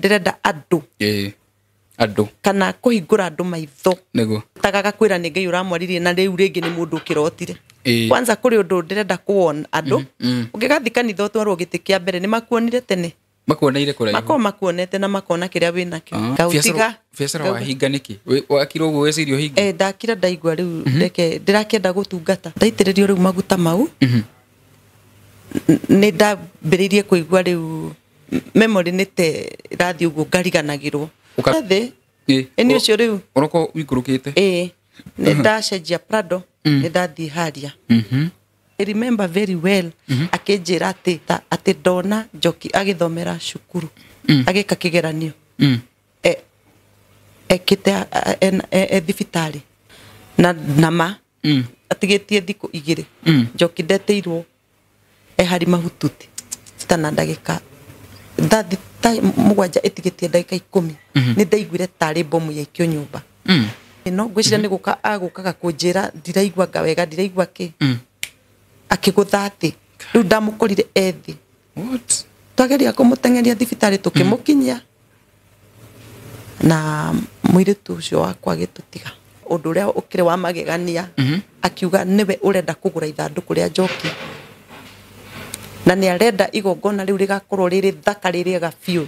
Ndĩrenda andũ Ĩĩ, andũ kana kũhingũra andũ maitho. Nĩguo. Tagaga kwĩra nĩ Ngai ũramwaririe na rĩu rĩngĩ nĩ mũndũ ũkĩrotire. Ĩĩ. Kwanza kũrĩ ũndũ ndĩrenda kuona andũ. Ũngĩgathiĩ kanitha ũtwarwo gĩtĩ kĩa mbere nĩ makuonire tene. Makuoneire kũraihu. Makorwo makuonete na makona kĩrĩa wĩnakĩo. Ah, Ngaũtiga. Biacara wahinga nĩkĩ? Wakira ũguo weciria ũhinge? Eh, ndakira ndaigua rĩu reke ndĩrakĩenda gũtungata. Ndaitĩrĩrio rĩu maguta mau. Nĩ ndambĩrĩirie kũigua rĩu memory nĩ te ĩrathiĩ ũguo ngariganagĩrwo. Thĩ. Ĩĩ. Ĩni ũcio rĩu. Ũroko wĩikũrũkĩte? Ĩĩ. Nĩ ndacenjia Prado, nĩ ndathiĩ haria. I remember very well akĩnjĩra atĩ atĩ ndona Njoki agĩthomera cukuru agĩka kĩgeranio ekĩte e thibitarĩ na ma atigĩtie thikũ igĩrĩ. Njoki ndetĩirwo e hari mahututi tana ndagĩka thaa 7 ĩtigĩtie ndagĩka 10. Nĩ ndaiguire tarĩ bomu yaikio nyũmba. No ngwĩciria nĩ gũka agũkaga kũnjĩra ndiraigua nga wega ndiraigua kĩ. Akĩgũtha thĩ. Rĩu ndamũkorire e thĩ. What? Twageria kũmũteng'eria thibitarĩ tũkĩmũkinyia na mũirĩtu ũcio wakwa agĩtũtiga. Ũndũ ũrĩa ũkĩrĩ wa magegania akiuga nĩwe ũrenda kũgũra ithandũkũ rĩa Njoki na nĩ arenda igongona rĩu rĩgakorwo rĩrĩ thaka rĩrĩega biũ.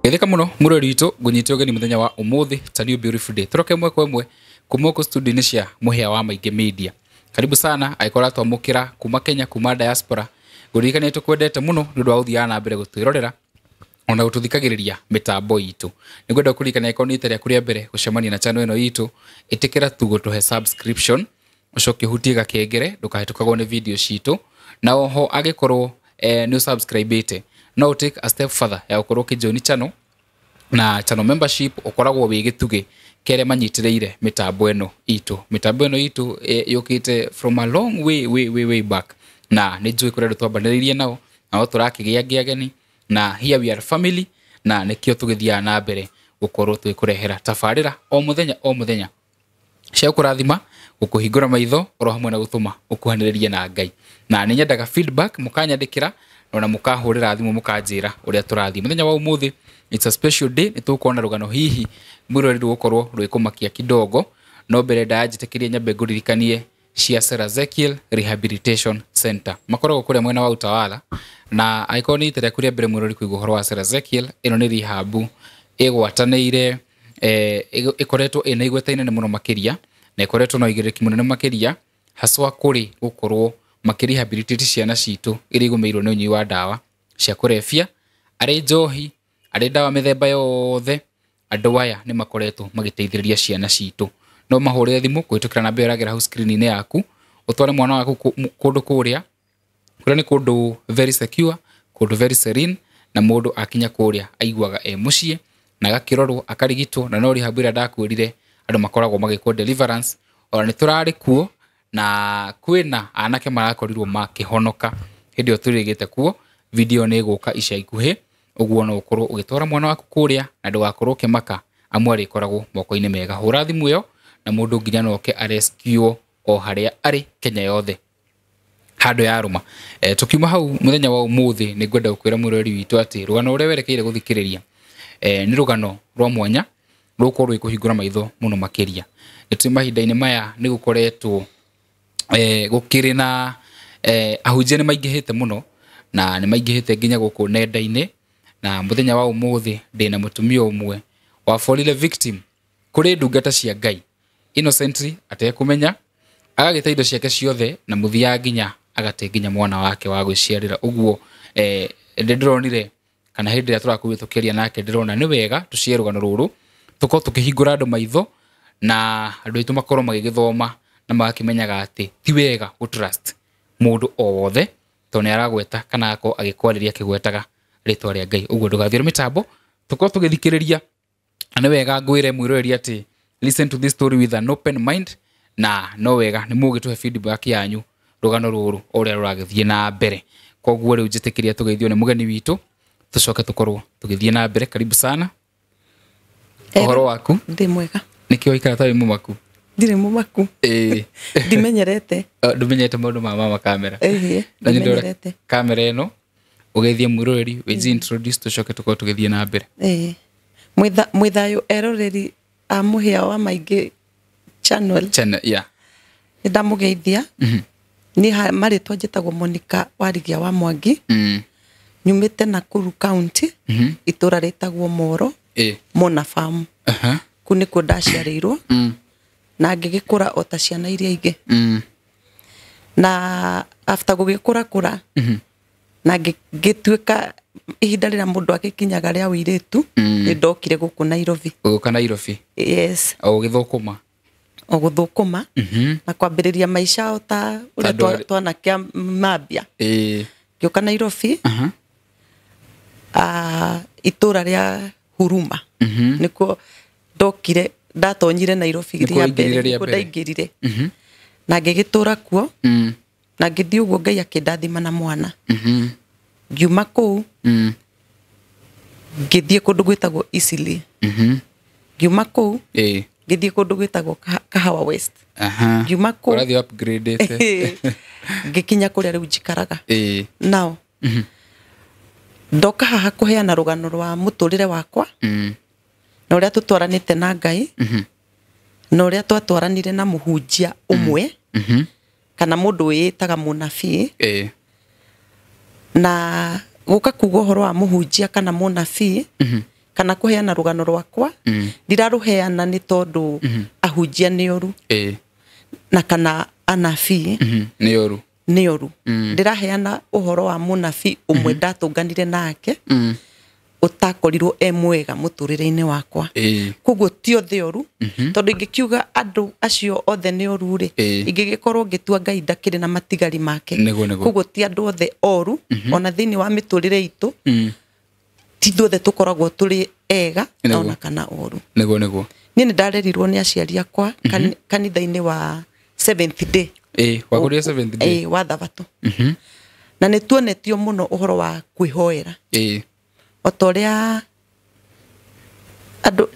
Geithĩka mũno mũrori witũ, ngũnyite ũgeni mũthenya wa ũmũthĩ ta new beautiful day. Tũroke ĩmwe kwa ĩmwe kuma gũkũ studio-inĩ cia Mũhĩa wa Maingĩ Media. Karibu sana angĩkorwo ũratwamũkĩra kuma Kenya, kuma diaspora. Ngũririkania tũkwendete mũno nĩ ũndũ wa gũthiaga na mbere gũtwĩrorera ona gũtũthikagĩrĩria mĩtambo itũ. Nĩngwenda gũkũririkania angĩkorwo nĩ rita rĩaku rĩa mbere gũcemania na channel ĩno itũ, ĩtĩkĩra tu gũtũhe subscription, ũcoke ũhutie gakengere ndũkahĩtũkagwo nĩ video citũ. Na oho angĩkorwo nĩ ũsubscribĩte, no ũ take a step further ya gũkorwo ũkĩjoin channel na channel membership ũkoragwo wĩ gĩtugĩ kĩrĩa manyitĩrĩire mĩtambo ĩno itũ. Mĩtambo ĩno itũ yũkĩte from a long way, way, way, way back na nĩ njũĩ kũrĩa andũ twambanĩrĩirie nao na no tũrakĩgĩa angĩ ageni na here we are family na nĩkĩo tũgĩthiaga na mbere gũkorwo tũgĩkũrehera tabarĩra o mũthenya o mũthenya cia gũkũrathima, gũkũhingũra maitho oro hamwe na gũtũma ũkuhanĩrĩrie na Ngai. Na nĩ nyendaga feedback mũkanyandĩkĩra ona mũkahũrĩra thimũ mũkanjĩra ũrĩa tũrathiĩ. Mũthenya wa ũmũthĩ it's a special day, nĩ tũgũkorwo na rũgano hihi mwĩroreri rũgũkorwo rwĩkũmakia kidogo, no mbere ndayanjĩtĩkĩrie nyambe ngũririkanie cia Sarah Ezekiel Rehabilitation Center. Makoragwo kũrĩa mwena wa Utawala na angĩkorwo nĩ rita rĩaku rĩa mbere mwĩroreri kũigua ũhoro wa Sarah Ezekiel, ĩno nĩ rehab ĩgwatanĩire ĩkoretwo ĩna igweta inene mũno makĩria na ĩkoretwo na ũigĩrĩrĩki mũnene makĩria haswa kũrĩ gũkorwo makĩrehabilitate ciana citũ iria igũmĩirwo nĩ ũnyui wa ndawa cia kũrebia, arĩ njohi, arĩ ndawa mĩthemba yothe. Andũ aya nĩ makoretwo magĩteithĩrĩria ciana citũ. No mahũrĩre thimũ kũhĩtũkĩra namba ĩyo ĩragera hau screen-inĩ yaku, ũtware mwana waku kũndũ kũrĩa, kũrĩa nĩ kũndũ very secure, kũndũ very serene, na mũndũ akinya kũrĩa aiguaga e mũciĩ na agakĩrorwo akarigitwo. Na no rehab ĩrĩa ndakwĩrire andũ makoragwo magĩkwo deliverance, ona nĩ tũrarĩ kuo na kwĩna anake marakorirwo makĩhonoka hĩndĩ ĩyo tũrĩgĩte kuo. Video nĩ ĩgũka ica ikuhĩ, ũguo no ũkorwo ũgĩtwara mwana waku kũrĩa na ndũgakorwo ũkĩmaka, amu arĩkoragwo moko-inĩ mega. Hũra thimũ ĩyo na mũndũ nginya no oke arescue o harĩa arĩ Kenya yothe handũ yarũma. Tukiuma hau mũthenya wa ũmũthĩ nĩ ngwenda gũkwĩra mwĩroreri witũ atĩ rũgano rũrĩa werekeire gũthikĩrĩria nĩ rũgano rwa mwanya rũgũkorwo rwĩkũhingũra maitho mũno makĩria. Nĩ tũĩ mahinda-inĩ maya nĩ gũkoretwo gũkĩrĩ na ahunjia nĩ maingĩhĩte mũno na nĩ maingĩhĩte nginya gũkũ nenda-inĩ. Na mũthenya wa ũmũthĩ ndĩna mũtumia ũmwe waborire victim kũrĩ ndungata cia Ngai innocently atekũmenya, agagĩte indo ciake ciothe na mũthia nginya agate nginya mwana wake wa gwĩciarĩra. Ũguo nĩ ndĩronire kana hĩndĩ ĩrĩa tũrakorirwo tũkĩaria nake ndĩrona nĩ wega tũcie rũgano rũrũ tũkorwo tũkĩhingũra andũ maitho na andũ aitũ makorwo magĩgĩthoma na magakĩmenyaga atĩ ti wega gũ trust mũndũ o wothe tondũ nĩ aragweta kana agakorwo agĩkwarĩria akĩgwetaga rĩtwa rĩa Ngai. Ũguo ndũgathiĩ mĩtambo tũkorwo tũgĩthikĩrĩria, na nĩ wega ngwĩre mwĩroreri atĩ listen to this story with an open mind, na no wega nĩ mũgĩtũhe feedback yanyu rũgano rũrũ o ũrĩa rũragĩthiĩ na mbere. Koguo rĩu njĩtĩkĩria tũgeithio nĩ mũgeni witũ tũcoke tũkorwo tũgĩthiĩ na mbere. Karibu sana. Ũhoro waku? Ndĩ mwega. Nĩkĩo waikara ta wĩ mũmaku? Ndirĩ mũmaku. Ĩĩ. Ndimenyerete. Ndũmenyerete maũndũ ma mama kamera. Ĩhĩ, Na nĩ ndĩrona ndimenyerete. kamera ĩno ũgeithie mwĩroreri, wĩji introduce, tũcoke tũkorwo tũgĩthiĩ na mbere. Ĩĩ. Mwĩthayũ eroreri a Mũhĩa wa Maingĩ channel. Channel, yeah. Nĩ ndamũgeithia. Niĩ marĩtwa njĩtagwo Monica Warigia wa Mwangi. Nyumĩte Nakuru County, itũra rĩtagwo Moro, Mona Farm. Kũu nĩkuo ndaciarĩirwo. Na ngĩgĩkũra o ta ciana iria ingĩ. Na after gũgĩkũra kũra, na ngĩtuĩka ihinda rĩrĩa mũndũ agĩkinyaga rĩa ũirĩtu, nĩ ndokire gũkũ Nairobi. Ũgĩũka Nairobi? Yes. O ũgĩthũkũma? O gũthũkũma. Na kwambĩrĩria maica o ta ũrĩa twanakia mambia. Ngĩũka Nairobi, itũra rĩa Huruma. Nĩkuo ndokire, ndatonyire Nairobi rĩa mbere, nĩkuo ndaingĩrire. Na ngĩgĩtũra kuo. Na ngĩthiĩ ũguo Ngai akĩndathima na mwana. Ngiuma kũu, ngĩthiĩ kũndũ gwĩtagwo Eastleigh. Ngiuma kũu, ngĩthiĩ kũndũ gwĩtagwo Kahawa West. Ngiuma kũu, ũrathiĩ upgrade-ĩte. Ngĩkinya kũrĩa rĩu njikaraga. Nao, ndoka haha kũheana rũgano rwa mũtũrĩre wakwa, na ũrĩa tũtwaranĩte na Ngai, na ũrĩa twatwaranire na mũhunjia ũmwe, kana mũndũ wĩĩtaga mũnabii. Na gũka kuga ũhoro wa mũhunjia kana mũnabii, kana kũheana rũgano rwakwa, ndirarũheana nĩ tondũ ahunjia nĩ oru, na kana anabii nĩ oru. Nĩ oru. Ndĩraheana ũhoro wa mũnabii ũmwe ndatũnganire nake, ũtakorirwo e mwega mũtũrĩre-inĩ wakwa. Koguo ti othe oru, tondũ ingĩkiuga andũ acio othe nĩ oru rĩ, ingĩgĩkorwo ngĩtua Ngai ndakĩrĩ na matigari make. Koguo ti andũ othe oru, ona thĩinĩ wa mĩtũrĩre itũ, ti ithuothe tũkoragwo tũrĩ ega, ona kana oru. Nĩguo, nĩguo. Niĩ nĩ ndarerirwo nĩ aciari akwa kanitha-inĩ wa Seventh Day. Wakũrire Seventh Day? Wa Thabatũ. Na nĩ tuonetio mũno ũhoro wa kwĩhoera. O ta ũrĩa andũ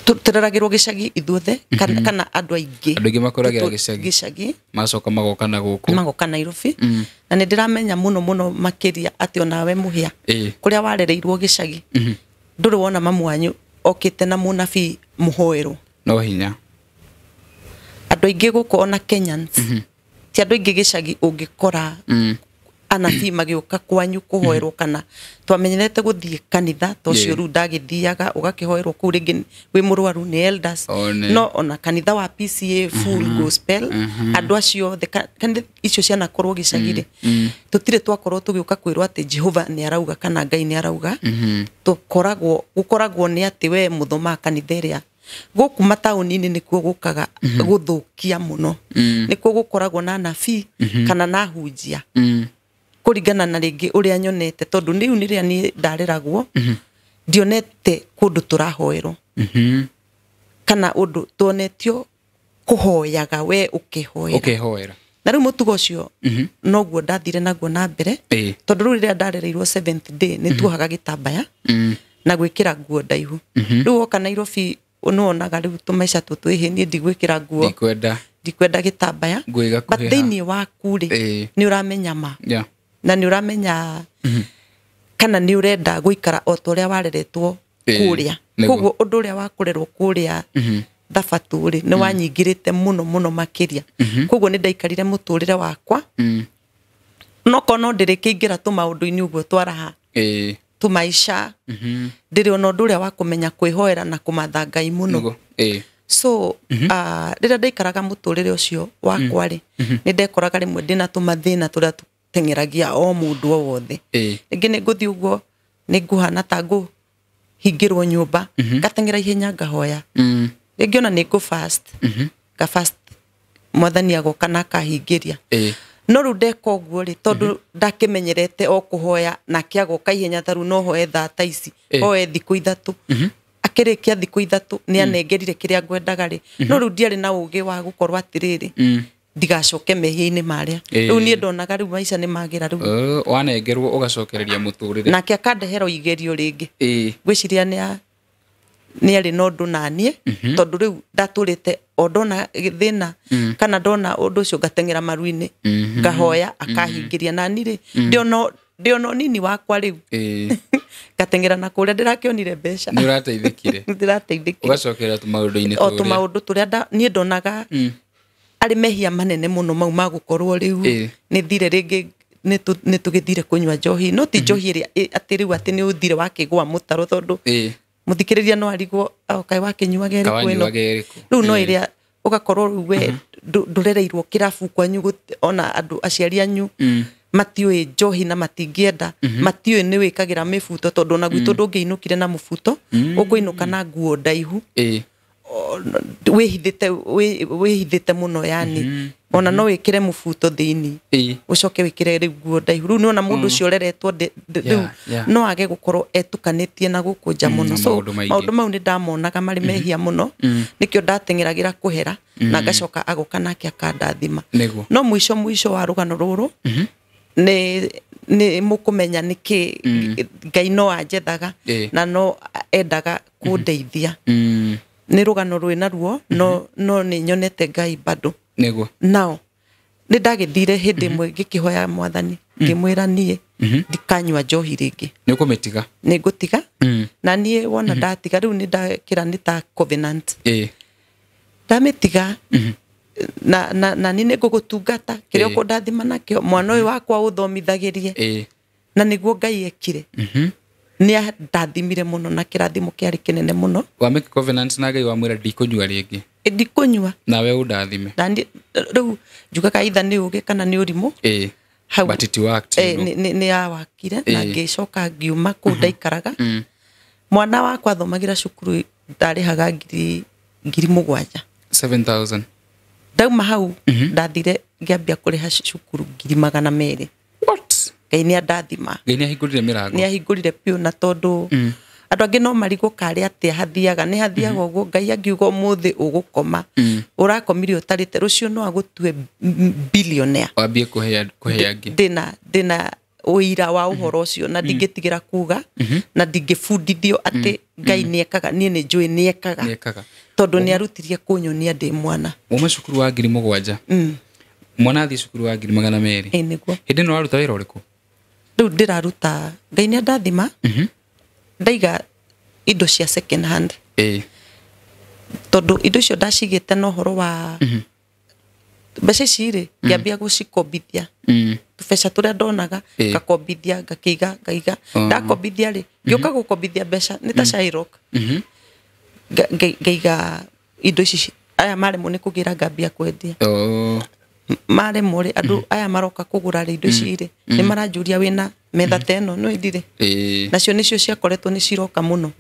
tũreragĩrwo gĩcagi ithuothe, kana andũ aingĩ. Andũ aingĩ makũragĩra gĩcagi. Gĩcagi. Macoka magoka na gũkũ. Magoka Nairobi. Na nĩ ndĩramenya mũno mũno makĩria atĩ onawe Mũhĩa, kũrĩa warereirwo gĩcagi, ndũrĩ wona mamu wanyu okĩte na mũnabii mũhoerwo. No hinya. Andũ aingĩ gũkũ ona Kenyans, ti andũ aingĩ gĩcagi ũngĩkora anabii magĩũka kwanyu kũhoerwo, kana twamenyerete gũthiĩ kanitha, to ũcio rĩu ndagĩthiaga ũgakĩhoerwo kũu rĩngĩ wĩ mũrwaru nĩ elders. No ona kanitha wa PCA full gospel, andũ acio othe kanitha icio cianakorwo gĩcagi rĩ, tũtirĩ twakorwo tũgĩũka kwĩrwo atĩ Jehova nĩ arauga kana Ngai nĩ arauga. Gũkoragwo nĩ atĩ we mũthomaga kanitha ĩrĩa gũkũ mataũni-inĩ nĩkuo gũkaga gũthũkia mũno. Nĩkuo gũkoragwo na anabii kana na ahunjia. Kũringana na rĩngĩ ũrĩa nyonete, tondũ rĩu nĩrĩa niĩ ndareragwo, ndionete kũndũ tũrahoerwo. Kana ũndũ tuonetio kũhoyaga we ũkĩhoera. Ũkĩhoera. Na rĩu mũtugo ũcio noguo ndathire naguo na mbere, tondũ rĩu rĩrĩa ndarereirwo Seventh Day nĩ tuohaga gĩtambaya na gwĩkĩra nguo ndaihu. Rĩu woka Nairobi nĩwonaga rĩu tũmaica tũtũ ĩhĩ, niĩ ndigwĩkĩra nguo. Ndikwenda. Ndikwenda gĩtambaya. Nguo igakuhĩha. But thĩinĩ waku rĩ, nĩ ũramenya ma. Na nĩ ũramenya kana nĩ ũrenda gũikara o ta ũrĩa wareretwo kũrĩa. Koguo ũndũ ũrĩa wa kũrerwo kũrĩa Thabatũ rĩ, nĩ wanyingĩrĩte mũno mũno makĩria. Koguo nĩ ndaikarire mũtũrĩre wakwa. No korwo no ndĩrĩkĩingĩra tũmaũndũ-inĩ ũguo twaraha. Tũmaica. Ndĩrĩ ona ũndũ ũrĩa wa kũmenya kwĩhoera na kũmatha Ngai mũno. So, rĩrĩa ndaikaraga mũtũrĩre ũcio wakwa rĩ, nĩ ndekoraga rĩmwe ndĩna tũmathĩna tũrĩa tũteng'eragia o mũndũ o wothe. Rĩngĩ nĩ ngũthiĩ ũguo, nĩ ngũhana ta ngũhingĩrwo nyũmba, ngateng'era ihenya ngahoya. Rĩngĩ ona nĩ ngũ fast, nga fast mwathani agoka na akahingĩria. No rĩu ndeka ũguo rĩ, tondũ ndakĩmenyerete o kũhoya nake agoka ihenya, ta rĩu no hoe thaa ta ici, hoe thikũ ithatũ. Akĩrĩkia thikũ ithatũ nĩ anengerire kĩrĩa ngwendaga rĩ. No rĩu ndiarĩ na ũgĩ wa gũkorwo atĩrĩrĩ, ndigacoke mehia-inĩ marĩa. Rĩu niĩ ndonaga rĩu maica nĩ magĩra rĩu. Wanengerwo ũgacokereria mũtũrĩre. Nake akandehera igerio rĩngĩ. Ngwĩciria nĩ Nĩ arĩ na ũndũ naniĩ, tondũ rĩu ndatũrĩte o ndona thĩna kana ndona ũndũ ũcio ngateng'era maru-inĩ, ngahoya akahingĩria. Nani rĩ, ndĩona nini wakwa rĩu, ngateng'era na kũrĩa ndĩrakĩonire mbeca. Nĩ ũrateithĩkire. Ndĩrateithĩkire. Ũgacokerera tũmaũndũ-inĩ o tũrĩa. Tũmaũndũ tũrĩa niĩ ndonaga arĩ mehia manene mũno, mau ma gũkorwo rĩu nĩ thire rĩngĩ, nĩ tũgĩthire kũnyua njohi, no ti njohi ĩrĩa atĩ rĩu atĩ nĩ ũthire wakĩgũa mũtaro, tondũ mũthikĩrĩria no arigwo, kaĩ wakĩnyuaga ĩrĩkũ ĩno? Kawanyuaga ĩrĩkũ? Rĩu no ĩrĩa ũgakorwo rĩu we ndũrereirwo kĩrabu kwanyu, ona andũ aciari anyu matiũĩ njohi na matingĩenda, matiũĩ nĩ wĩkagĩra mĩbuto, tondũ ona gwitũ ndũngĩinũkire na mũbuto, ũkũinũka na nguo ndaihu, wĩhithĩte, wĩhithĩte mũno, yani ona no wĩkĩre mũbuto thĩinĩ, ũcoke wĩkĩre rĩu nguo ndaihu. Rĩu nĩwona mũndũ ũcio ũreretwo rĩu no age gũkorwo etukanĩtie na gũkũ nja mũno. Na So maũndũ maingĩ. Maũndũ mau nĩ ndamonaga marĩ mehia mũno, nĩkĩo ndateng'eragĩra kũhera, na ngacoka agoka nake akandathima. No mũico mũico wa rũgano rũrũ nĩ mũkũmenya nĩkĩ Ngai no anjethaga na no endaga kũndeithia. Nĩ rũgano rwĩna ruo, no nĩ nyonete Ngai bado. Nao nĩ ndagĩthire hĩndĩ ĩmwe ngĩkĩhoya Mwathani, ngĩmwĩra niĩ ndikanyua njohi rĩngĩ. Nĩ ũkũmĩtiga. Nĩ ngũtiga. Na niĩ wona ndatiga rĩu nĩ ndakĩra nĩ ta covenant. Ndamĩtiga na niĩ nĩ ngũgũtungata kĩrĩa ũkũndathima nakĩo, mwana ũyũ wakwa ũthomithagĩrie. Na nĩguo Ngai ekire. Nĩ andathimire mũno na kĩrathimo kĩarĩ kĩnene mũno. Wa make covenant na Ngai, wamwĩra ndikũnyua rĩngĩ. Ndikũnyua. Nawe ũndathime. Na rĩu njugaga itha nĩ ũgĩ kana nĩ ũrimũ. Hau But it worked, you know. Nĩ yawakire na ngĩcoka ngiuma kũu ndaikaraga. Mwana wakwa athomagĩra cukuru ndarĩhaga 7,000. 7000. Ndauma hau ndathire ngĩambia kũrĩha cukuru 200,000. What? Ngai nĩ andathima. Ngai nĩ ahingũrire mĩrango. Nĩ ahingũrire biũ, na tondũ andũ angĩ no marigwo karĩ atĩa hathiaga, nĩ hathiaga ũguo. Ngai angiuga ũmũthĩ ũgũkoma, ũrakomire ũtarĩte, rũciũ no agũtue billionaire. Wambie kũhe angĩ. Ndĩna ũira wa ũhoro ũcio na ndingĩtigĩra kuga na ndingĩbundithio atĩ Ngai nĩekaga. Niĩ nĩ njũĩ nĩekaga. Nĩekaga. Tondũ nĩ arutirie kũnyonia ndĩ mwana. Uma cukuru wa 7,000, mwana athiĩ cukuru wa 200,000. Ĩ nĩguo. Hĩndĩ ĩno waruta wĩra ũrĩkũ? Rĩu ndĩraruta, Ngai nĩ andathima, ndaiga indo cia second hand, tondũ indo icio ndacigĩte na ũhoro wa mbeca ici rĩ, ngĩambia gũcikombithia tũbeca tũrĩa ndonaga, ngakombithia, ngakĩiga, ngaiga. Ndakombithia rĩ, ngĩũka gũkombithia mbeca nĩ ta Shylock. Ngaiga indo ici, aya maremwo nĩ kũgĩra, ngambia kwendia. Maremwo rĩ, andũ aya maroka kũgũra rĩ, indo ici rĩ, nĩ maranjũria wĩna metha ta ĩno, no ĩndirĩ. Nacio nĩcio ciakoretwo nĩ ciroka mũno.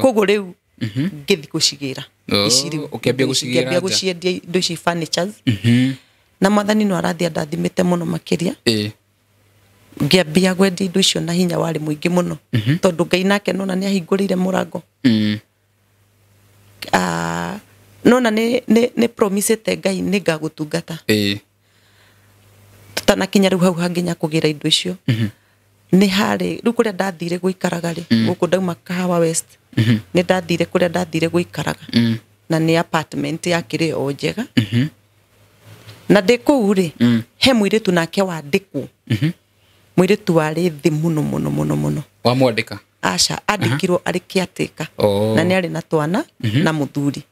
Koguo rĩu ngĩthiĩ gũcigĩra ici rĩu. Ũkĩambia gũcigĩra Ngĩambia nja. gũciendia indo ici, furnitures. Na Mwathani no arathiĩ andathimĩte mũno makĩria. Ngĩambia gwendia indo icio na hinya warĩ mũingĩ mũno, tondũ Ngai nake nona nĩ ahingũrĩire mũrango. Nona nĩ promisĩte Ngai nĩ ngagũtungata. Tutanakinya rĩu hau hanginya kũgĩra indo icio, nĩ harĩ rĩu kũrĩa ndathire gũikaraga rĩ, gũkũ ndauma Kahawa West, nĩ ndathire kũrĩa ndathire gũikaraga, na nĩ apartment yakĩrĩ o njega. Na ndĩ kũu rĩ, he mũirĩtu nake wandĩkwo, mũirĩtu warĩ thĩ mũno mũno mũno mũno. Wamwandĩka? Aca, andĩkirwo arĩ caretaker. Na nĩ arĩ na twana na mũthuri.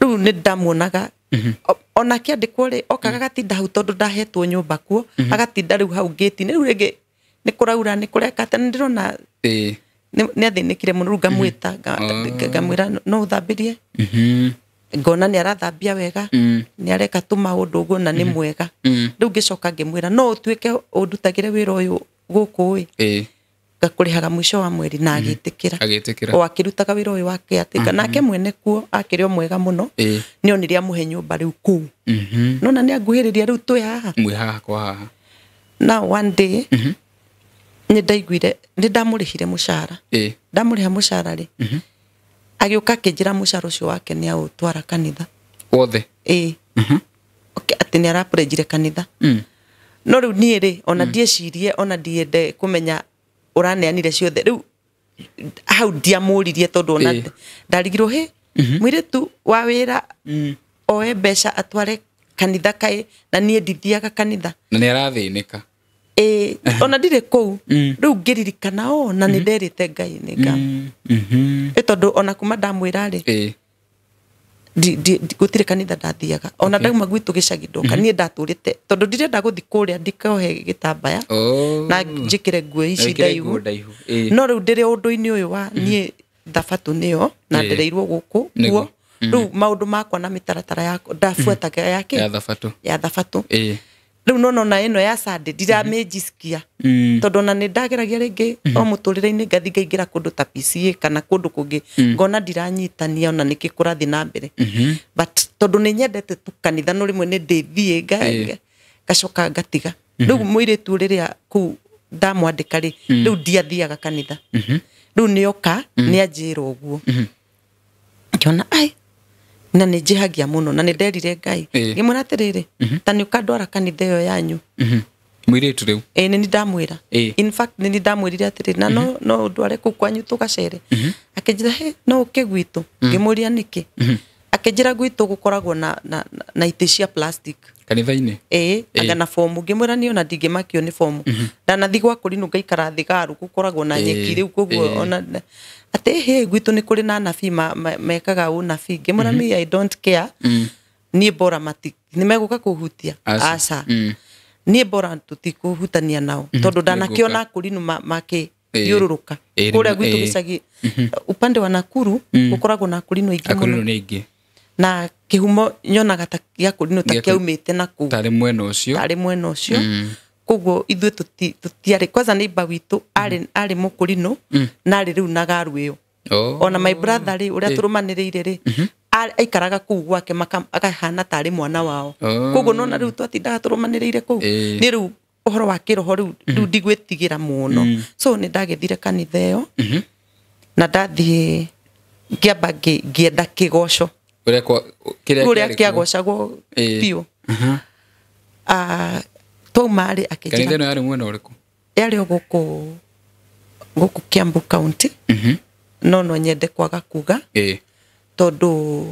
Rĩu nĩ ndamuonaga onake andĩkwo rĩ, okaga agatinda hau, tondũ ndahetwo nyũmba kuo, agatinda rĩu hau ngĩti-inĩ. Rĩu rĩngĩ nĩ kũraura, nĩ kũreka atĩa, nĩ ndĩrona nĩ athĩnĩkire mũno. Rĩu ngamwĩta, ngamwĩra no ũthambĩrie. Ngona nĩ arathambia wega, nĩ areka tũmaũndũ ũguo na nĩ mwega. Rĩu ngĩcoka ngĩmwĩra no ũtuĩke ũndutagĩre wĩra ũyũ gũkũ ĩ, ngakũrĩhaga mũico wa mweri, na agĩtĩkĩra. Agĩtĩkĩra. O akĩrutaga wĩra ũyũ wake atĩka, nake mwene kuo akĩrĩ o mwega mũno. Nĩ onire amũhe nyũmba rĩu kũu. Nona nĩ anguhĩrĩria, rĩu twĩ haha. Mwĩ haha kwa haha. Now one day nĩ ndaiguire nĩ ndamũrĩhire mũcara. Ndamũrĩha mũcara rĩ, agĩũka akĩnjĩra mũcara ũcio wake nĩ aũtwara kanitha. Wothe? Ĩĩ. Okay, atĩ nĩ arapurĩnjire kanitha. No rĩu niĩ rĩ, ona ndiecirie, ona ndiende kũmenya ũraneanire ciothe rĩu. Hau ndiamũririe tondũ ona ndarigirwo he mũirĩtu wa wĩra oe mbeca atware kanitha kaĩ na niĩ ndithiaga kanitha na nĩ arathĩnĩka. Ona ndirĩ kũu rĩu ngĩririkana o na nĩ nderĩte Ngai nĩ nga tondũ ona kuma ndamwĩra rĩ gũtirĩ kanitha ndathiaga ona ndauma gwitũ gĩcagi ndoka niĩ ndatũrĩte tondũ ndirenda gũthiĩ kũrĩa ndikohe gĩtambaya na njĩkĩre nguo ici ndaihu no rĩu ndĩrĩ ũndũ-inĩ ũyũ wa niĩ thabatũ nĩyo na ndereirwo gũkũ kuo rĩu maũndũ makwa na mĩtaratara yakwa ndabuataga yake ya thabatũ rĩu no nona ĩno ya Sunday ndiramĩnjisikia tondũ ona nĩ ndageragia rĩngĩ o mũtũrĩre-inĩ ngathi ngaingĩra kũndũ ta PCA kana kũndũ kũngĩ ngona ndiranyitania ona nĩkĩ kũrathiĩ na mbere but tondũ nĩ nyendete tu kanitha no rĩmwe nĩ ndĩthiĩ ngacoka ngatiga rĩu mũirĩtu rĩrĩa kũu ndamwandĩka rĩ rĩu ndiathiaga kanitha rĩu nĩoka nĩanjĩra ũguo ngĩona ai na nĩ njĩhagia mũno na nĩ nderire Ngai ngĩmwĩra atĩrĩrĩ ta nĩ ũkandwara kanitha ĩyo yanyu mũirĩtu rĩu nĩ ndamwĩra in fact nĩ ndamwĩrire atĩrĩrĩ na no ũndware kũu kwanyu tũgacere akĩnjĩra he no ũke gwitũ ngĩmũria nĩkĩ akĩnjĩra gwitũ gũkoragwo na itĩ cia plastic kanitha-inĩ anga na fomu ngĩmwĩra niĩ ona ndingĩmakio nĩ fomu ndanathiĩ gwa kũrinũ ngaikara thĩ garu gũkoragwo na nyeki rĩu koguo ona atĩ hĩ gwitũ nĩ kũrĩ na anabii mekaga ũnabii ngĩmwĩra me I don't care niĩ bora mati nĩ megũka kũhutia aca niĩ bora tũtikũhutania nao tondũ ndanakĩona kũrinũ makĩthiũrũrũka kũrĩa gwitũ gĩcagi upande wa Nakuru gũkoragwo na kũrinũ aingĩ mũno na kĩhumo nyonaga ta gĩa kũrinũ ta kĩaumĩte na kũu tarĩ mwena ũcio koguo ithuĩ tũtiarĩ kwanza neighbor witũ arĩ mũkũrinũ na arĩ rĩu na garu ĩyo ona my brother rĩ ũrĩa tũrũmanĩrĩire rĩ aikaraga kũu gwake akahana tarĩ mwana wao koguo nona rĩu twatindaga tũrũmanĩrĩire kũu nĩ rĩu ũhoro wa kĩroho rĩu ndigwĩtigĩra mũno so nĩ ndagĩthire kanitha ĩyo na ndathiĩ ngĩamba ngĩenda kĩgoco ũrĩa kĩagocagwo biũ twauma rĩ akĩnjĩra kanitha ĩno yarĩ mwena ũrĩkũ yarĩ o gũkũ Kiambu County no nyende kwaga kuga tondũ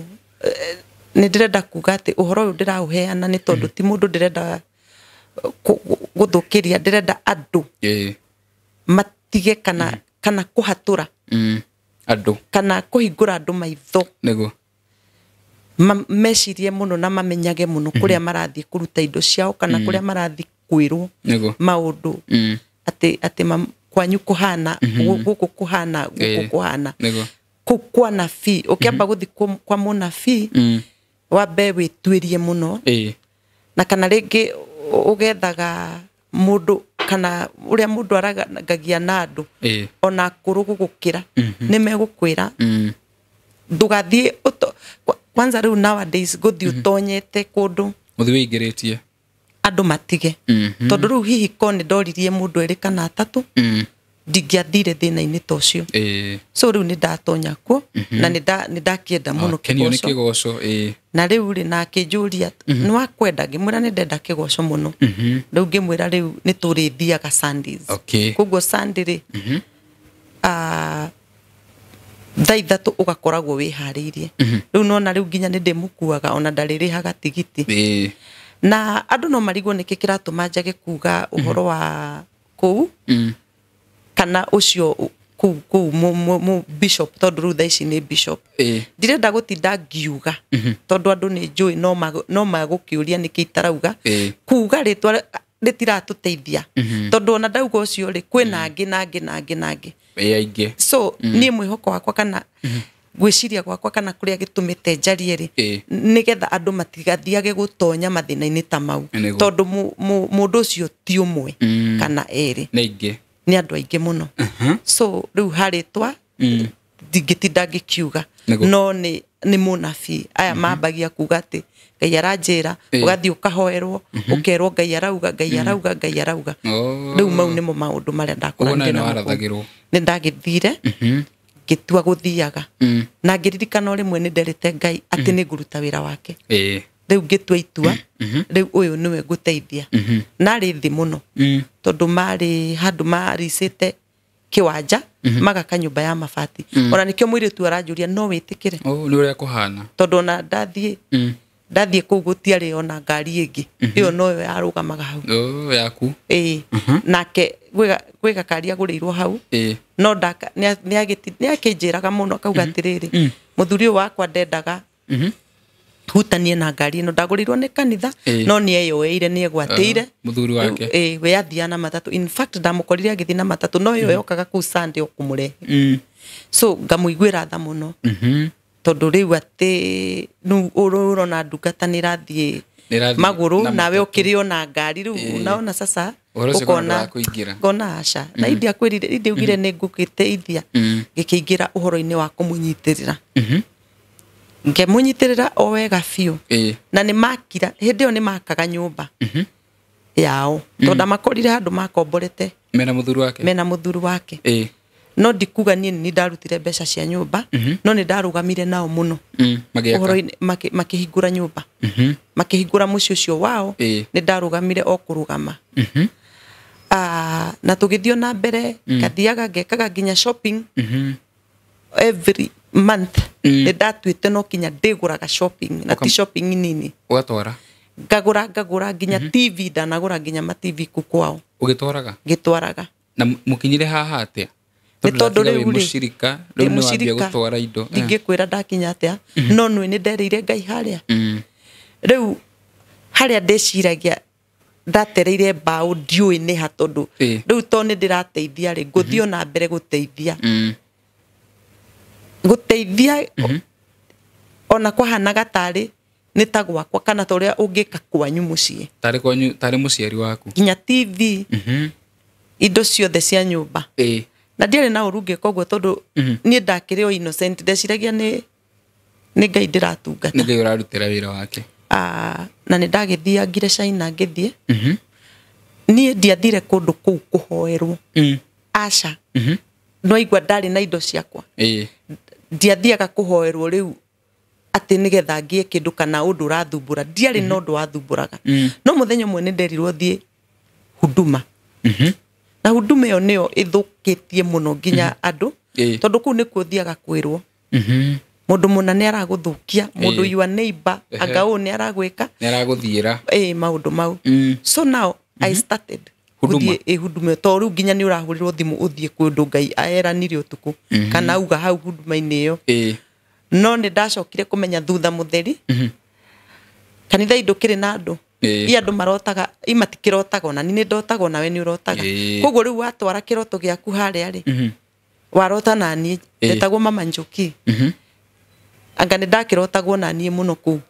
nĩ ndĩrenda kuga atĩ ũhoro ũyũ ndĩraũheana nĩ tondũ ti mũndũ ndĩrenda gũthũkĩria ndĩrenda andũ matige kana kũhatũra andũ kana kũhingũra andũ maitho nĩguo mecirie mũno na mamenyage mũno kũrĩa marathiĩ kũruta indo ciao kana kũrĩa marathiĩ kwĩrwo maũndũ atĩ kwanyu kũhana gũkũ kũhana gũkũ kũhana kũu kwa nabii ũkĩamba gũthiĩ kwa mũnabii wambe wĩtuĩrie mũno na kana rĩngĩ ũgethaga mũndũ kana ũrĩa mũndũ arangagia na andũ ona akũrũ gũgũkĩra nĩ megũkwĩra ndũgathiĩ kwanza rĩu nowadays gũthiĩ ũtonyete kũndũ ũthiĩ wĩingĩrĩtie andũ matige tondũ rĩu hihi ko nĩ ndoririe mũndũ erĩ kana atatũ ndingĩathire thĩna-inĩ ta ũcio so rĩu nĩ ndatonya kuo na nĩ ndakĩenda mũno kĩgoco na rĩu rĩ na akĩnjũria nĩ wakwenda ngĩmwĩra nĩ ndenda kĩgoco mũno rĩu ngĩmwĩra rĩu nĩ tũrĩthiaga Sundays koguo Sunday rĩ thaa ithatũ ũgakoragwo wĩharĩirie rĩu nona rĩu nginya nĩ ndĩmũkuaga ona ndarĩrĩhaga tigiti na andũ no marigwo nĩkĩ kĩratũma njage kuga ũhoro wa kũu kana ũcio kũu mũ bishop tondũ rĩu thaa ici nĩ bishop ndirenda gũtinda ngiuga tondũ andũ nĩ njũĩ no magũkĩũria nĩkĩ itarauga kuga rĩtwa rĩtiratũteithia tondũ ona ndauga ũcio rĩ kwĩna angĩ na angĩ na angĩ na angĩ so niĩ mwĩhoko wakwa kana gwĩciria gwakwa kana kũrĩa gĩtũmĩte njarie rĩ nĩgetha andũ matigathiage gũtonya mathĩna-inĩ ta mau tondũ mũndũ ũcio ti ũmwe kana erĩ nĩ andũ aingĩ mũno so rĩu harĩtwa ndingĩtinda ngĩkiuga no nĩ mũnabii aya mambagia kuga atĩ Ngai aranjĩra ũgathiĩ ũkahoerwo ũkerwo Ngai arauga Ngai arauga Ngai arauga rĩu mau nĩmo maũndũ marĩa ndakoranire namo nĩ ndagĩthire ngĩtua gũthiaga na ngĩririkana o rĩmwe nĩ nderĩte Ngai atĩ nĩ ngũruta wĩra wake rĩu ngĩtua itua rĩu ũyũ nĩwe ngũteithia narĩ thĩ mũno tondũ marĩ handũ maricĩte kĩwanja Magaka nyũmba ya mabati. Ona nĩkĩo mũirĩtu aranjũria no wĩtĩkĩre. Oh, nĩ ũrĩa kũhana. Tondũ ona ndathiĩ kũu gũtiarĩ ona ngari ĩngĩ. Ĩyo noyo yarũgamaga hau. Oh, yaku. Ĩĩ. Nake gwĩ gakari agũrĩirwo hau. No nĩakĩnjĩraga mũno akauga atĩrĩrĩ, mũthuri ũyũ wakwa ndendaga hutanie na ngari ĩno, ndagũrĩirwo nĩ kanitha no nĩeyoeire, nĩegwatĩire mũthuri wake. We athiaga na matatũ. In fact ndamũkorire agĩthiĩ na matatũ, no ĩyo yokaga kũu Sunday o kũmũrehe. So ngamũiguĩra tha mũno. Tondũ rĩu atĩ nũ ũrona ndungata nĩrathiĩ magũrũ nawe ũkĩrĩ ona ngari rĩu unaona sasa ukona ngona aca na indiakwĩrire indiaugire nĩ ngũgĩteithia ngĩkĩingĩra ũhoro-inĩ wa kũmũnyitĩrĩra. Ngĩmũnyitĩrĩra o wega biũ. Na nĩ makira hĩndĩ ĩyo nĩ makaga nyũmba yao tondũ ndamakorire handũ makomborete mena mũthuri wake, mena mũthuri wake. No ndikuga niĩ nĩ ndarutire mbeca cia nyũmba, no nĩ ndarũgamire nao mũno ũhoro-inĩ makĩhingũra nyũmba, makĩhingũra mũciĩ ũcio wao, nĩ ndarũgamire o kũrũgama. Na tũgĩthiĩ na mbere, ngathiaga ngekaga nginya shopping every month. Nĩ ndatuĩte no kinya ndĩgũraga shopping, na ti shopping nini. Ũgatwara? Ngagũra nginya TV, ndanagũra nginya ma TV kũ kwao. Ũgĩtwaraga? Ngĩtwaraga. Na mũkinyire haha atĩa? Nĩ tondũ rĩu rĩ mũcirika, rĩu nĩ wambia gũtwara indo. Ndingĩkwĩra ndakinya atĩa, no nĩ nĩ ndereire Ngai harĩa. Rĩu harĩa ndĩciragia ndatereire mbaũ ndiũĩ nĩ ha, tondũ rĩu to nĩ ndĩrateithia rĩ, ngũthiĩ ona mbere gũteithia. Gũteithia ona kwahanaga tarĩ nĩ ta gwakwa kana ta ũrĩa ũngĩka kwanyu mũciĩ. Tarĩ kwanyu, tarĩ mũciari waku. Nginya TV, indo ciothe cia nyũmba. Na ndiarĩ na ũru ngĩka ũguo tondũ niĩ ndakĩrĩ o innocent, ndeciragia nĩ Ngai ndĩratungata. Nĩ Ngai ũrarutĩra wĩra wake. Na nĩ ndagĩthiangire China ngĩthiĩ. Niĩ ndiathire kũndũ kũu kũhoerwo. Aca. No igua ndarĩ na indo ciakwa. Ndiathiaga kũhoerwo rĩu atĩ nĩgetha ngĩe kĩndũ kana ũndũ ũrathumbũra. Ndiarĩ na ũndũ wathumbũraga. No mũthenya ũmwe nĩ nderirwo thiĩ Huduma. Na Huduma ĩyo nĩyo ĩthũkĩtie mũno nginya andũ, tondũ kũu nĩkuo thiaga kwĩrwo. Mũndũ mũna nĩ aragũthũkia, mũndũ your neighbor, anga ũũ nĩ aragwĩka, nĩ aragũthiĩra. Maũndũ mau. So now I started gũthiĩ Huduma, tondũ rĩu nginya nĩ ũrahũrĩrwo thimũ ũthiĩ kũndũ Ngai aeranire ũtukũ kana auga hau Huduma-inĩ ĩyo. No nĩ ndacokire kũmenya thutha mũtheri kanitha ndũkĩrĩ na andũ. I andũ marotaga, i matikĩrotaga, ona niĩ ndotaga, ona we nĩ ũrotaga. Koguo rĩu watwara kĩroto gĩaku harĩa rĩ, warota na niĩ, ndetagwo Mama Njoki. Anga nĩ ndakĩrotagwo na niĩ mũno kũu.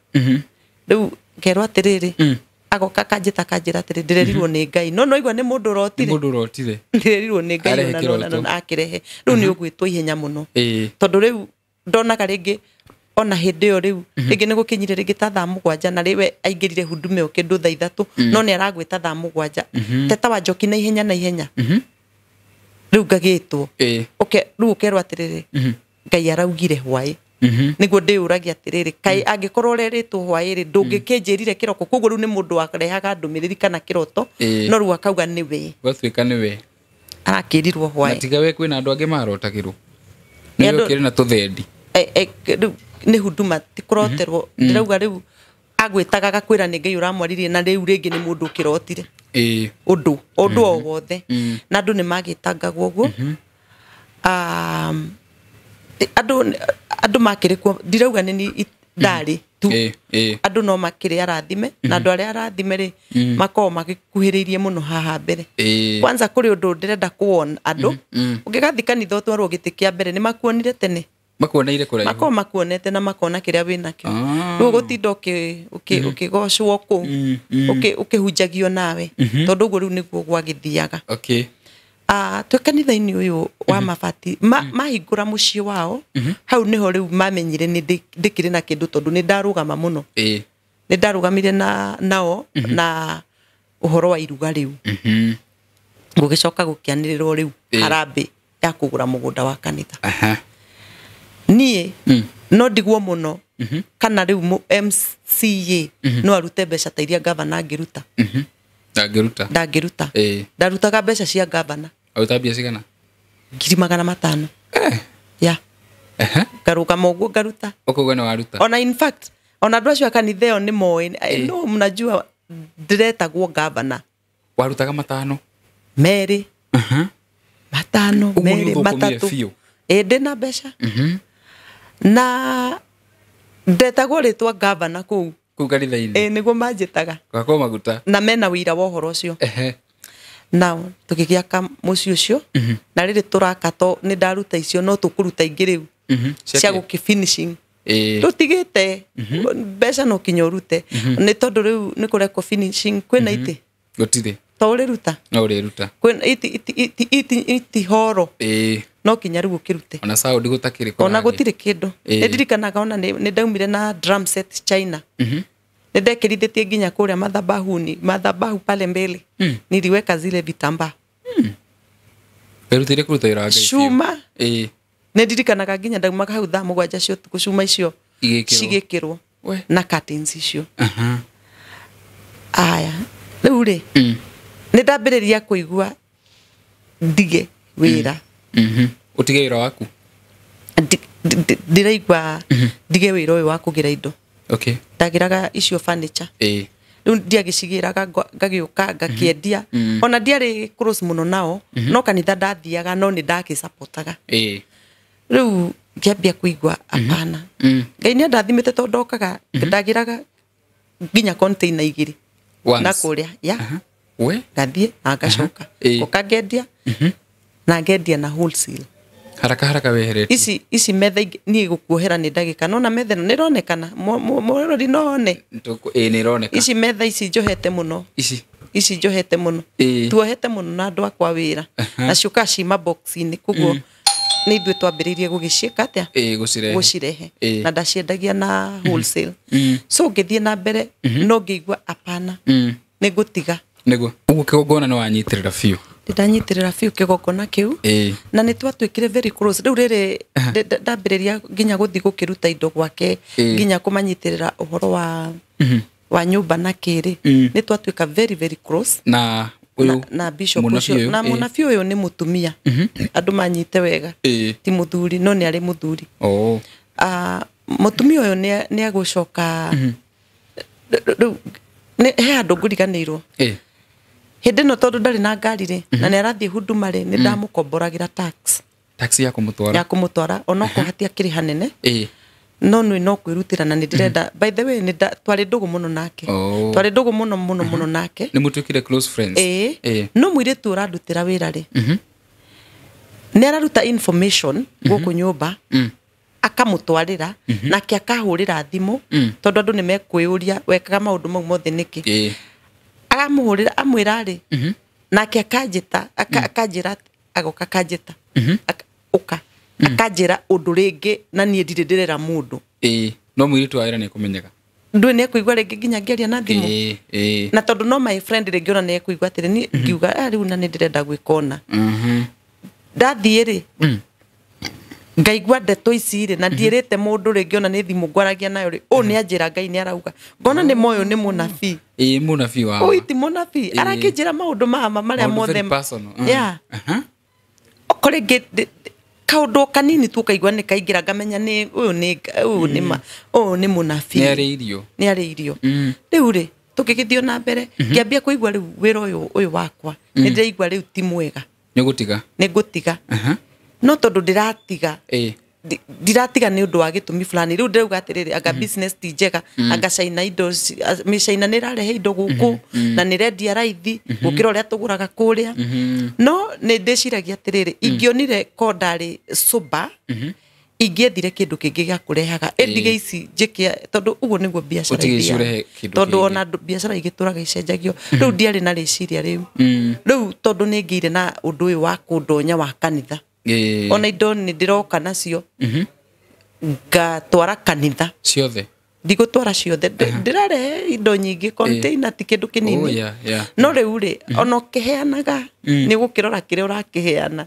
Rĩu ngerwo atĩrĩrĩ, agoka kanjĩta kanjĩra atĩrĩ, ndĩrerirwo nĩ Ngai. No no igua nĩ mũndũ ũrotire. Nĩ mũndũ ũrotire. Ndĩrerirwo nĩ Ngai ona akĩrehe. Rĩu nĩ ũgwĩtwo ihenya mũno. Tondũ rĩu ndonaga rĩngĩ ona hĩndĩ ĩyo rĩu rĩngĩ nĩ gũkinyire rĩngĩ ta thaa 7 na rĩwe aingĩrire Huduma ĩyo kĩndũ thaa 3, no nĩ aragwĩta thaa 7. Teta wa Njoki na ihenya na ihenya. Rĩu ngagĩtwo. Rĩu ũkerwo atĩrĩrĩ, Ngai araugire hwaĩ. Nĩguo ndĩyũragia atĩrĩrĩ, kaĩ angĩkorwo ũrerĩtwo hwaĩ rĩ, ndũngĩkĩnjĩrire kĩroko. Koguo rĩu nĩ mũndũ warehaga ndũmĩrĩri kana kĩroto, no rĩu akauga nĩ we. Gwatuĩka nĩ we. Arakĩrirwo hwaĩ. Na tiga we kwĩna andũ angĩ marotagĩrwo. Nĩ ũkĩrĩ na tũthendi. Rĩu nĩ Huduma ti kũroterwo. Ndĩrauga rĩu agwĩtaga agakwĩra nĩ Ngai ũramwaririe, na rĩu rĩngĩ nĩ mũndũ ũkĩrotire. Ũndũ o wothe. Na andũ nĩ magĩtangagwo ũguo. Andũ makĩrĩ kuo, ndirauga nĩ ndarĩ tu. Andũ no makĩrĩ arathime, na andũ arĩa arathime rĩ, makoragwo magĩkuhĩrĩirie mũno haha mbere. Kwanza kũrĩ ũndũ ndĩrenda kuona andũ, ũngĩgathiĩ kanitha ũtwarwo gĩtĩ kĩa mbere, nĩ makuonire tene. Makuoneire kũraihu. Makoragwo makuonete na makona kĩrĩa wĩnakĩo. Rĩu ũgũtinda ũkĩgocwo kũu, ũkĩhunjagio nawe, tondũ ũguo rĩu nĩguo gwagĩthiaga. Twĩ kanitha-inĩ ũyũ wa mabati, mahingũra mũciĩ wao, hau nĩho rĩu mamenyire nĩ ndĩkĩrĩ na kĩndũ, tondũ nĩ ndarũgama mũno. Nĩ ndarũgamire nao na ũhoro wa iruga rĩu. Gũgĩcoka gũkĩanĩrĩrwo rĩu harambĩ ya kũgũra mũgũnda wa kanitha. Niĩ no ndigwo mũno kana rĩu MCA no arute mbeca ta iria gavana angĩruta. Ndangĩruta. Ndarutaga mbeca cia gavana. Aruta mbia cigana? 500,000. Ya. Ngarũgama ũguo ngaruta. Ũkauga nĩ waruta. Ona in fact ona andũ acio a kanitha ĩyo nĩ moĩ, no mnajua ndĩretagwo gavana. Warutaga 5? 2. 5, 2, 3. Ndĩ na mbeca. Na ndetagwo rĩtwa gavana kũu. Kũu kanitha-inĩ. Nĩguo manjĩtaga. Gwakwo maguta. Na mena wĩira wa ũhoro ũcio. Nao tũgĩgĩaka mũciĩ ũcio. Na rĩrĩ tũraka to nĩ ndaruta icio no tũkũruta ingĩ rĩu. Cia gũkĩ finishing. Tũtigĩte mbeca no kinya ũrute. Nĩ tondũ rĩu nĩ kũrekwo finishing kwĩna itĩ. Gũtirĩ. To ũrĩruta. No ũrĩruta. Kwĩna iti horo. No kinya rĩu ũkĩrute. Ona sound gũtakĩrĩ kũragĩ. Ona gũtirĩ kĩndũ. Nĩ ndirikanaga ona nĩ ndaumire na drum set China. Nĩ ndekĩrithĩtie nginya kũrĩa madhabahuni, madhabahu pale mbele. Niliweka zile vitambaa. Werutĩire kũruta wĩra wa Ngai biũ. Cuma. Nĩ ndirikanaga nginya ndaumaga hau thaa 7 cia ũtukũ cuma icio cigĩkĩrwo na curtains icio. Aya, rĩu rĩ, nĩ ndambĩrĩria kũigua ndige wĩra. Ũtige wĩra waku? Ndĩraigua ndige wĩra ũyũ wa kũgĩra indo. Okay. Ndagĩraga icio furniture. Rĩu ndiagĩcigĩraga ngagĩũka ngakĩendia. Ona ndiarĩ close mũno nao, no kanitha ndathiaga no nĩ ndagĩcapotaga. Rĩu ngĩambia kũigua hapana. Ngai nĩ andathimĩte tondũ ndokaga ndagĩraga nginya container 2 na kũrĩa ya. We? Ngathiĩ na ngacoka. Ngoka ngendia na ngendia na wholesale. Haraka haraka weheretie. Ici metha niĩ gũkuohera nĩ ndagĩka nona metha ĩno nĩ ĩronekana mũrori no one. Nĩ ĩroneka. Ici metha ici njohete mũno. Ici njohete mũno. Tuohete mũno na andũ akwa wĩra. Na ciũkaga ci mabox-inĩ koguo nĩ ithuĩ twambĩrĩirie gũgĩciĩka atĩa? Gũcirehe. Na ndaciendagia na wholesale. So ngĩthiĩ na mbere no ngĩigua hapana. Nĩ ngũtiga. Nĩguo. Ũguo kĩgongona nĩ wanyitĩrĩra biũ. Ndanyitĩrĩra biũ kĩgongona kĩu. Na nĩ twatuĩkire very close. Rĩu rĩrĩ ndambĩrĩria nginya gũthiĩ gũkĩruta indo gwake, nginya kũmanyitĩrĩra ũhoro wa nyũmba na kĩrĩ. Nĩ twatuĩka very very close. Na ũyũ na bishop ũcio, na mũnabii ũyũ nĩ mũtumia. Andũ manyite wega. Ti mũthuri, no nĩ arĩ mũthuri. Mũtumia ũyũ nĩ agũcoka rĩu he handũ ngũriganĩirwo. Hĩndĩ ĩno tondũ ndarĩ na ngari rĩ, na nĩ arathiĩ huduma rĩ, nĩ ndamũkomboragĩra tax. Taxi ya kũmũtwara. Ya kũmũtwara, onokorwo hatiakĩrĩ hanene. No nĩ no kwĩrutĩra na nĩ ndĩrenda. By the way, nĩ twarĩ ndũgũ mũno nake. Twarĩ ndũgũ mũno mũno mũno nake. Nĩ mũtuĩkire close friends. No mũirĩtu ũrandutĩra wĩra rĩ, nĩ araruta information gũkũ nyũmba, akamũtwarĩra, nake akahũrĩra thimũ, tondũ andũ nĩ mekwĩyũria wekaga maũndũ mau mothe nĩkĩ. Akamũhũrĩra amwĩra rĩ, nake akanjĩta, akanjĩra, agoka akanjĩta, ũka, akanjĩra ũndũ rĩngĩ na niĩ ndirĩ ndĩrera mũndũ. No mũirĩtu wa wĩra nĩ ekũmenyeka. Ndũĩ nĩ ekũigua rĩngĩ nginya ngĩaria na thimũ. Na tondũ no my friend rĩngĩ ona nĩ ekũigua atĩrĩ, niĩ ngiuga, rĩu na nĩ ndĩrenda gwĩka ũna. Ndathiĩ rĩ, ngaigua ndeto ici rĩ, na ndiĩrĩte mũndũ rĩngĩ ona nĩ thimũ ngwaragia nayo rĩ, ũũ nĩ anjĩra Ngai nĩ arauga. Ngona nĩ moyũ nĩ mũnabii. Mũnabii wa. Ũyũ ti mũnabii. Arakĩnjĩra maũndũ ma marĩa mothe. Yeah. Okorwo rĩngĩ kaũndũ kanini tu ũkaigua nĩ kaingĩra ngamenya nĩ ũyũ nĩ ũyũ nĩ ma ũyũ nĩ mũnabii. Nĩ arĩirio. Nĩ arĩirio. Rĩu rĩ, tũgĩgĩthiĩ na mbere, ngĩambia kũigua rĩu wĩra ũyũ wakwa. Nĩ ndĩraigua rĩu ti mwega. Nĩ ũgũtiga? Nĩ ngũtiga. No tondũ ndĩratiga. Ndĩratiga nĩ ũndũ wa gĩtũmi fulani. Rĩu ndĩrauga atĩrĩrĩ, anga business ti njega, anga China indo, mĩcaina nĩ ĩrarehe indo gũkũ, na nĩ ĩrendia raithi gũkĩra ũrĩa tũgũraga kũrĩa. No nĩ ndĩciragia atĩrĩrĩ, ingĩonire ko ndarĩ sober, ingĩethire kĩndũ kĩngĩ gĩa kũrehaga. Ĩndige ici njĩke, tondũ ũguo nĩguo biacara ithiaga. Tondũ ona biacara igĩtũraga icenjagio. Rĩu ndiarĩ na rĩciria rĩu. Rĩu tondũ nĩ ngĩire na ũndũ ũyũ wa kũndonya wa kanitha. Ona indo nĩ ndĩroka nacio, ngatwara kanitha ciothe. Ndigũtwara ciothe, ndĩrarehe indo nyingĩ, container ti kĩndũ kĩnini. No rĩu rĩ, ona ũkĩheanaga nĩ gũkĩrora kĩrĩa ũrakĩheana,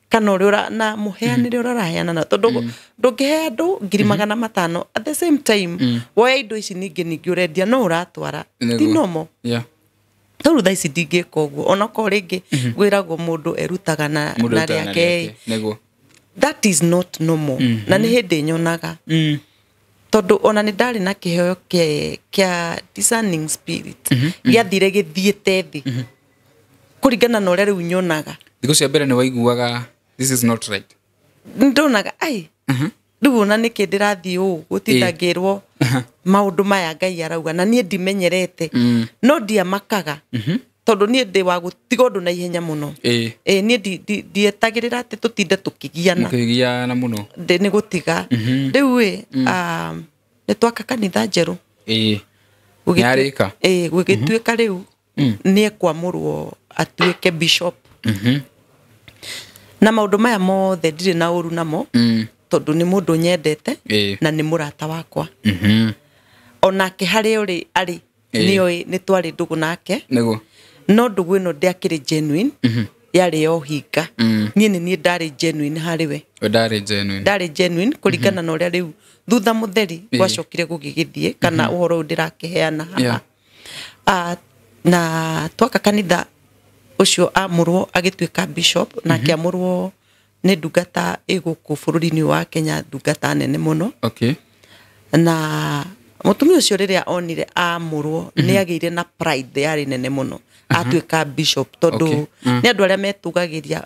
kana ũrĩa na mũheanĩre ũrĩa ũraheana na, tondũ ndũngĩhe andũ 500,000 at the same time woya indo ici ningĩ ningĩ ũrendia no ũratwara ti normal. Tondũ thaa ici ndingĩka ũguo onakorwo rĩngĩ gwĩragwo mũndũ erutaga na Mũndũ na erutaga na rĩake rĩake, nĩguo. That is not normal. Na nĩ hĩndĩ nyonaga tondũ ona nĩ ndarĩ na kĩheo kĩa discerning spirit gĩathire gĩthiĩte thĩ kũringana na ũrĩa rĩu nyonaga. Thikũ cia mbere nĩ waiguaga this is not right. Ndonaga ai rĩu ona nĩkĩ ndĩrathiĩ ũũ gũtinda ngĩrwo maũndũ maya Ngai arauga na niĩ ndimenyerete no ndiamakaga tondũ niĩ ndĩ wa gũtiga ũndũ na ihenya mũno. Niĩ ndietagĩrĩra atĩ tũtinde tũkĩgiana. Mũkĩgiana mũno. Ndĩ nĩ gũtiga rĩu ĩ nĩ twaka kanitha njerũ. Nĩarĩka? Gũgĩtuĩka rĩu nĩ ekwamũrwo atuĩke bishop. Na maũndũ maya mothe ndirĩ na ũru namo tondũ nĩ mũndũ nyendete na nĩ mũrata wakwa. Onake harĩa ũrĩ arĩ nĩoĩ nĩ twarĩ ndũgũ nake. Nĩguo. No ndũgũ ĩno ndĩakĩrĩ genuine, yarĩ ya ũhinga. Niĩ nĩ niĩ ndarĩ genuine harĩ we. We ndarĩ genuine. Ndarĩ genuine kũringana na ũrĩa rĩu thutha mũtheri gwacokire gũgĩgĩthiĩ kana ũhoro ũyũ ndĩrakĩheana haha. Na twaka kanitha ũcio amũrwo agĩtuĩka bishop na akĩamũrwo nĩ ndungata ĩgũkũ bũrũri-inĩ wa Kenya, ndungata nene mũno. Na mũtumia ũcio rĩrĩa onire amũrwo nĩ agĩire na pride yarĩ nene mũno atuĩka bishop tondũ nĩ andũ arĩa metũgagĩria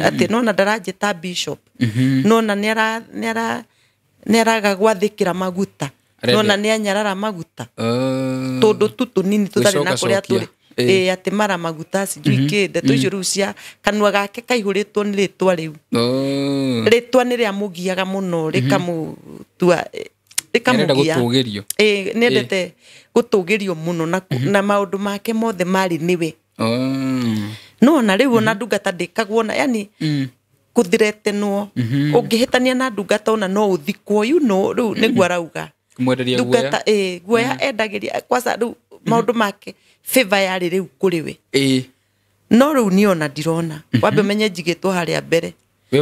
atĩ nona ndaranjĩta bishop, nona nĩ araga gwathĩkĩra maguta, nona nĩ anyarara maguta tũndũ tu tũnini tũtarĩ na kũrĩa tũrĩ. Atĩ mara maguta sijui kĩ ndeto icio rĩu cia kanua gake kaihũrĩtwo nĩ rĩtwa rĩu. Rĩtwa nĩ rĩamũgiaga mũno rĩkamũtua rĩkamũgia. Gũtũgĩrio. Nĩendete gũtũgĩrio mũno na maũndũ make mothe marĩ nĩwe. No ona rĩu ona ndungata ndĩkagwo na yani kũthiretenwo ũngĩhĩtania na ndungata ona no ũthikwo, you know, rĩu nĩguo arauga. Kũmwenderia guoya. Ndungata guoya endagĩria kwanza rĩu maũndũ make favor yarĩ rĩu kũrĩ we. No rĩu niĩ ona ndirona wambe ũmenye njigĩtwo harĩa mbere.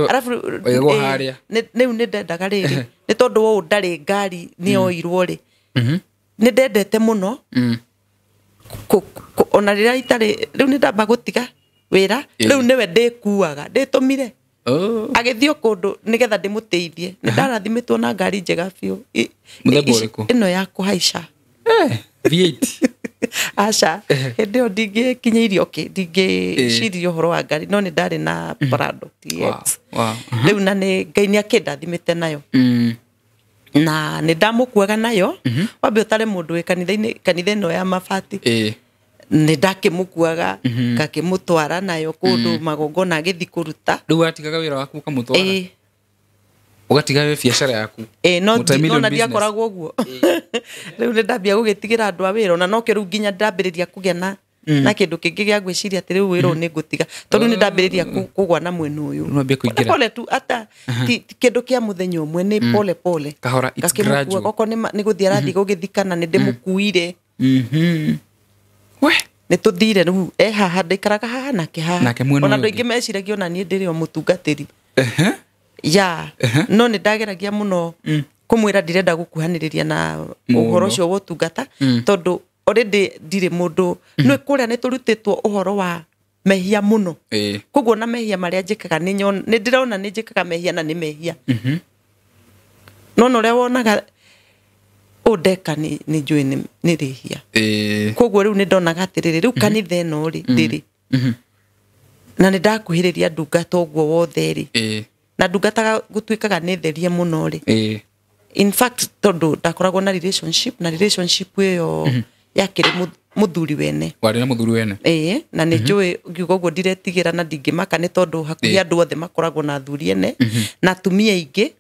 Arabu waigagwo harĩa. Rĩu nĩ ndendaga rĩrĩ nĩ tondũ ũũ ndarĩ ngari nĩ oirwo rĩ nĩ ndendete mũno ona rĩrĩa itarĩ rĩu nĩ ndamba gũtiga wĩra rĩu nĩwe ndĩkuaga ndĩtũmire agĩthiĩ o kũndũ nĩgetha ndĩmũteithie. Nĩ ndarathimĩtwo na ngari njega biũ. Mũthemba ũrĩkũ? Ĩno ya kũhaica. V8. Aca, hĩndĩ ĩyo ndingĩkinyĩirie, okay, ndingĩciria ũhoro wa ngari no nĩ ndarĩ na Prado TX. Rĩu na nĩ Ngai nĩ akĩndathimĩte nayo na nĩ ndamũkuaga nayo wambe ũtare mũndũ wĩ kanitha-inĩ kanitha ĩno ya mabati nĩ ndakĩmũkuaga ngakĩmũtwara nayo kũndũ magongona agĩthiĩ kũruta. Rĩu watigaga wĩra waku ũkamũtwara? Ũgatiga we biacara yaku? No Multi-million na business. Ndiakoragwo ũguo rĩu nĩ ndambia gũgĩtigĩra andũ a wĩra ona nokĩo rĩu nginya ndambĩrĩria kũgĩa na kĩndũ kĩngĩ gĩa gwĩciria atĩ rĩu wĩra ũyũ nĩ ngũtiga tondũ nĩ ndambĩrĩria kũgwa na mwena ũyũ. Rĩu wambia kũingĩra. Pole tu ata ti kĩndũ kĩa mũthenya ũmwe nĩ pole pole. Kahora, it's Ngakĩmũkua. gradual. Okorwo nĩ gũthiĩ arathiĩ gũgĩthikana nĩ ndĩmũkuire. We. Nĩ tũthire rĩu e haha ndaikaraga haha nake haha. Nake mwena Ona ũyũ andũ aingĩ meciragia ona niĩ ndĩrĩ o mũtungatĩri ya no nĩ ndageragia mũno kũmwĩra ndirenda gũkuhanĩrĩria na Mũno. ũhoro ũcio wa ũtungata tondũ already ndirĩ mũndũ nĩ kũrĩa nĩ tũrutĩtwo ũhoro wa mehia mũno koguo na mehia marĩa njĩkaga nĩ ndĩrona nĩ njĩkaga mehia na nĩ mehia no na ũrĩa wonaga ũũ ndeka nĩ njũĩ nĩ rĩhia koguo rĩu nĩ ndonaga atĩrĩrĩ rĩu kanitha ĩno rĩ ndĩrĩ na nĩ ndakuhĩrĩria ndungata ũguo wothe rĩ na ndungata gũtuĩkaga nĩ therie mũno rĩ in fact tondũ ndakoragwo na relationship na relationship ĩyo yakĩrĩ mũthuri wene. Warĩ na mũthuri wene? Ĩĩ, na nĩ njũĩ ngiuga ũguo ndiretigĩra na ndingĩmaka nĩ tondũ hakuhĩ andũ othe makoragwo na athuri ene na atumia aingĩ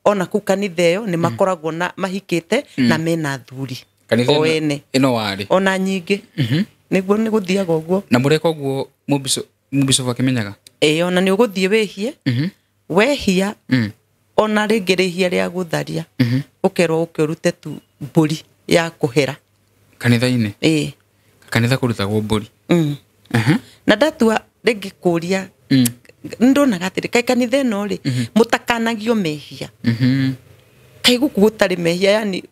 ona kũu kanitha ĩyo nĩ makoragwo na mahikĩte na mena athuri Kanitha o ene ĩno warĩ? Ona nyingĩ nĩguo nĩ gũthiaga ũguo. Na mũreka ũguo mũbishop akĩmenyaga? Ĩĩ, ona nĩ ũgũthiĩ wĩhie wehia ona rĩngĩ rĩhia rĩa gũtharia ũkerwo ũke ũrute tu mbũri ya kũhera. Kanitha-inĩ? Ĩĩ. Kanitha kũrutagwo mbũri? Na ndatua rĩngĩ kũria ndonaga atĩrĩ kaĩ kanitha ĩno rĩ mũtakanagio mehia. Kaĩ gũkũ gũtarĩ mehia, yani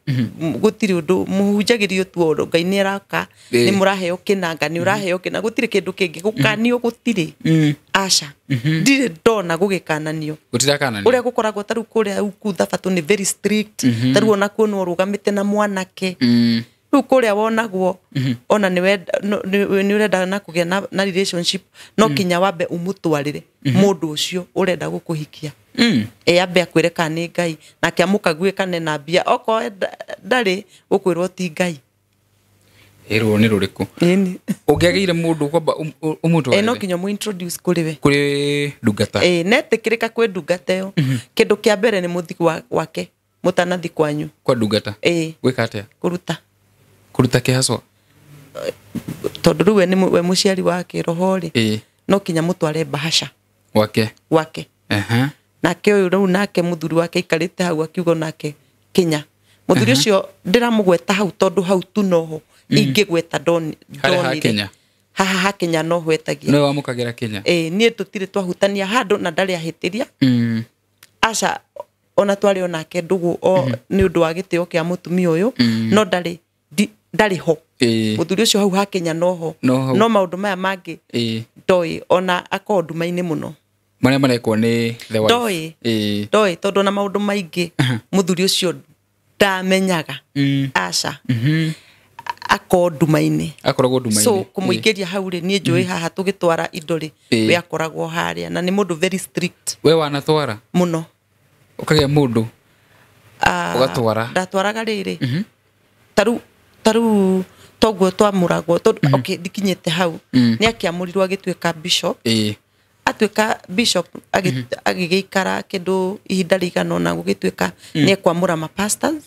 gũtirĩ ũndũ mũhunjagĩrio tu ũndũ Ngai nĩ araka, nĩ mũraheo kĩnanga, nĩ ũraheo kĩna, gũtirĩ kĩndũ kĩngĩ gũkanio gũtirĩ. Aca, ndirĩ ndona gũgĩkananio. Gũtirakananio. Ũrĩa gũkoragwo ta rĩu kũrĩa huku thabatũ nĩ very strict, ta rĩu ona kuo no ũrũgamĩte na mwanake. Rĩu kũrĩa wonagwo ona nĩ ũrenda na kũgĩa na relationship, no kinya wambe ũmũtwarĩre mũndũ ũcio ũrenda gũkũhikia. Ambe akwĩre kana nĩ Ngai, nake amũkague kana ena mbia, okorwo ndarĩ ũkwĩrwo ti Ngai. Ĩrwo nĩ rũrĩkũ? Ĩni. Ũngĩagĩire mũndũ kwamba ũmũtwarĩre? No kinya ũmũ introduce kũrĩ we. Kũrĩ ndungata. Netĩkĩrĩka kwĩ ndungata ĩyo, kĩndũ kĩa mbere nĩ mũthi wake mũtanathi kwanyu. Kwa ndungata? Gwĩka atĩa? Kũruta. Kũruta kĩhacwa? Tondũ rĩu we nĩ we mũciari wa kĩroho rĩ, no kinya mũtware bahasha wake. Wake. Nake ũyũ rĩu nake mũthuri wake aikarĩte hau akiuga nake kinya. Mũthuri ũcio ndĩramũgweta hau tondũ hau tu noho ingĩgweta ndonire. Haha ha Kenya no hwetagia. No wamũkagĩra Kenya. Niĩ tũtirĩ twahutania handũ na ndarĩ ahĩtĩria. Aca, ona twarĩ onake ndũgũ o nĩ ũndũ wa gĩtĩo kĩa mũtumia ũyũ, no ndarĩ ho. Mũthuri ũcio hau ha Kenya noho. No maũndũ maya mangĩ ndoĩ, ona akorwo nduma-inĩ mũno. Marĩa marekwo nĩ the wife. Ndoĩ tondũ ona maũndũ maingĩ mũthuri ũcio ndamenyaga. Aca. Akorwo nduma-inĩ. Akoragwo nduma-inĩ. So kũmũingĩria hau rĩ, niĩ njũĩ haha tũgĩtwara indo rĩ, we akoragwo harĩa na nĩ mũndũ very strict. We wanatwara? Mũno. Ũkagĩa mũndũ ũgatwara? Ndatwaraga rĩrĩ. Taru toguo twamũragwo, tondũ okay, ndikinyĩte hau. Nĩ akĩamũrirwo agĩtuĩka bishop. Atuĩka bishop agĩgĩikara kĩndũ ihinda rĩigana ũna gũgĩtuĩka nĩ ekwamũra ma pastors.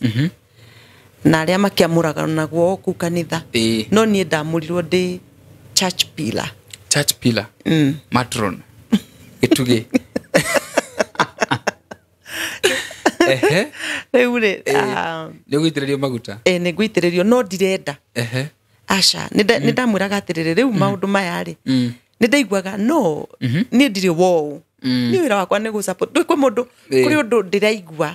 Na arĩa makĩamũraga naguo kũu kanitha. No niĩ ndamũrirwo ndĩ church pillar. Church pillar? Matron. Gĩtugĩ. Rĩu rĩ, nĩ ũgũitĩrĩrio maguta? Nĩ ngũitĩrĩrio no ndirenda. Aca, nĩ ndamwĩraga atĩrĩrĩ, rĩu maũndũ maya rĩ, nĩ ndaiguaga no niĩ ndirĩ woũ. Niĩ wĩra wakwa nĩ gũ-support. Kwĩ mũndũ, kũrĩ ũndũ ndĩraigua,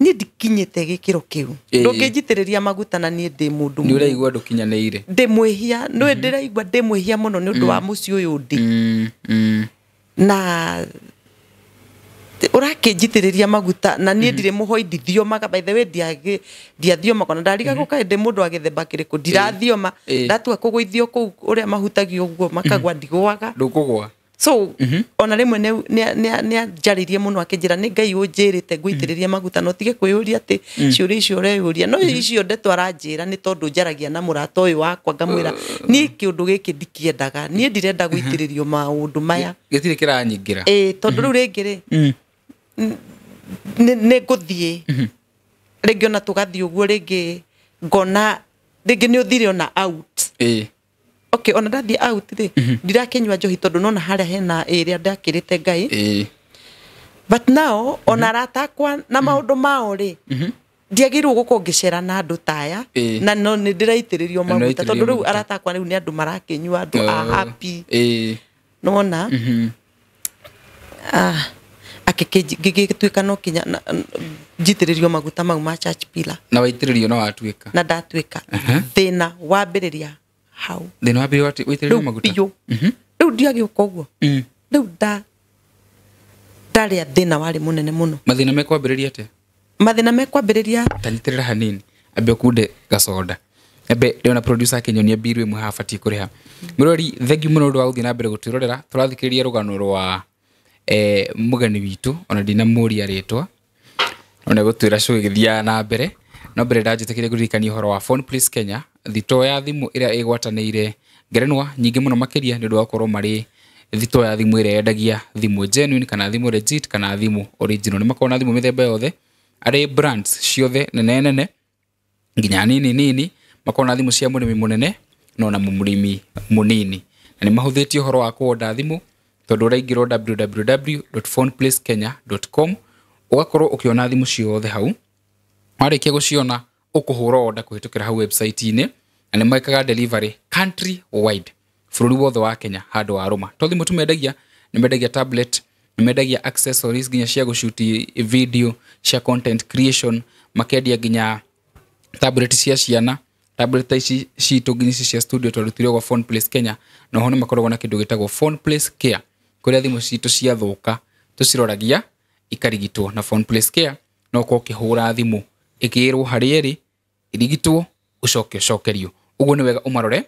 niĩ ndikinyĩte gĩkĩro kĩu. Ndũngĩnjitĩrĩria maguta na niĩ ndĩ mũndũ. Nĩ ũraigua ndũkinyanĩire. Ndĩ mwĩhia, nĩ ndĩraigua ndĩ mwĩhia mũno nĩ ũndũ wa mũciĩ ũyũ ndĩ. Na ũrakĩnjitĩrĩria maguta na niĩ ndirĩ mũhoi, ndithiomaga. By the way, ndiathiomaga ona ndarigagwo kaĩ ndĩ mũndũ wa gĩthemba kĩrĩkũ, ndirathioma. Ndatua kũgũithio kũu ũrĩa mahutagio ũguo makagwa, ndigũaga. Ndũkũgwa. So ona rĩmwe nĩ anjarĩirie mũno akĩnjĩra nĩ Ngai ũnjĩrĩte ngũitĩrĩrie maguta, no tige kwĩyũria atĩ ciũria icio ũreyũria. No icio ndeto aranjĩra nĩ tondũ njaragia na mũrata ũyũ wakwa ngamwĩra niĩ kĩũndũ gĩkĩ ndikĩendaga, niĩ ndirenda gũitĩrĩrio maũndũ maya. Gĩtirĩ kĩranyingĩra. Tondũ rĩu rĩngĩ rĩ, nĩ ngũthiĩ rĩngĩ ona tũgathiĩ ũguo rĩngĩ ngona rĩngĩ nĩ ũthire ona out. Okay, ona ndathiĩ out rĩ, ndirakĩnyua njohi tondũ nona harĩa hena ĩrĩa ndakĩrĩte Ngai. But now ona arata akwa na maũndũ mao rĩ, ndiagĩrĩirwo gũkorwo ngĩcera na andũ ta aya, na no nĩ ndĩraitĩrĩrio maguta tondũ rĩu arata akwa rĩu nĩ andũ marakĩnyua, andũ a happy. Nĩwona? Ngĩgĩtuĩka no kinya njitĩrĩrio maguta mau ma church pillar. Na waitĩrĩrio na watuĩka? Na ndatuĩka. Thĩna wambĩrĩria hau. Thĩna wambĩrĩria waitĩrĩrio maguta? Rĩu rĩu ndiagĩũka ũguo. Rĩu ndarĩa thĩna warĩ mũnene mũno. Mathĩna mekwambĩrĩria atĩa? Mathĩna mekwambĩrĩria tanyitĩrĩra hanini ambe ũkunde gacoda. Ambe ndĩrona producer akĩnyonia bill ĩmwe haha batiĩ kũrĩha. Mũrori, thengiũ mũno ũndũ wa gũthiĩ na mbere gũtwĩrorera. Tũrathikĩrĩria rũgano rwa mũgeni witũ, ona ndinamũria rĩtwa, ona gũtwĩra show ĩgĩthiaga na mbere. No mbere ndanjĩtĩkĩrie ngũririkanie ũhoro wa Phone Place Kenya, thitoo ya thimũ ĩrĩa ĩgwatanĩire ngerenwa nyingĩ mũno makĩria nĩ ũndũ wa gũkorwo marĩ thitoo ya thimũ ĩrĩa yendagia thimũ genuine kana thimũ legit kana thimũ original. Nĩ makoragwo na thimũ mĩthemba yothe, arĩ brands ciothe nene nene nginya nini nini, makoragwo na thimũ cia mũrĩmi mũnene no na mũrĩmi mũnini. Na nĩ mahũthĩtie ũhoro wa kũonda thimũ tondũ ũraingĩra www.phoneplacekenya.com ũgakorwo ũkĩona thimũ ciothe hau. Warĩkia gũciona ũkũhũra order kũhĩtũkĩra hau website-inĩ, na nĩ mekaga delivery country wide, bũrũri wothe wa Kenya handũ wa rũma. To thimũ tu mendagia, nĩ mendagia tablet, nĩ mendagia accessories nginya cia gũshuti video, cia content creation, Makendia nginya tablet cia ciana, tablet ta ici citũ nginya ici cia studio twarutire gwa Phone Place Kenya. Na oho nĩ makoragwo na kĩndũ gĩtagwo Phone Place Care, kũrĩa thimũ citũ ciathũka tũciroragia ikarigitwo na Phone Place Care. No ũkorwo ũkĩhũra thimũ ĩkĩrwo harĩa ĩrĩ irigitwo ũcoke ũcokerio. Ũguo nĩ wega ũmarore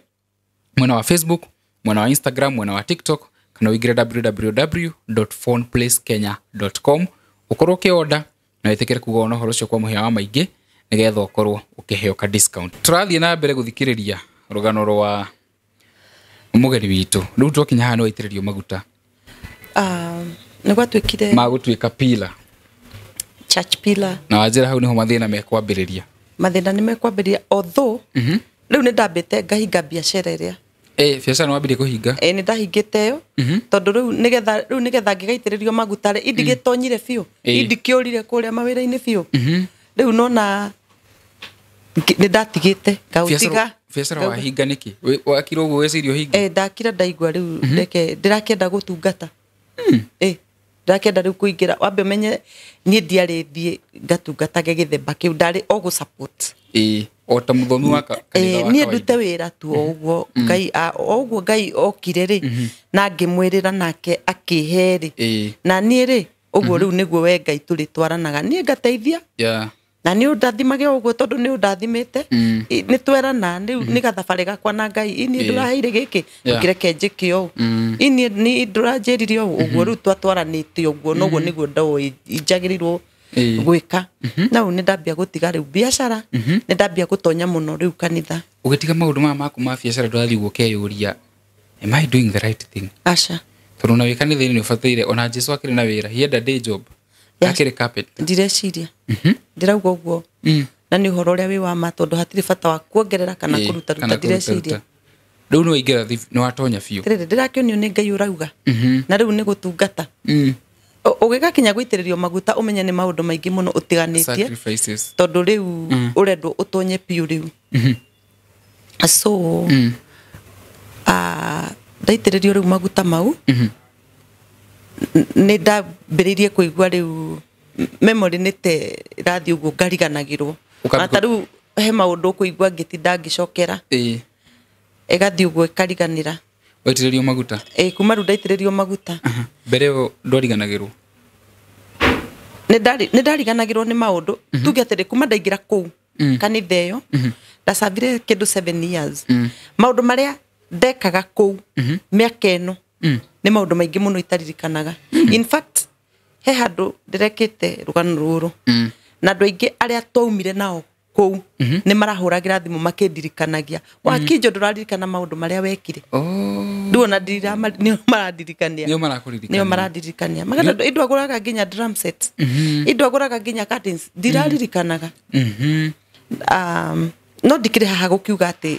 mwena wa Facebook, mwena wa Instagram, mwena wa TikTok, kana ũingĩre www.phoneplacekenya.com ũkorwo ũkĩorder na wĩtĩkĩre kuga ona ũhoro ũcio kwa mũhĩa wa maingĩ nĩgetha ũkorwo ũkĩheo ka discount. Tũrathiĩ na mbere gũthikĩrĩria rũgano rwa mũgeni witũ. Rĩu twakinya haha nĩ waitĩrĩrio maguta. Nĩ gwatuĩkire ma gũtuĩka pillar, church pillar. Na wanjĩra hau nĩho mathĩna mekwambĩrĩria. Mathĩna nĩ mekwambĩrĩria, although rĩu nĩ ndambĩte ngahinga biacara ĩrĩa. Biacara nĩ wambirie kũhinga? Nĩ ndahingĩte ĩyo tondũ rĩu nĩgetha ngĩgaitĩrĩrio maguta rĩ, indigĩtonyire biũ, indikĩũrire kũrĩa mawĩra-inĩ biũ. Rĩu nona nĩ ndatigĩte ngaũtiga. Biacara wahinga nĩkĩ? Wakira ũguo weciria ũhinge? Ndakira ndaigua rĩu reke ndĩrakĩenda gũtungata. Ndĩrakĩenda rĩu kũingĩra. Wambe ũmenye niĩ ndiarĩ thiĩ ngatungatage gĩthemba kĩu, ndarĩ o gũ support. O ta mũthomi wa kanitha wa niĩ ndute wĩra tu o ũguo Ngai, o ũguo Ngai okire rĩ na ngĩmwĩrĩra nake akĩhe rĩ, na niĩ rĩ ũguo rĩu nĩguo we Ngai tũrĩtwaranaga, niĩ ngateithia na nĩ ũndathimage ũguo tondũ nĩ ũndathimĩte. Nĩ twerana rĩu nĩ gathabarĩ gakwa na Ngai, niĩ ndũraheire gĩkĩ ngĩreke njĩke ũũ, niĩ nĩ ndũranjĩrire ũũ, ũguo rĩu twatwaranĩte ũguo, noguo nĩguo ndoĩ njagĩrĩirwo gwĩka. Na rĩu nĩ ndambia gũtiga rĩu biacara, nĩ ndambia gũtonya mũno rĩu kanitha. Ũgĩtiga maũndũ maya maku ma biacara ndũrathiĩ ũguo ũkeyũria, am I doing the right thing? Aca. Tondũ ona wĩ kanitha-inĩ nĩ ũbataire, ona Jesu akĩrĩ na wĩra, he had a day job. Akĩrĩ carpet. Ndireciria. Ndĩrauga ũguo. Na nĩ ũhoro ũrĩa wĩ wa ma tondũ hatirĩ bata wa kuongerera kana kũruta ruta, ndireciria. Rĩu nĩ waingĩra, nĩ watonya biũ. Atĩrĩrĩ, ndĩrakĩonio nĩ Ngai ũrauga. Na rĩu nĩ gũtungata. Ũgĩgakinya gũitĩrĩrio maguta ũmenye nĩ maũndũ maingĩ mũno ũtiganĩtie. Tondũ rĩu ũrendwo ũtonye biũ rĩu. So ndaitĩrĩrio rĩu maguta mau, nĩ ndambĩrĩirie kũigua rĩu memory nĩ te ĩrathiĩ ũguo ngariganagĩrwo. Na ta rĩu he maũndũ ũkũigua ngĩtinda ngĩcokera. Ĩgathiĩ ũguo ĩkariganĩra. Waitĩrĩrio maguta? Kuma rĩu ndaitĩrĩrio maguta. Mbere ĩyo ndwariganagĩrwo? Nĩ ndariganagĩrwo nĩ maũndũ. Tuge atĩrĩ, kuma ndaingĩra kũu kanitha ĩyo, ndacabire kĩndũ 7 years. Maũndũ marĩa ndekaga kũu mĩaka ĩno nĩ maũndũ maingĩ mũno itaririkanaga. In fact, he handũ ndĩrekĩte rũgano rũrũ na andũ aingĩ arĩa twaumire nao kũu nĩ marahũragĩra thimũ makĩndirikanagia, Wakinjo ndũraririkana maũndũ marĩa wekire. Rĩu ona nĩo marandirikania. Nĩo marandirikania. Magana indo agũraga nginya drum set, indo agũraga nginya curtains, ndiraririkanaga. No ndikĩrĩ haha gũkiuga atĩ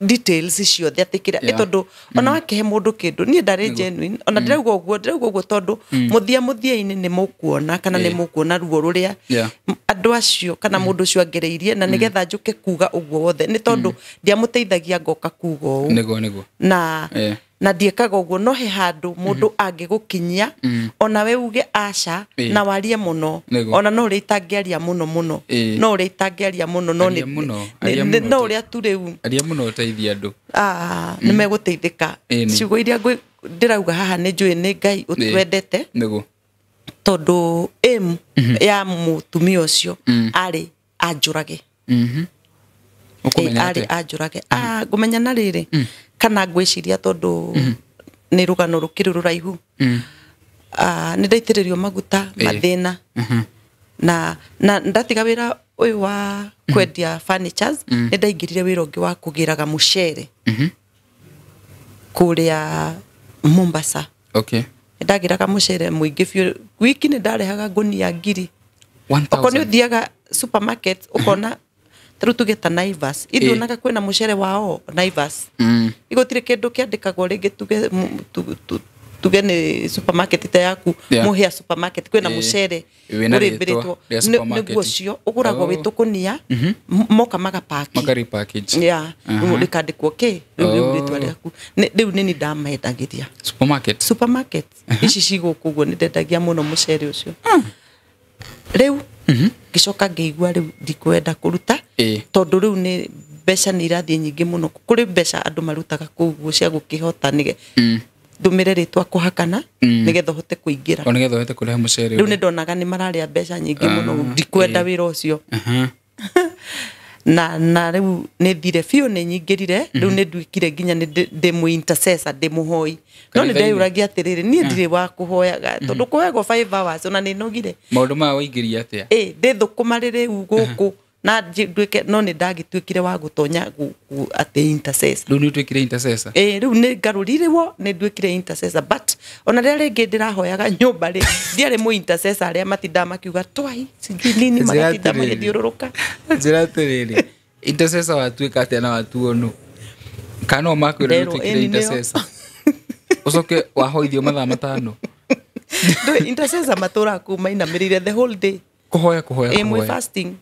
details ciothe atĩ kĩrĩa, tondũ ona wakĩhe mũndũ kĩndũ niĩ ndarĩ genuine, ona ndĩrauga ũguo, ndĩrauga ũguo tondũ mũthia-inĩ nĩ mũkuona kana nĩ mũkuona ruo rũrĩa andũ acio kana mũndũ ũcio angereirie, na nĩgetha njũke kuga ũguo wothe nĩ tondũ ndiamũteithagia ngoka kuga ũũ. Nĩguo. Na na ndiĩkaga ũguo, no he handũ mũndũ angĩgũkinyia ona we uge aca na warie mũno, ona no ũrĩa itangĩaria mũno mũno, no ũrĩa itangĩaria mũno, no nĩ no ũrĩa tu rĩu aria mũno ũteithia andũ nĩ megũteithĩka. Ciugo iria ndĩrauga haha nĩ njũĩ nĩ Ngai ũtwendete, tondũ aim ya mũtumia ũcio arĩ anjũrage. Arĩ anjũrage. Ngũmenya na rĩrĩ kana ngwĩciria tondũ nĩ rũgano rũkĩrĩ rũraihu. Nĩ ndaitĩrĩrio maguta mathĩna na ndatiga wĩra ũyũ wa kwendia furnitures, nĩ ndaingĩrire wĩra ũngĩ wa kũgĩraga mũcere kũrĩa Mombasa. Nĩ ndagĩraga mũcere mũingĩ biũ, wiki nĩ ndarehaga ngũnia 1,000. Okorwo nĩ ũthiaga supermarket ũkona tarĩu tuge ta Naivas, ithuonaga kwĩna mũcere wao Naivas. Igũtirĩ kĩndũ kĩandĩkagwo rĩngĩ tuge nĩ supermarket ta yaku, Mũhĩa supermarket kwĩna mũcere ũrĩmbĩrĩtwo nĩguo ũcio ũgũragwo wĩ tũkũnia, moka magapaki, rĩu rĩkandĩkwo kĩ rĩu rĩtwa rĩaku. Rĩu nĩ ndamendagĩria supermarket ici ci gũkũ ũguo, nĩ ndendagia mũno mũcere ũcio. Rĩu Ngĩcoka ngĩigua rĩu ndikwenda kũruta, tondũ rĩu nĩ mbeca nĩ irathiĩ nyingĩ mũno. Kũrĩ mbeca andũ marutaga kũu ũguo cia gũkĩhota nĩge ndũmĩre rĩtwa kũhakana nĩgetha ũhote kũingĩra. O nĩgetha ũhote kũrehe mũcere. Rĩu nĩ ndonaga nĩ mararĩa mbeca nyingĩ mũno, ndikwenda wĩra ũcio. Na rĩu nĩ thire biũ, nĩ nyingĩrire rĩu nĩ nduĩkire nginya nĩ ndĩ mũ intercessor, ndĩ mũhoi. No nĩ ndeyũragia atĩrĩrĩ, niĩ ndirĩ wa kũhoyaga tondũ kũhoyagwo 5 hours ona nĩ nogire. Maũndũ maya waingĩria atĩa? Ndĩ thũkũma rĩu gũkũ na nduĩke, no nĩ ndagĩtuĩkire wa gũtonya atĩ intercessor. Rĩu nĩ ũtuĩkire intercessor? Rĩu nĩ ngarũrirwo, nĩ nduĩkire intercessor, but ona rĩrĩa rĩngĩ ndĩrahoyaga nyũmba rĩ, ndiarĩ mũ intercessor arĩa matindaga makiuga twai sijui nini, magatinda magĩthiũrũrũka. Njĩra atĩrĩrĩ, intercessor watuĩka atĩa na watuo nũ? Kana no makwĩra nĩ ũtuĩkire intercessor? Ũcoke wahoithio mathaa 5. Ndũĩ intercessor matũraga kũu mainamĩrĩire the whole day. Kũhoya, kũhoya, kũhoya. Fasting.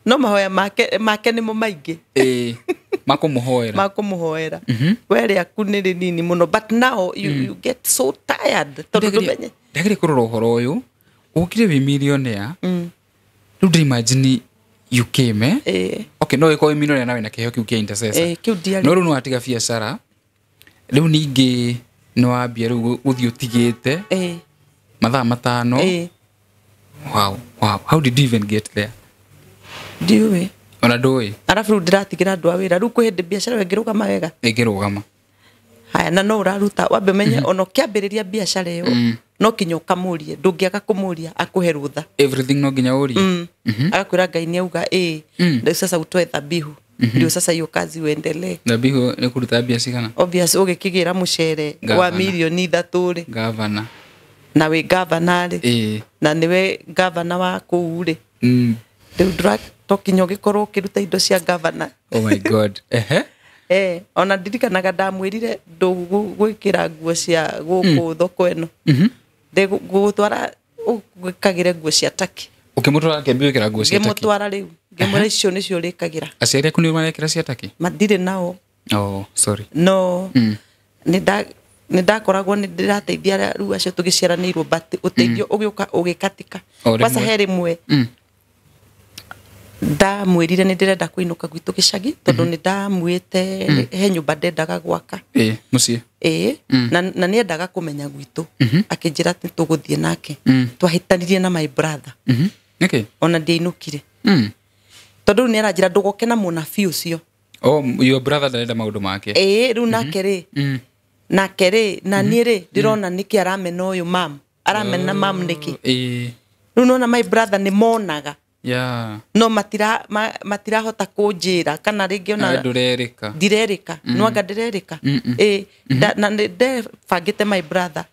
No mahoya make nĩmo maingĩ. Makũmũhoera. Makũmũhoera. We rĩaku nĩ rĩnini mũno, but now you get so tired tondũ ndũmenye. Ndagĩrĩ kũrora ũhoro ũyũ, ũkire wĩ millionaire. Rĩu ndĩ imagine you came, eh? Okay, no ĩkorwo wĩ millionaire na wĩna kĩheo kĩu kĩa intercessor. Kĩu ndiarĩ. No rĩu nĩ watiga biacara. Rĩu ningĩ nĩ wambia rĩu gũthiĩ ũtigĩte. Mathaa 5. Wow, wow. How did you even get there? Ndiũĩ. Ona ndũĩ. Arabu rĩu ndĩratigĩra andũ a wĩra. Rĩu kwĩ hĩndĩ biacara ĩngĩrũgama wega. Ĩngĩrũgama. Haya, na no ũraruta wambe ũmenye ona ũkĩambĩrĩria biacara ĩyo no kinya ũkamũrie, ndũngĩaga kũmũria akũhe rũtha. Everything no nginya ũrie. Agakwĩra Ngai nĩ auga rĩu sasa utoe dhabihu. Ndio sasa hiyo kazi uendelee. Dhabihu nĩ kũruta mbia cigana? Obvious ũgĩkĩgĩra mũcere wa milioni 3 rĩ. Gavana. Na wĩ gavana rĩ. Na nĩwe gavana wa kũu rĩ. Rĩu to kinya ũgĩkorwo ũkĩruta indo cia gavana. Oh my God. Ona ndirikanaga ndamwĩrire ndũgwĩkĩra nguo cia gũkũ thoko ĩno. Ndĩgũgũtwara ũgwĩkagĩre nguo cia Turkey. Ũkĩmũtwara akĩambia gwĩkĩra nguo cia Turkey? Ngĩmũtwara rĩu. Ngĩmwĩra icio nĩcio ũrĩkagĩra. Aciari aku nĩo marekĩra cia Turkey? Matirĩ nao. Oh, sorry. No nĩ ndakoragwo nĩ ndĩrateithia rĩu acio tũgĩciaranĩirwo, but ũteithio ũgĩũka ũgĩkatika. Kwanza he rĩmwe ndamwĩrire nĩ ndĩrenda kũinũka gwitũ gĩcagi tondũ nĩ ndamwĩte he nyũmba ndendaga gwaka. Mũciĩ. Na nĩendaga kũmenya gwitũ. Akĩnjĩra nĩ tũgũthiĩ nake. Twahĩtanirie na my brother. Nĩkĩ? Ona ndiainũkire. Tondũ rĩu nĩaranjĩra ndũgoke na mũnabii ũcio. Oh, your brother ndarenda maũndũ make. Rĩu nake rĩ. Nake rĩ, na niĩ rĩ, ndĩrona nĩkĩ aramena ũyũ mam. Aramena mam nĩkĩ? Rĩu nona my brother nĩ monaga. Yeah. No matirahota kũnjĩra kana rĩngĩ ona ndũrerĩka. Ndirerĩka. No anga ndĩrerĩka. Na ndebangĩte my brother.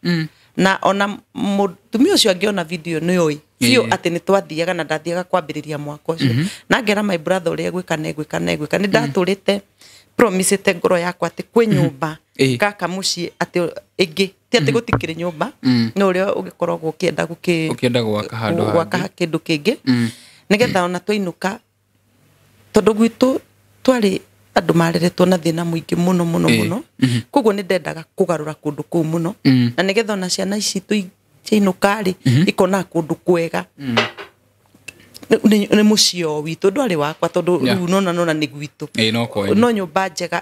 Na ona mũtumia ũcio angĩona video nĩ oĩ biũ atĩ nĩ twathiaga na ndathiaga kwambĩrĩria mwaka ũcio. Na ngera my brother ũrĩa egwĩka na egwĩka na egwĩka. Nĩ ndatũrĩte promisĩte ngoro yakwa atĩ kwĩ nyũmba gaka mũciĩ atĩ ĩngĩ ti atĩ gũtikĩrĩ nyũmba, no ũrĩa ũgĩkoragwo ũkĩenda ũkĩenda gwaka handũ gwaka kĩndũ kĩngĩ nĩgetha ona twainũka, tondũ gwitũ twarĩ andũ mareretwo na thĩna mũingĩ mũno mũno mũno. Koguo nĩ ndendaga kũgarũra kũndũ kũu mũno, na nĩgetha ona ciana ici ciainũka rĩ ikonaga kũndũ kwega. Nĩ mũciĩ o witũ, ndwarĩ wakwa tondũ rĩu nona nĩ gwitũ. No nyũmba njega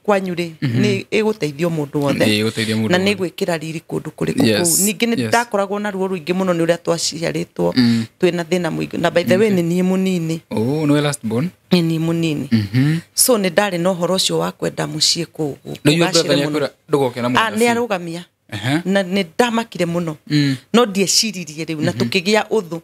kwanyu rĩ nĩ ĩgũteithio mũndũ wothe na nĩ ĩgwĩkĩra riri kũndũ kũrĩkũ kũu. Ningĩ nĩ ndakoragwo na ruo rũingĩ mũno nĩ ũrĩa twaciarĩtwo twĩna thĩna mũingĩ. Na by the way nĩ niĩ mũnini. Oh, nĩwe last born? Nĩ niĩ mũnini. So nĩ ndarĩ na ũhoro ũcio wa kwenda mũciĩ kũgacĩre mũno. Nĩ arũgamia. Na nĩ ndamakire mũno. No ndieciririe rĩu na tũkĩgĩa ũthũ.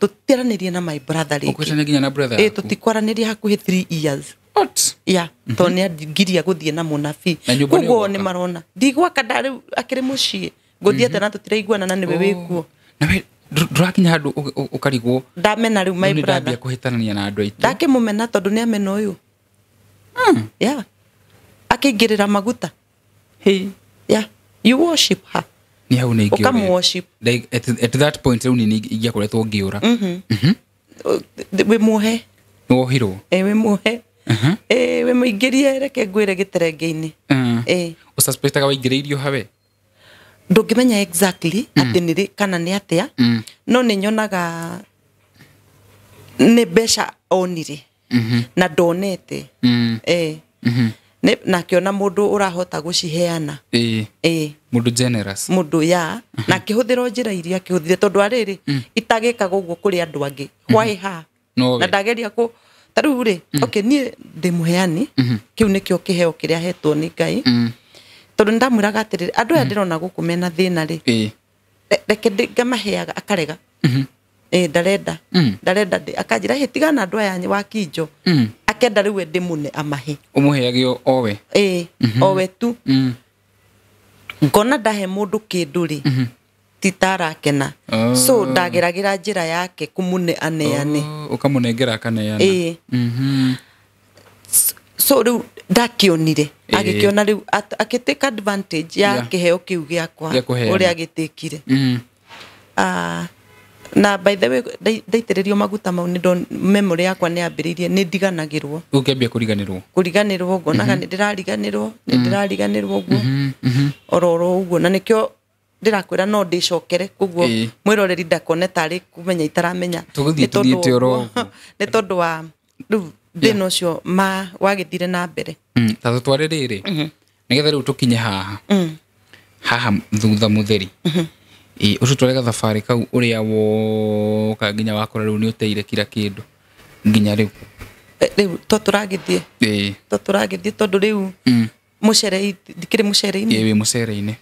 Tũtiaranĩrie na my brother rĩngĩ. Ũkũhĩtania nginya na brother yaku? Tũtikwaranĩria hakuhĩ 3 years. What? Yeah, tondũ nĩ angiria gũthiĩ na mũnabii. Koguo nĩ marona. Ndigwaka ndarĩ akĩrĩ mũciĩ. Ngũthiĩ atĩa na tũtiraiguana na nĩwe wĩkuo. Na we ndũrakinya handũ ũkarigwo. Ndamena rĩu my brother. Nĩ ndambia kũhĩtanania na andũ aitũ. Ndakĩmũmena tondũ nĩ amena ũyũ. Yeah. Akĩingĩrĩra maguta. Hey. Yeah. You worship her. Ni hau nĩ ingĩũra. Ũkamworship. Like at that point rĩu nĩ ingĩakoretwo ngĩũra. Wĩ muohe. Nĩ wohirwo? Wĩ muohe. Wĩ mũingĩrie, reke ngwĩre gĩterenge-inĩ. Ũsuspectaga waingĩrĩirio hawe? Ndũngĩmenya exactly atĩ nĩ rĩ kana nĩ atĩa. No nĩ nyonaga Nĩ mbeca onire na ndonete. Na akĩona mũndũ ũrahota gũciheana. Mũndũ generous. Mũndũ ya na akĩhũthĩra njĩra iria akĩhũthĩre tondũ arĩrĩ itagĩkaga ũguo kũrĩ andũ angĩ. Why ha? Na ndageria kũ ta rĩu rĩ, okay, niĩ ndĩ mũheani, kĩu nĩkĩo kĩheo kĩrĩa hetwo nĩ Ngai. Tondũ nĩndamwĩraga atĩrĩrĩ, andũ aya ndĩrona gũkũ mena thĩna rĩ, reke ngamaheaga akarega. Ndarenda. Ndarenda akanjĩra hĩ tigana andũ aya wa Kinjo. Akenda rĩu we ndĩmũne amahe. Ũmũheage owe. Owe tu. Ngona ndahe mũndũ kĩndũ rĩ, ti tarakena. So ndageragĩra njĩra yake kũmũne aneane. Ũkamũnengera akaneana. So rĩu ndakĩonire, agĩkĩona rĩu agĩtake advantage ya kĩheo kĩu gĩakwa ũrĩa agĩtĩkire. Na by the way ndaitĩrĩrio maguta mau nĩ memory yakwa nĩ yambĩrĩirie nĩ ndiganagĩrwo. Ũkĩambia kũriganĩrwo. Kũriganĩrwo ngonaga nĩ ndĩrariganĩrwo, nĩ ndĩrariganĩrwo ũguo. Ororo ũguo na nĩkĩo ndĩrakwĩra no ndĩcokere koguo mwĩroreri ndakone tarĩ kũmenya itaramenya. Tũgũthiĩ tũthiĩte oro ũguo. Nĩ tondũ wa rĩu thĩna ũcio wagĩthire na mbere. Ta tũtware rĩrĩ nĩgetha rĩu tũkinye haha. Haha thutha mũtheri. Ũtũtware gathabarĩ kau ũrĩa woka nginya wakora rĩu nĩ ũteire kira kĩndũ nginya rĩu. Rĩu to tũragĩthiĩ. To tũragĩthiĩ tondũ rĩu mũcere ndikĩrĩ mũcere-inĩ. Wĩ mũcere-inĩ.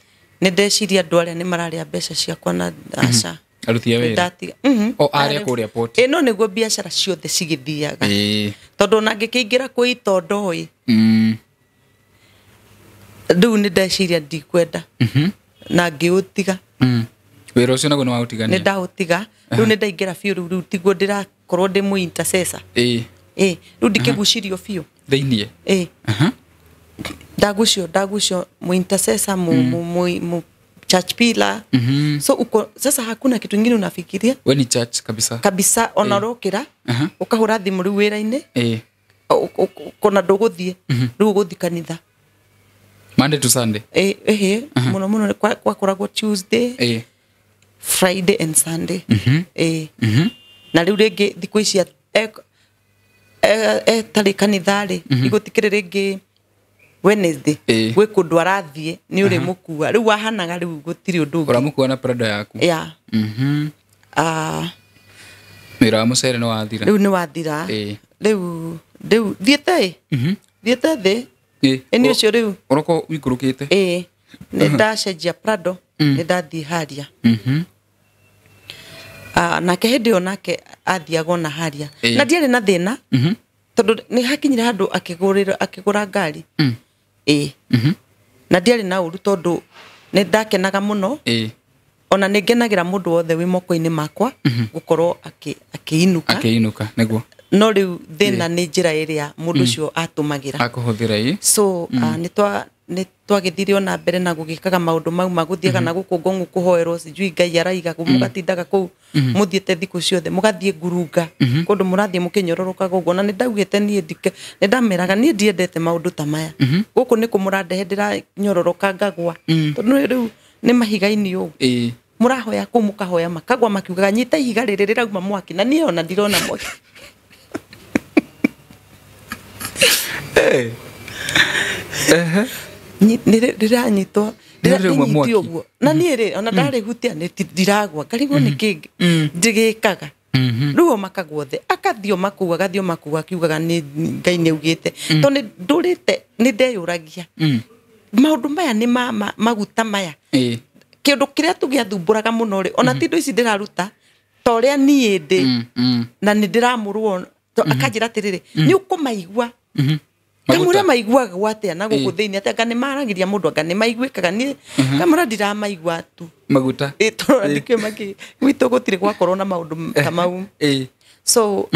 Nĩ ndeciria andũ arĩa nĩ mararĩa mbeca ciakwa na aca. Aruti a wĩra. O arĩa kũrĩa port. Ĩno nĩguo biacara ciothe cigĩthiaga. Tondũ ona ngĩkĩingĩra kwĩ itondo ĩ. Rĩu nĩ ndeciria ndikwenda. Na ngĩũtiga. Wĩra ũcio naguo nĩ waũtigania? Nĩ ndaũtiga. Rĩu nĩ ndaingĩra biũ rĩu tiguo ndĩrakorwo ndĩ mũ intercessor. Rĩu ndikĩgucirio biũ. Thĩiniĩ? Ndagucio mu intercessor mu church pillar. So uko sasa hakuna kitu kingine unafikiria. Wewe ni church kabisa. Kabisa onarokira ukahura thimu riu wira-ini. Kona nduguthie riu uguthi kanitha. Monday to Sunday. Muno muno kwakoragwo Tuesday, Friday and Sunday. Na riu ringi thiku ici tari kanitha ri igutikire ringi Wednesday gwĩ kũndũ arathiĩ nĩ ũrĩ mũkua rĩu wahanaga rĩu gũtirĩ ũndũ ũngĩ ũramũkua na Prado yaku. Wĩra wa mũcere nĩ wathira. Rĩu nĩ wathira. Rĩu thiĩte thiĩte thĩ ĩni ũcio rĩu ũroko wĩikũrũkĩte. Nĩ ndacenjia Prado nĩ ndathiĩ haria. Nake hĩndĩ ĩyo nake athiaga ona haria na ndiarĩ na thĩna tondũ nĩ hakinyire handũ akĩgũra ngari. Na ndiarĩ na ũru tondũ nĩ ndakenaga mũno. Ona nĩ ngenagĩra mũndũ wothe wĩ moko-inĩ makwa gũkorwo akĩinũka. Akĩinũka nĩguo. No rĩu thĩna nĩ njĩra ĩrĩa mũndũ ũcio atũmagĩra. Akũhũthĩra. So nĩ twagĩthire ona mbere na gũgĩkaga maũndũ mau magũthiaga na gũkũ Ngong'u kũhoerwo sijui Ngai araiga mũgatindaga kũu mũthiĩte thikũ ciothe mũgathiĩ ngurunga kũndũ mũrathiĩ mũkĩnyororokaga ũguo. Na nĩ ndaugĩte niĩ nĩ ndameraga niĩ ndiendete maũndũ ta maya. Gũkũ nĩ kũmũrandehe ndĩranyororoka ngagwa tondũ rĩu nĩ mahiga-inĩ ũũ. Mũrahoya kũu mũkahoya makagwa makiugaga nyita ihiga rĩrĩ rĩrauma mwaki na niĩ ona ndirona mwaki. Ndiranyitwo ndĩranyitio ũguo na niĩ rĩ ona ndarĩhutia nĩ ndiragwa ngarigwo nĩ kĩ ndĩgĩkaga. Rĩu o makagwo thĩ akathio makuu agathio makuu akiugaga nĩ Ngai nĩ augĩte tondũ nĩ ndũrĩte nĩ ndeyũragia maũndũ maya nĩ maguta maya kĩndũ kĩrĩa tu gĩathumbũraga mũno rĩ ona ti indo ici ndĩraruta ta ũrĩa niĩ ndĩ na nĩ ndĩramũrwo akanjĩra atĩrĩrĩ nĩ ũkũmaigua kamũra maiguaga atĩa na gũkũ thĩinĩ atĩa anga nĩ maragĩria mũndũ anga nĩ maiguĩkaga niĩ kamũra ndiramaigua tu maguta tondũ ndikĩũĩ makĩ gwitũ gũtirĩ gwakorwo na maũndũ ta mau. So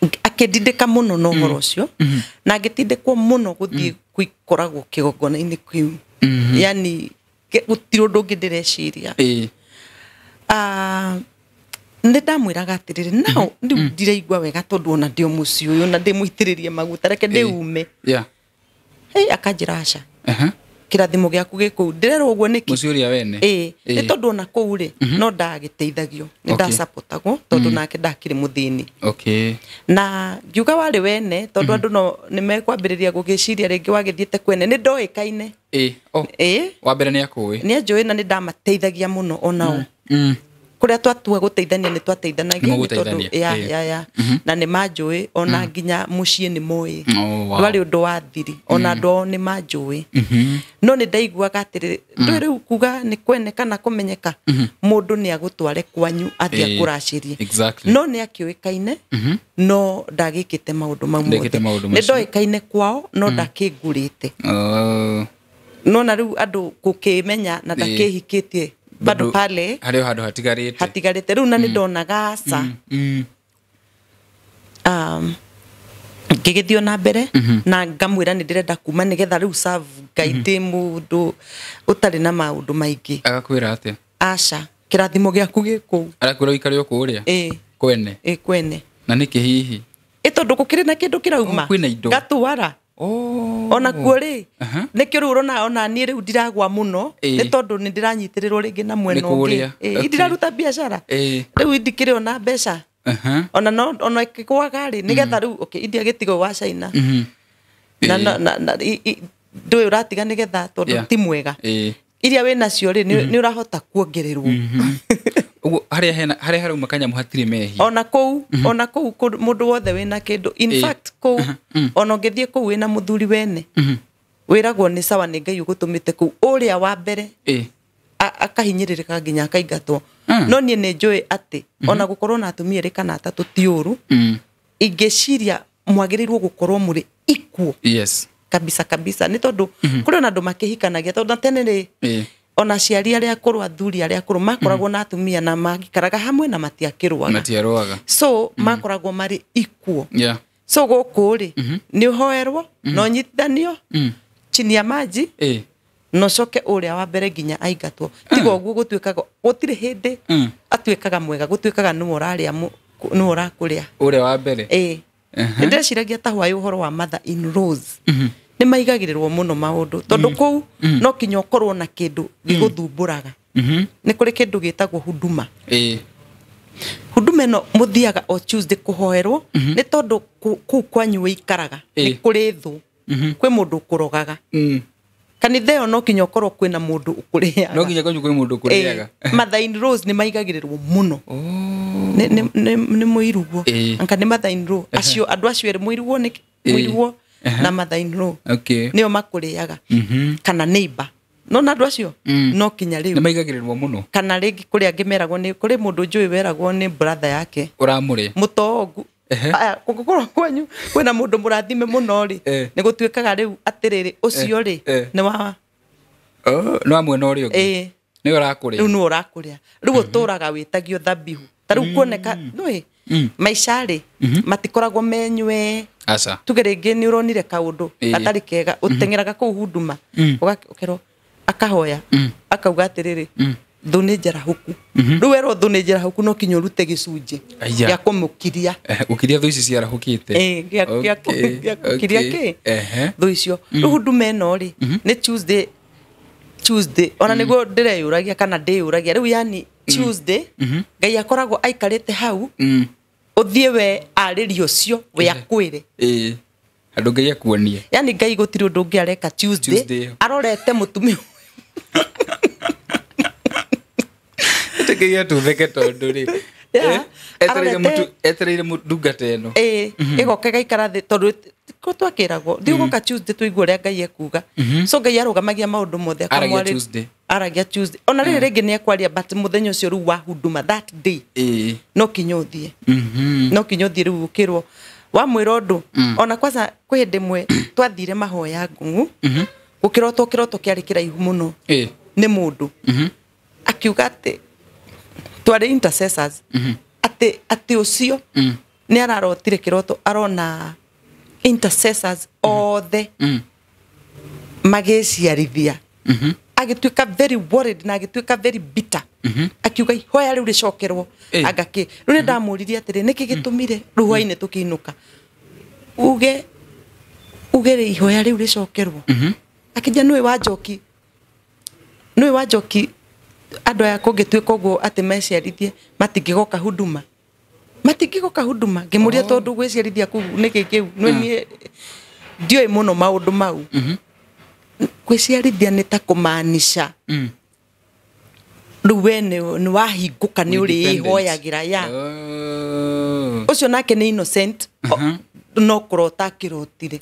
akĩndindĩka mũno na ũhoro ũcio na ngĩtindĩkwo mũno gũthiĩ gũikoragwo kĩgongona-inĩ kĩu. Yani gũtirĩ ũndũ ũngĩ ndĩreciria. Nĩ ndamwĩraga atĩrĩrĩ nao rĩu ndiraigua wega tondũ ona ndĩ o mũciĩ ũyũ na ndĩmũitĩrĩrie maguta reke ndĩume. Akanjĩra aca. Kĩrathimo gĩaku gĩ kũu. Ndĩrerwo ũguo nĩkĩ? Mũciĩ ũrĩa wene. Ĩĩ, nĩ tondũ ona kũu rĩ, no ndagĩteithagio, nĩ ndasapotagwo tondũ nake ndakĩrĩ mũthĩni. Na ngiuga warĩ wene tondũ andũ no nĩ mekwambĩrĩria gũgĩciria rĩngĩ wagĩthiĩte kwene, nĩ ndoĩkaine. Ĩĩ. Wa mbere nĩ akũĩ. Nĩ anjũĩ na nĩ ndamateithagia mũno onao. Kũrĩa twatua gũteithania nĩ twateithanagia nĩ tondũ ya na nĩ manjũĩ ona nginya mũciĩ nĩ moĩ. Ndwarĩ ũndũ wa thiri ona andũ ao nĩ manjũĩ. No nĩ ndaiguaga atĩrĩrĩ, ndũĩ rĩu kuga nĩ kwene kana kũmenyeka, mũndũ nĩ agũtware kwanyu athiĩ akũracĩrie. No nĩ akĩũĩkaine, no ndagĩkĩte maũndũ mau mothe. Nĩ ndoĩkaine kwao no ndakĩngũrĩte. No na rĩu andũ gũkĩmenya na ndakĩhikĩtie bado pale harĩ handũ hatigarĩte. Hatigarĩte rĩu na nĩ ndonaga aca. Ngĩgĩthiĩ na mbere na ngamwĩra nĩ ndĩrenda kuma nĩgetha rĩu serve Ngai ndĩ mũndũ ũtarĩ na maũndũ maingĩ. Agakwĩra atĩa? Aca, kĩrathimo gĩaku gĩ kũu. Arakwĩra ũikare o kũrĩa? Ĩĩ. Kwene? Ĩĩ, kwene. Na nĩkĩ hihi? Ĩ tondũ gũkĩrĩ na kĩndũ kĩrauma. Kwĩna indo. Gatwara. Ona kuo rĩ, nĩkĩo rĩu ũrona ona niĩ rĩu ndiragwa mũno, nĩ tondũ nĩ ndĩranyitĩrĩrwo rĩngĩ na mwena ũngĩ. Ndiraruta biacara. Rĩu ndikĩrĩ ona mbeca. Ona no ona ĩkĩgwaga rĩ, nĩgetha rĩu okay, india gĩtigo wa China. Na na ndũĩ ũratiga nĩgetha tondũ ti mwega. Iria wĩnacio rĩ, nĩ ũrahota kuongererwo. Ũguo harĩa harĩa harauma kanyamũ hatirĩ mehia. Ona kũu, ona kũu mũndũ wothe wĩna kĩndũ. In fact kũu ona ũngĩthiĩ kũu wĩna mũthuri wene, wĩragwo nĩ sawa nĩ Ngai ũgũtũmĩte kũu. Ũrĩa wa mbere akahinyĩrĩrĩka nginya akaingatwo. No niĩ nĩ njũĩ atĩ ona gũkorwo na atumia erĩ kana atatũ ti ũru. Ingĩciria mwagĩrĩirwo gũkorwo mũrĩ equal. Yes. Kabisa kabisa. Nĩ tondũ kũrĩ ona andũ makĩhikanagia tondũ na tene rĩ, ona aciari arĩa akũrũ, athuri arĩa akũrũ makoragwo na atumia na magĩikaraga hamwe na matiakĩrũaga. Matiarũaga. So makoragwo marĩ equal. So gũkũ rĩ, nĩ ũhoerwo, na ũnyitithanio chini ya maji, na ũcoke ũrĩa wa mbere nginya aingatwo. Tiga ũguo gũtuĩkaga gũtirĩ hĩndĩ atuĩkaga mwega, gũtuĩkaga nĩwe ũrarĩa nĩwe ũrakũrĩa. Ũrĩa wa mbere. Ĩĩ. Nĩ ndĩreciragia ta hwaĩ ũhoro wa mother in laws. Nĩ maigagĩrĩrwo mũno maũndũ tondũ kũu no kinya ũkorwo na kĩndũ gĩgũthumbũraga. Nĩ kũrĩ kĩndũ gĩtagwo huduma. Huduma ĩno mũthiaga o Tuesday kũhoerwo, nĩ tondũ kũu kwanyu wĩikaraga nĩ kũrĩ thũ, kwĩ mũndũ ũkũrogaga. Kanitha ĩyo no kinya ũkorwo kwĩna mũndũ ũkũrĩaga. No kinya kwanyu kwĩ mũndũ ũkũrĩaga. Mother in laws nĩ maigagĩrĩrwo mũno. Nĩ mũiruguo. Anga nĩ mother in law. Acio andũ acio erĩ mũiruguo nĩ mũiruguo na mother in law. Nĩo makũrĩaga. Kana neighbor. No na andũ acio no kinya rĩu nĩ maigagĩrĩrwo mũno. Kana rĩngĩ kũrĩ angĩ meragwo nĩ kũrĩ mũndũ njũĩ weragwo nĩ brother yake ũramũrĩa mũtongu. Aya, kũngĩkorwo kwanyu kwĩna mũndũ mũrathime mũno rĩ, nĩ gũtuĩkaga rĩu atĩrĩrĩ ũcio rĩ nĩ wa nĩ wa mwena ũrĩa ũngĩ. Nĩwe ũrakũrĩa. Rĩu nĩwe ũrakũrĩa. Rĩu ũtũraga wĩtagio thabihu. Ta rĩu kuoneka nĩũĩ maica rĩ matikoragwo menywe. Aca. Tuge rĩngĩ nĩ ũronire kaũndũ gatarĩ kega, ũteng'eraga kũu huduma, ũkerwo akahoya, akauga atĩrĩrĩ thũ nĩ njarahũku. Rĩu werwo thũ nĩ njarahũku no kinya ũrute gĩcunjĩ gĩa kũmũkiria. Gũkiria thũ ici ciarahũkĩte. Gĩa gũkiria kĩ? Thũ icio. Rĩu huduma ĩno rĩ nĩ Tuesday, Tuesday ona nĩguo ndĩreyũragia kana ndĩyũragia rĩu, yani Tuesday Ngai akoragwo aikarĩte hau, ũthiĩ we arĩrie ũcio we akwĩre. Andũ Ngai akuonie. Yani Ngai gũtirĩ ũndũ ũngĩ areka Tuesday, arorete mũtumia. Ngai atutheke tondũ rĩ etereire ndungata ĩno. Ĩgoka ĩgaikara thĩ tondũ ko twakĩragwo thiĩ ũgoka Tuesday tũigue ũrĩa Ngai ekuga. So Ngai arũgamagia maũndũ mothe akamwarĩria. Aragia Tuesday. Ona rĩrĩ rĩngĩ nĩ ekwaria but mũthenya ũcio rĩu wa huduma that day no kinya ũthiĩ. No kinya ũthiĩ rĩu ũkĩrwo wamwĩra ũndũ. Ona kwanza kwĩ hĩndĩ ĩmwe twathire mahoya ngũng'u, gũkĩrotwo kĩroto kĩarĩ kĩraihu mũno nĩ mũndũ akiuga atĩ twarĩ intercessors, atĩ ũcio nĩ ararotire kĩroto arona intercessors othe magĩciarithia. Agĩtuĩka very worried na agĩtuĩka very bitter. Akiuga ihoya rĩu rĩcokerwo anga kĩ. Rĩu nĩ ndamũririe atĩrĩ nĩkĩ gĩtũmire rĩu hwainĩ tũkĩinũka uge uge ihoya rĩu rĩcokerwo. Akĩnjĩra nĩwe wa Njoki, nĩwe wa Njoki, andũ aya kũngĩtuĩka ũguo atĩ meciarithie matingĩgoka huduma, matingĩgoka huduma. Ngĩmũria tondũ gwĩciarithia kũu nĩkĩ kĩu, nĩ niĩ ndiũĩ mũno maũndũ mau. Gwĩciarithia nĩ ta kũmaanisha rĩu we nĩ wahingũka, nĩ ũrĩhoyagĩra ya ũcio nake nĩ innocent, no kũrota akĩrotire.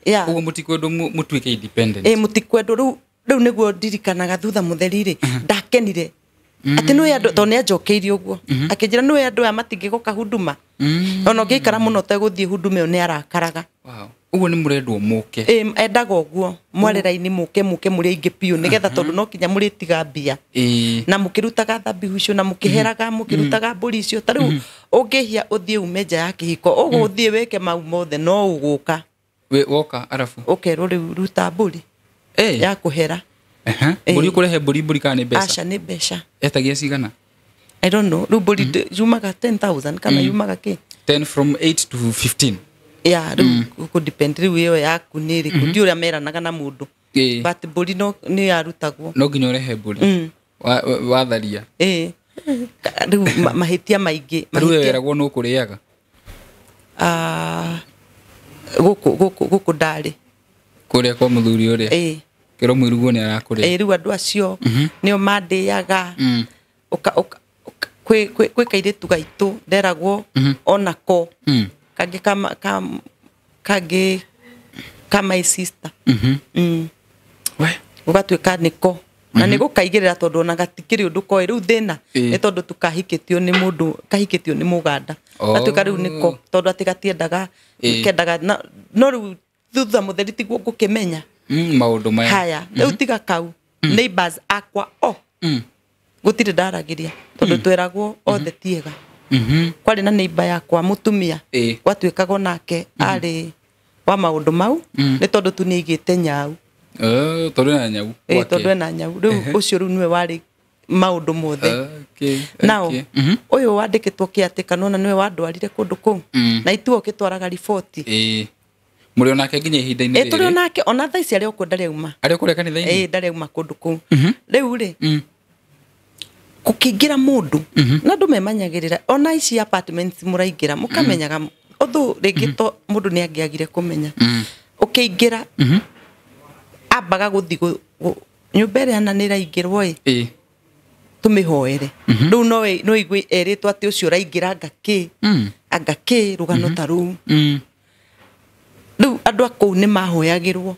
Yeah. Ũguo mũtikwendwo mũtuĩke independent. Ĩ, mũtikwendwo. Rĩu nĩguo ndirikanaga thutha mũtheri rĩ, ndakenire atĩ nĩwe andũ, tondũ nĩ anjokeirie ũguo akĩnjĩra nĩwe andũ aya matingĩgoka huduma, ona ũngĩikara mũno ũtegũthiĩ huduma ĩyo nĩ arakaraga. Wow. Ũguo nĩ mũrendwo mũke. Ĩ, endaga ũguo mwarĩra-inĩ mũke mũke mũrĩ aingĩ biũ, nĩgetha tondũ no kinya mũrĩtiga mbia na mũkĩrutaga thabihu icio na mũkĩheraga mũkĩrutaga mbũri icio. Ta rĩu ũngĩhia ũthiĩ ume nja ya kĩhiko, ũguo ũthiĩ wĩke mau mothe, no ũgũka We woka arabu ũkerwo rĩu ruta mbũri ya kũhera. Mbũri ũkũrehe mbũri, mbũri kana nĩ mbeca? Aca, nĩ mbeca. Etagia cigana? I don't know, rĩu mbũri yumaga 10,000 kana yumaga kĩ. 10 from 8 to 15. Ya, rĩu gũkũ depend rĩu ĩyo yaku nĩ ĩrĩkũ, ndiũ ũrĩa meranaga na mũndũ, but mbũri no nĩ yarutagwo. No nginya ũrehe mbũri. Watharia. Ĩ, rĩu mahĩtia maingĩ. Rĩu we weragwo nũ ũkũrĩaga? Gũkũ gũkũ gũkũ ndarĩ kũrĩa kwa mũthuri ũrĩa. Ĩ. Kĩro mũiruguo nĩ arakũrĩa. Ĩ, rĩu andũ acio nĩo mandĩaga. Kwĩ kairĩtu gaitũ nderagwo onako kangĩ kangĩ ka my sister. We. Gũgatuĩka nĩko na nĩ gũkaigĩrĩra tondũ ona gatikĩrĩ ũndũ koĩ. Rĩu thĩna nĩ tondũ tukahikĩtio nĩ mũndũ, kahikĩtio nĩ mũganda. Gatuĩka rĩu nĩko tondũ atĩ gatiendaga, kendaga no rĩu thutha mũtheri tiguo ngũkĩmenya maũndũ maya. Haya, rĩu tiga kau neighbors akwa o gũtirĩ ndaragĩria tondũ tweragwo othe tiega. Kwarĩ na neighbor yakwa mũtumia gwatuĩkaga onake arĩ wa maũndũ mau, nĩ tondũ tu nĩaigĩte nyau. Tondũ ena nyau. Ĩ, tondũ ena nyau. Rĩu ũcio rĩu nĩwe warĩ maũndũ mothe. Nao ũyũ wandĩkĩtwo kĩatĩka nona nĩwe wandwarire kũndũ kũu na ituo ũkĩtwaraga riboti. Mũrĩ onake nginya ihinda-inĩ rĩrĩ? Tũrĩ onake, ona thaa ici arĩ o kuo ndarĩ auma. Arĩ o kũrĩa kanitha-inĩ? Ĩ, ndarĩ auma kũndũ kũu. Rĩu rĩ, gũkĩingĩra mũndũ na andũ memanyagĩrĩra, ona ici apartments mũraingĩra mũkamenyaga ũthũ rĩngĩ to mũndũ nĩ angĩagire kũmenya. Ũkĩingĩra ambaga gũthiĩ nyũmba ĩrĩa na nĩ ĩraingĩrwo ĩ, tũmĩhoere. Rĩu no igue erĩtwo atĩ ũcio ũraingĩra anga kĩ, anga kĩ, rũgano ta rũu. Rĩu andũ a kũu nĩ mahoyagĩrwo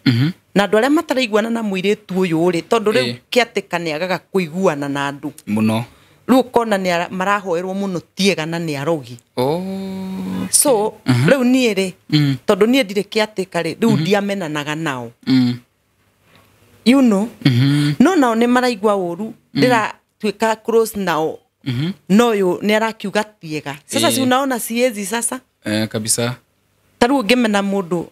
na andũ arĩa mataraiguana na mũirĩtu ũyũ rĩ, tondũ rĩu kĩatĩka nĩ agaga kũiguana na andũ mũno, rĩu ũkona nĩ marahoerwo mũno tiega na nĩ arogi. So rĩu niĩ rĩ, tondũ niĩ ndirĩ kĩatĩka rĩ, rĩu ndiamenanaga nao. You know, no nao nĩ maraigua ũru, ndĩratuĩka close nao. No ũyũ nĩ arakiuga tiega. Sasa si unaona siezi sasa? Kabisa. Ta rĩu ũngĩmena mũndũ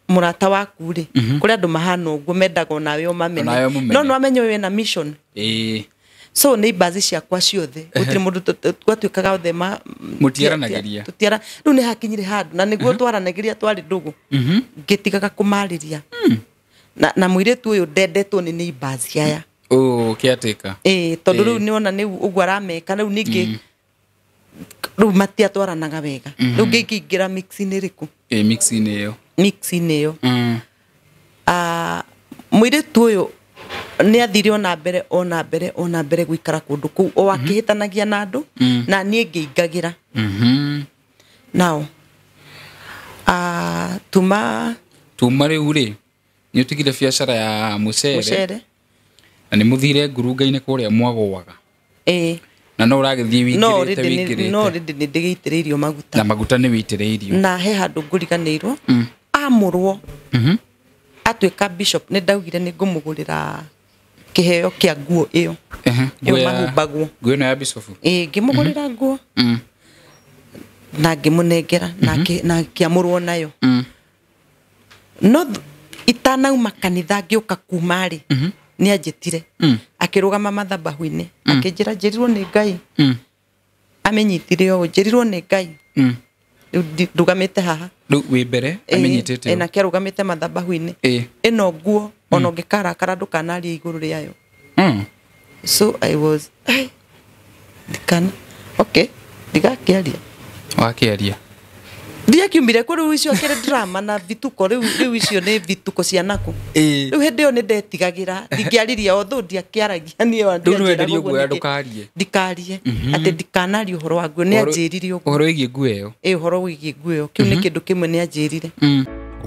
mũrata waku rĩ, kũrĩ andũ mahana ũguo mendaga onawe ũmamene. No nĩwamenya ũyũ ena mission. So neighbors ciakwa ciothe gũtirĩ mũndũ gwatuĩkaga othe mũtiaranagĩria. Tũtiara. Rĩu nĩ hakinyire handũ na nĩguo twaranagĩria twarĩ ndũgũ, ngĩtigaga kũmarĩria. Na mũirĩtu ũyũ ndendetwo nĩ neighbors aya. Kĩatĩka. Ĩ, tondũ rĩu nĩona nĩ ũguo arameka, rĩu ningĩ rĩu matiatwaranaga wega. Rĩu ngĩingĩra mix-inĩ ĩrĩkũ? Ĩ, mix-inĩ ĩyo. Mix-inĩ ĩyo. Mũirĩtu ũyũ nĩ athire ona mbere, ona mbere, ona mbere gũikara kũndũ kũu, o akĩhĩtanagia na andũ, na niĩ ngĩingagĩra. Nao, tuma Tuma rĩu rĩ, nĩ ũtigire biacara ya mũcere. Mũcere. Na nĩ mũthire ngurunga-inĩ kũrĩa mwagũaga. Ĩ. Na no ũragĩthiĩ wĩingĩrĩte, wĩingĩrĩte. No rĩndĩ nĩ ndĩgĩitĩrĩirio maguta. Na maguta nĩ wĩitĩrĩirio. Na he handũ ngũriganĩirwo. Amũrwo. Atuĩka bishop, nĩ ndaugire nĩ ngũmũgũrĩra kĩheo kĩa nguo ĩyo. Ĩyo mahumbagwo. Nguo ĩno ya bishop? Ĩ, ngĩmũgũrĩra nguo. Na ngĩmũnengera, na ngĩamũrwo nayo. No itanauma kanitha ngĩũka kuma rĩ, nĩ anjĩtire. Akĩrũgama mathabahu-inĩ, akĩnjĩra njĩrirwo nĩ Ngai. Amenyitire ũũ, njĩrirwo nĩ Ngai. Rĩu ndũgamĩte haha. Rĩu wĩ mbere amenyitĩte. Nake arũgamĩte mathabahu-inĩ. Ĩno nguo ona ũngĩkarakara ndũkanarie igũrũ rĩayo. So I was ndikana okay ndigakĩaria. Wakĩaria. Ndiakiumire kũ rĩu icio akĩrĩ drama na vituko rĩu icio nĩ vituko cia naku. Rĩu hĩndĩ ĩyo nĩ ndetigagĩra ndingĩaririe although ndiakĩaragia niĩ rĩu nĩwenderio nguo ya ndũkarie. Ndikarie atĩ ndikanarie ũhoro wa nguo nĩ anjĩrire ũguo. Ũhoro wĩgiĩ nguo ĩyo. Ũhoro wĩgiĩ nguo ĩyo kĩu nĩ kĩndũ kĩmwe nĩ anjĩrire.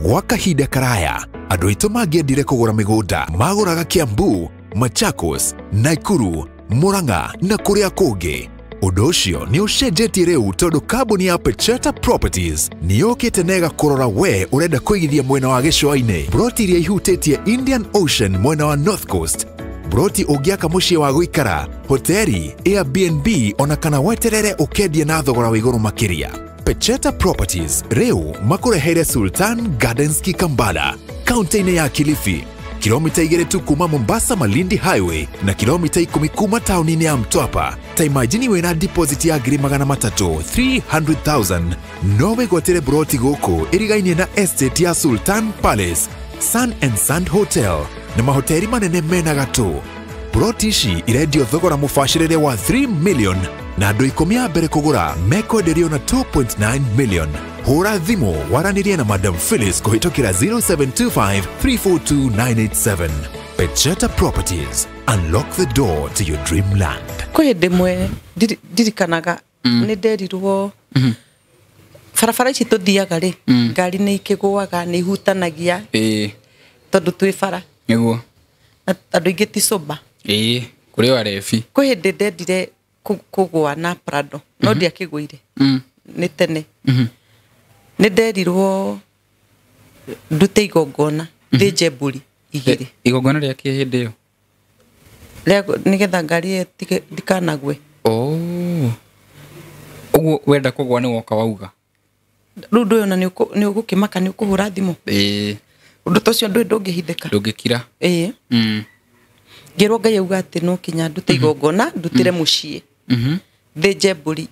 Gwa kahinda karaya andũ aitũ mangĩendire kũgũra mĩgũnda magũraga Kiambu, Machakos, Nakuru, Murang'a na kũrĩa kũngĩ. Ũndũ ũcio nĩ ũcenjetie rĩu tondũ kambuni ya Pecheta Properties nĩ yũkĩte na ĩgakũrora we ũrenda kũigithia mwena wa gĩcũa-inĩ broti iria ihutĩtie Indian Ocean mwena wa North Coast, broti ũngĩaka mũciĩ wa gũikara, hoteli, Airbnb ona kana weterere ũkendie na thogora wa igũrũ makĩria. Pecheta Properties rĩu makũreheire Sultan Gardens Kikambala, kaunti-inĩ ya Kilifi, kilomita 2 tu kuma Mombasa Malindi Highway na kilomita 10 kuma tauni ya Mtwapa. Ta imagine wĩna deposit ya 300,000 300,000 no wĩgwatĩre broti gũkũ ĩrigainie na estate ya Sultan Palace, Sun and Sand Hotel na mahoteli manene mena gatũ. Broti ici irendio thogora mũbacĩrĩre wa 3 million na andũ 10 a mbere kũgũra mekwenderio na 2.9 million. Hũra thimũ waranĩrie na Madam Phyllis kũhĩtũkĩra 0725 342 987. Pecheta Properties, unlock the door to your dreamland. Kwĩ hĩndĩ ĩmwe ndirikanaga nĩ nderirwo barabara ici tũthiaga rĩ ngari nĩ ikĩgũaga nĩ ihutanagia tondũ twĩ bara nĩguo andũ aingĩ ti sober. Kũrĩ o arebi. Kwĩ hĩndĩ ndendire kũgũa na Prado no ndiakĩgũire nĩ tene. Nĩ nderirwo ndute igongona thĩnje mbũri igĩrĩ. Igongona rĩa kĩ hĩndĩ ĩyo? Nĩgetha ngari ĩyo ndikanagwe. Ũguo wenda kũgũa nĩ woka wauga. Rĩu ndũĩ ona nĩ ũgũkĩmaka nĩ ũkũhũra thimũ. Ũndũ ta ũcio ndũĩ ndũngĩhithĩka. Ndũngĩkira. Ngĩrwo Ngai auga atĩ no kinya ndute igongona ndutĩre mũciĩ. Thĩnje mbũri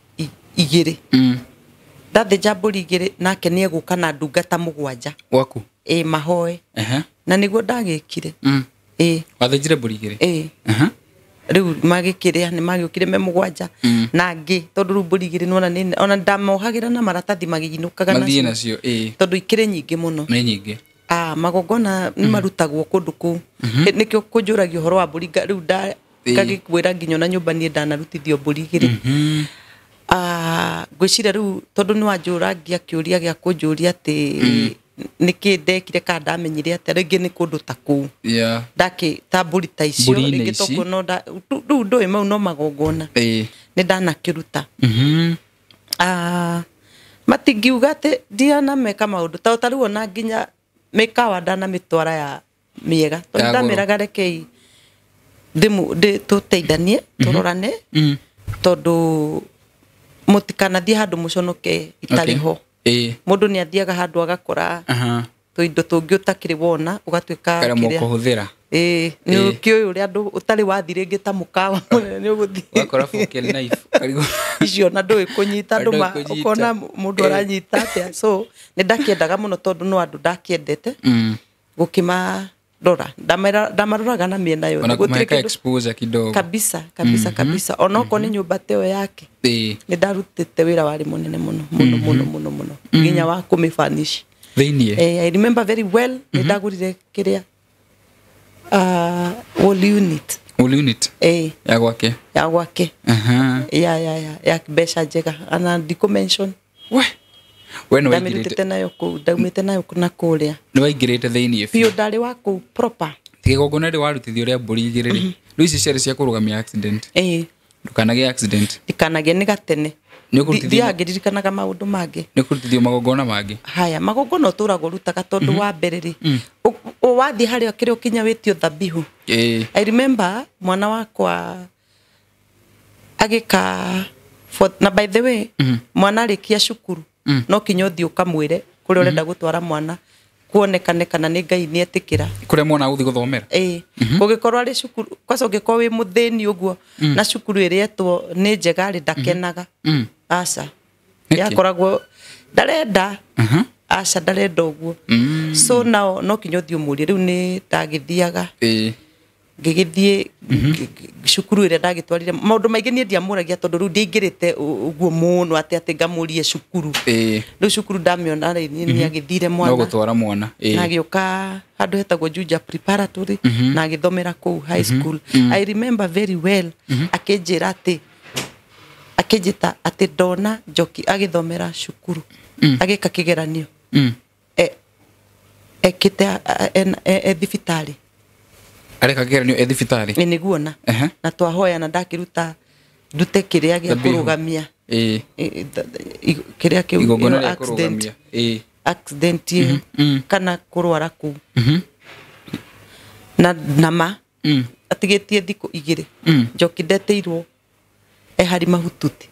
igĩrĩ. Ndathĩnja mbũri igĩrĩ nake nĩ egũka na ndungata 7 gwaku. Mahoe. Na nĩguo ndagĩkire. Wathĩnjire mbũri igĩrĩ? Rĩu magĩkĩrĩa nĩ magĩũkire me 7 na angĩ tondũ rĩu mbũri igĩrĩ nĩwona nĩ ona ndamohagĩra na maratathi magĩinũkaga nacio tondũ ikĩrĩ nyingĩ mũno. Nĩ nyingĩ. Magongona nĩ marutagwo kũndũ kũu. Nĩkĩo kũnjũragia ũhoro wa mbũri rĩu ngagĩkwĩra nginya ona nyũmba niĩ ndanarutithio mbũri igĩrĩ. Ngwĩciria rĩu tondũ nĩ wanjũrangia kĩũria gĩa kũnjũria atĩ nĩkĩ ndekire kana ndamenyire atĩa rĩngĩ nĩ kũndũ ta kũu. Ndakĩ ta mbũri ta icio rĩngĩ tokuo no rĩu ndũĩ mau no magongona. Nĩ ndanakĩruta. Matingiuga atĩ ndianameka maũndũ ta rĩu ona nginya mĩkawa ndanamĩtwara ya mĩega tondũ ndamĩraga rekei tũteithanie tũrorane tondũ mũtikanathiĩ handũ mũconoke itarĩ ho. Mũndũ nĩ athiaga handũ agakora tũindo tũngĩ ũtakĩrĩ wona ũgatuĩka kĩrĩa kũhũthĩra. Nĩ ũkĩũĩ ũrĩa andũ ũtarĩ wathiĩ rĩngĩ ta mũkawa mũnene nĩ ũgũthiĩ ũgakora fork and knife icio na ndũĩ kũnyita andũ ũkona mũndũ aranyita atĩa. So nĩ ndakĩendaga mũno tondũ no andũ ndakĩendete gũkĩmarora ndamaroraga na mĩena yothe. Gũtirĩ exposure kidogo kabisa kabisa kabisa onokorwo nĩ nyũmba ta ĩyo yake nĩ ndarutĩte wĩra warĩ mũnene mũno mũno mũno mũno mũno nginya wa kũmĩbanish thĩiniĩ. I remember very well nĩ ndagũrire kĩrĩa wall unit. Wall unit? Ya gwake. Ya gwake. Ya mbeca njega ana ndikũ mention. We nĩ waingĩrĩte nayo kũu ndaumĩte nayo na kũrĩa. Nĩ waingĩrĩte thĩiniĩ biũ ndarĩ wa kũu proper. Kĩgongona rĩ warutithio rĩa mbũri igĩrĩ rĩ rĩu ici ciarĩ cia kũrũgamia accident. Ndũkanagĩe accident. Ndikanagĩe nĩ gatene. Thiaga ngĩririkanaga maũndũ mangĩ. Nĩ kũrutithio magongona mangĩ. Haya magongona ũtũraga ũrutaga tondũ wa mbere rĩ wathiĩ harĩa kĩrĩa ũkinya wĩtio thabihu. I remember mwana wakwa agĩka na by the way mwana arĩkia cukuru no kinya ũthiĩ ũkamwĩre kũrĩa ũrenda gũtwara mwana kuonekane kana nĩ Ngai nĩ etĩkĩra kũrĩa mwana agũthiĩ gũthomera. Ũngĩkorwo arĩ cukuru kwanza ũngĩkorwo wĩ mũthĩni ũguo na cukuru ĩrĩa etwo nĩ njega rĩ ndakenaga. Aca yakoragwo ndarenda Aca ndarenda ũguo. So nao no kinya ũthiĩ ũmũrie. Rĩu nĩ ndagĩthiaga ngĩgĩthiĩ cukuru ĩrĩa ndagĩtwarire maũndũ maingĩ niĩ ndiamũragia tondũ rĩu ndiaingĩrĩte ũguo mũno atĩ ngamũrie cukuru. Rĩu cukuru ndamĩona rĩ niĩ nĩ agĩthire No mwana gũtwara mwana. Na agĩũka handũ hetagwo Juja Preparatory na agĩthomera kũu high school. I remember very well akĩnjĩra atĩ akĩnjĩta atĩ ndona Njoki agĩthomera cukuru agĩka kĩgeranio ekĩte e thibitarĩ. Areka kĩgeranio e thibitarĩ. Ĩ nĩguo na twahoya na ndakĩruta ndute kĩrĩa gĩa kũrũgamia kĩrĩa kĩu Igongona rĩa kũrũgamia. Accident ĩyo kana kũrwara kũu na ma atigĩtie thikũ 2 Njoki ndetĩirwo e hari mahututi.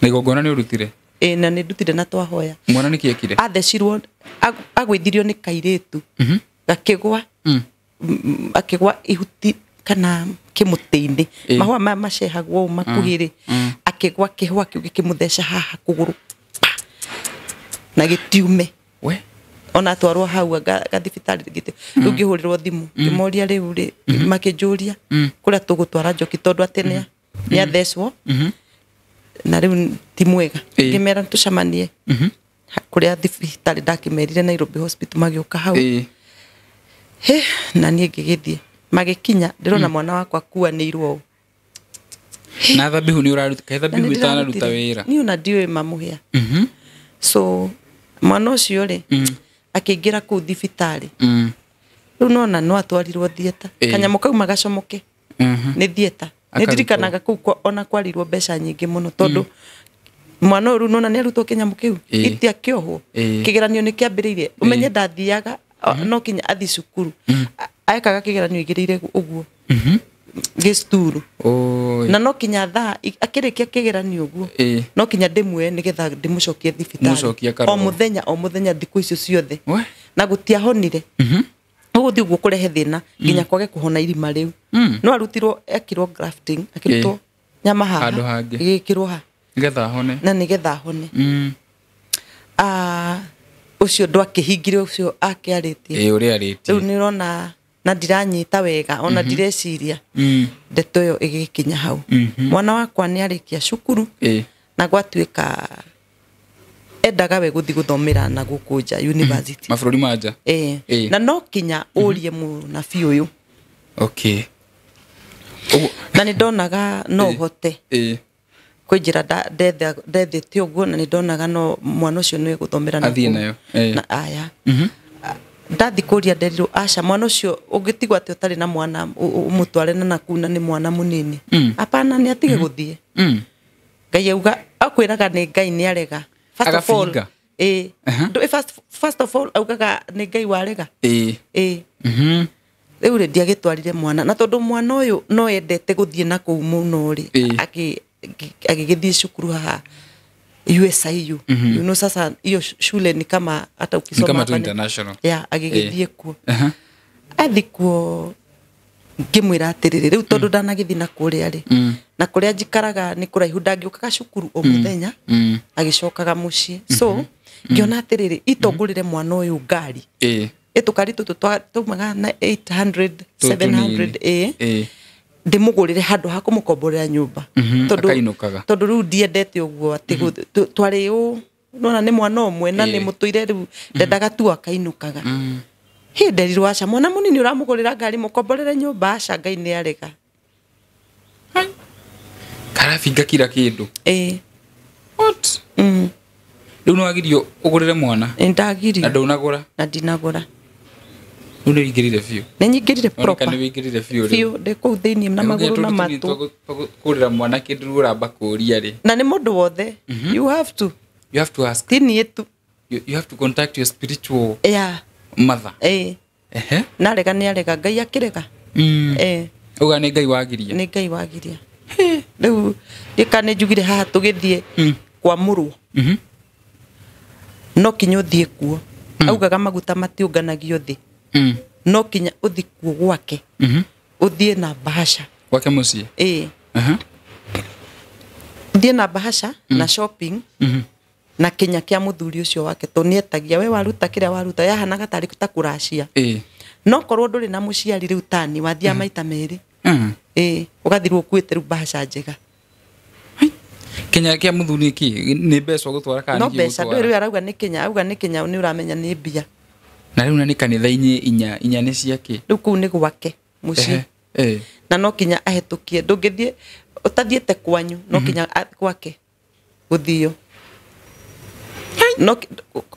Na igongona nĩ ũrutire? Ĩ na nĩ ndutire na twahoya. Mwana nĩkĩ ekire? Athecirwo agũithirio nĩ kairĩtu gakĩgwa akĩgwa ihuti kana kĩmũtĩ-inĩ mahũa maya macehagwo ũũ makuhĩ rĩ akĩgwa kĩhũa kĩu gĩkĩmũtheca haha kũgũrũ na gĩtiume. We ona atwarwo hau gathibitarĩ gĩtĩ rĩu ngĩhũrĩrwo thimũ ngĩmoria rĩu rĩ makĩnjũria kũrĩa tũgũtwara Njoki tondũ atĩ nĩ athecwo na rĩu ti mwega. Ngĩmera tũcemanie kũrĩa thibitarĩ ndakĩmerire Nairobi Hospital magĩũka hau. He na niĩ ngĩgĩthiĩ magĩkinya ndĩrona mwana wakwa akuanĩirwo ũũ. Na thabihu nĩ ũraruta kaĩ thabihu ĩtanaruta wĩra? Niĩ ona ndiũĩ mamũhĩa. So mwana ũcio rĩ akĩingĩra kũu thibitarĩ. Rĩu nona no atwarirwo theatre kanyamũ kau magacomoke nĩ theatre. Nĩ ndirikanaga kũu ona kwarirwo mbeca nyingĩ mũno tondũ mwana ũyũ rĩu nona nĩ arutwo kĩnyamũ kĩu itiakĩohwo kĩgeranio nĩ kĩambĩrĩirie ũmenye ndathiaga no kinya athi cukuru aekaga kĩgeranio igĩrĩire ũguo gĩcukuru na no kinya thaa akĩrĩkia kĩgeranio ũguo no kinya ndĩmuoye nĩgetha ndĩmũcokie thibitarĩ o mũthenya thikũ icio ciothe na gũtiahonire. Ũgũthiĩ ũguo kũrehe thĩna nginya kwage kũhona irima rĩu. No arutirwo ekirwo grafting akĩrutwo nyama haha ĩgĩkĩrwo ha nĩgetha ahone na nĩgetha ahone. Ũcio ndwakĩhingire ũcio akĩarĩtie ũrĩa arĩtie. Rĩu nĩ ũrona na ndiranyita wega ona ndireciria ndeto ĩyo ĩgĩkinya hau. Mwana wakwa nĩ arĩkia cukuru na gwatuĩka endaga we gũthiĩ gũthomera na gũkũ nja university mabũrũri ma nja. Na no kinya ũrie mũnabii ũyũ. Okay. Na nĩ ndonaga no hote kwĩ njĩra ndethete ũguo na nĩ ndonaga no mwana ũcio nĩ gũthomera na aya ndathi kũria nderirwo aca mwana ũcio ũngĩtigwo atĩ ũtarĩ na mwana ũmũtware na nakuu na nĩ mwana mũnini apana nĩ atige gũthiĩ. Ngai auga akwĩraga nĩ Ngai nĩ arega. First of all first of all augaga nĩ Ngai warega. Rĩu rĩ ndiagĩtwarire mwana na tondũ mwana ũyũ no endete gũthiĩ na kũu mũno rĩ agĩgĩthiĩ cukuru haha USIU. You know sasa hiyo shule ni kama hata ukisoma kama tu international. Yeah, agĩgĩthiĩ kuo. Athi kuo ngĩmwĩra atĩrĩrĩ rĩu tondũ ndanagĩthiĩ na kũrĩa rĩ na kũrĩa njikaraga nĩ kũraihu ndangĩũkaga cukuru o mũthenya agĩcokaga mũciĩ. So ngĩona atĩrĩrĩ itongũrĩre mwana ũyũ ngari ĩtũkari tũtũ taumaga na 800 700 ndĩmũgũrĩre handũ ha kũmũkomborera nyũmba tondũ rĩu ndiendete ũguo atĩ twarĩ ũ nona nĩ mwana ũmwe na nĩ mũtũire rĩu ndendaga tu akainũkaga. Hĩ nderirwo aca mwana mũnini ũramũgũrĩra ngari mũkomborere nyũmba aca Ngai nĩ arega. Karabinga kila kĩndũ. What? Rĩu nĩ wagirio ũgũrĩre mwana? Ndagirio. Na ndũnagũra? Na ndinagũra. Rĩu nĩ ũingĩrire biũ? Nĩ nyingĩrire proper. Nĩ ũingĩrire biũ rĩu. Biũ ndĩ kũu thĩinĩ na magũrũ na matũ. Kũgũrĩra mwana kĩndũ rĩu ũramba kũũria rĩ. Na nĩ mũndũ wothe. You have to. You have to ask. Ti niĩ tu. You have to contact your spiritual mother. Na arega nĩ arega Ngai akĩrega. Uga nĩ Ngai wagiria. Nĩ Ngai wagiria. Rĩu ndĩka nĩ njugire haha tũgĩthiĩ kwamũrwo. No kinya ũthiĩ kuo. Augaga maguta matiũnganagio thĩ. No kinya ũthiĩ kuo gwake. Ũthiĩ na bahasha. Gwake mũciĩ? Ũthiĩ na bahasha na shopping. Na kinya kia muthuri ucio wake to nietagia we waruta kiria waruta yahanaga tari ta kuracia. No korwo nduri na muciari riu tani wathia maita meri. Ugathirwo kuite riu mbeca njega. Kinya kia muthuri ki ni mbeca gutwara kana no mbeca nduri riu arauga ni kinya auga ni kinya ni uramenya ni mbia. Na riu na ni kanitha-ini inya inya ni ciake. Riu kuu ni gwake mucii. Na no kinya ahetukie ndungithie utathiete kwanyu no kinya gwake guthio. No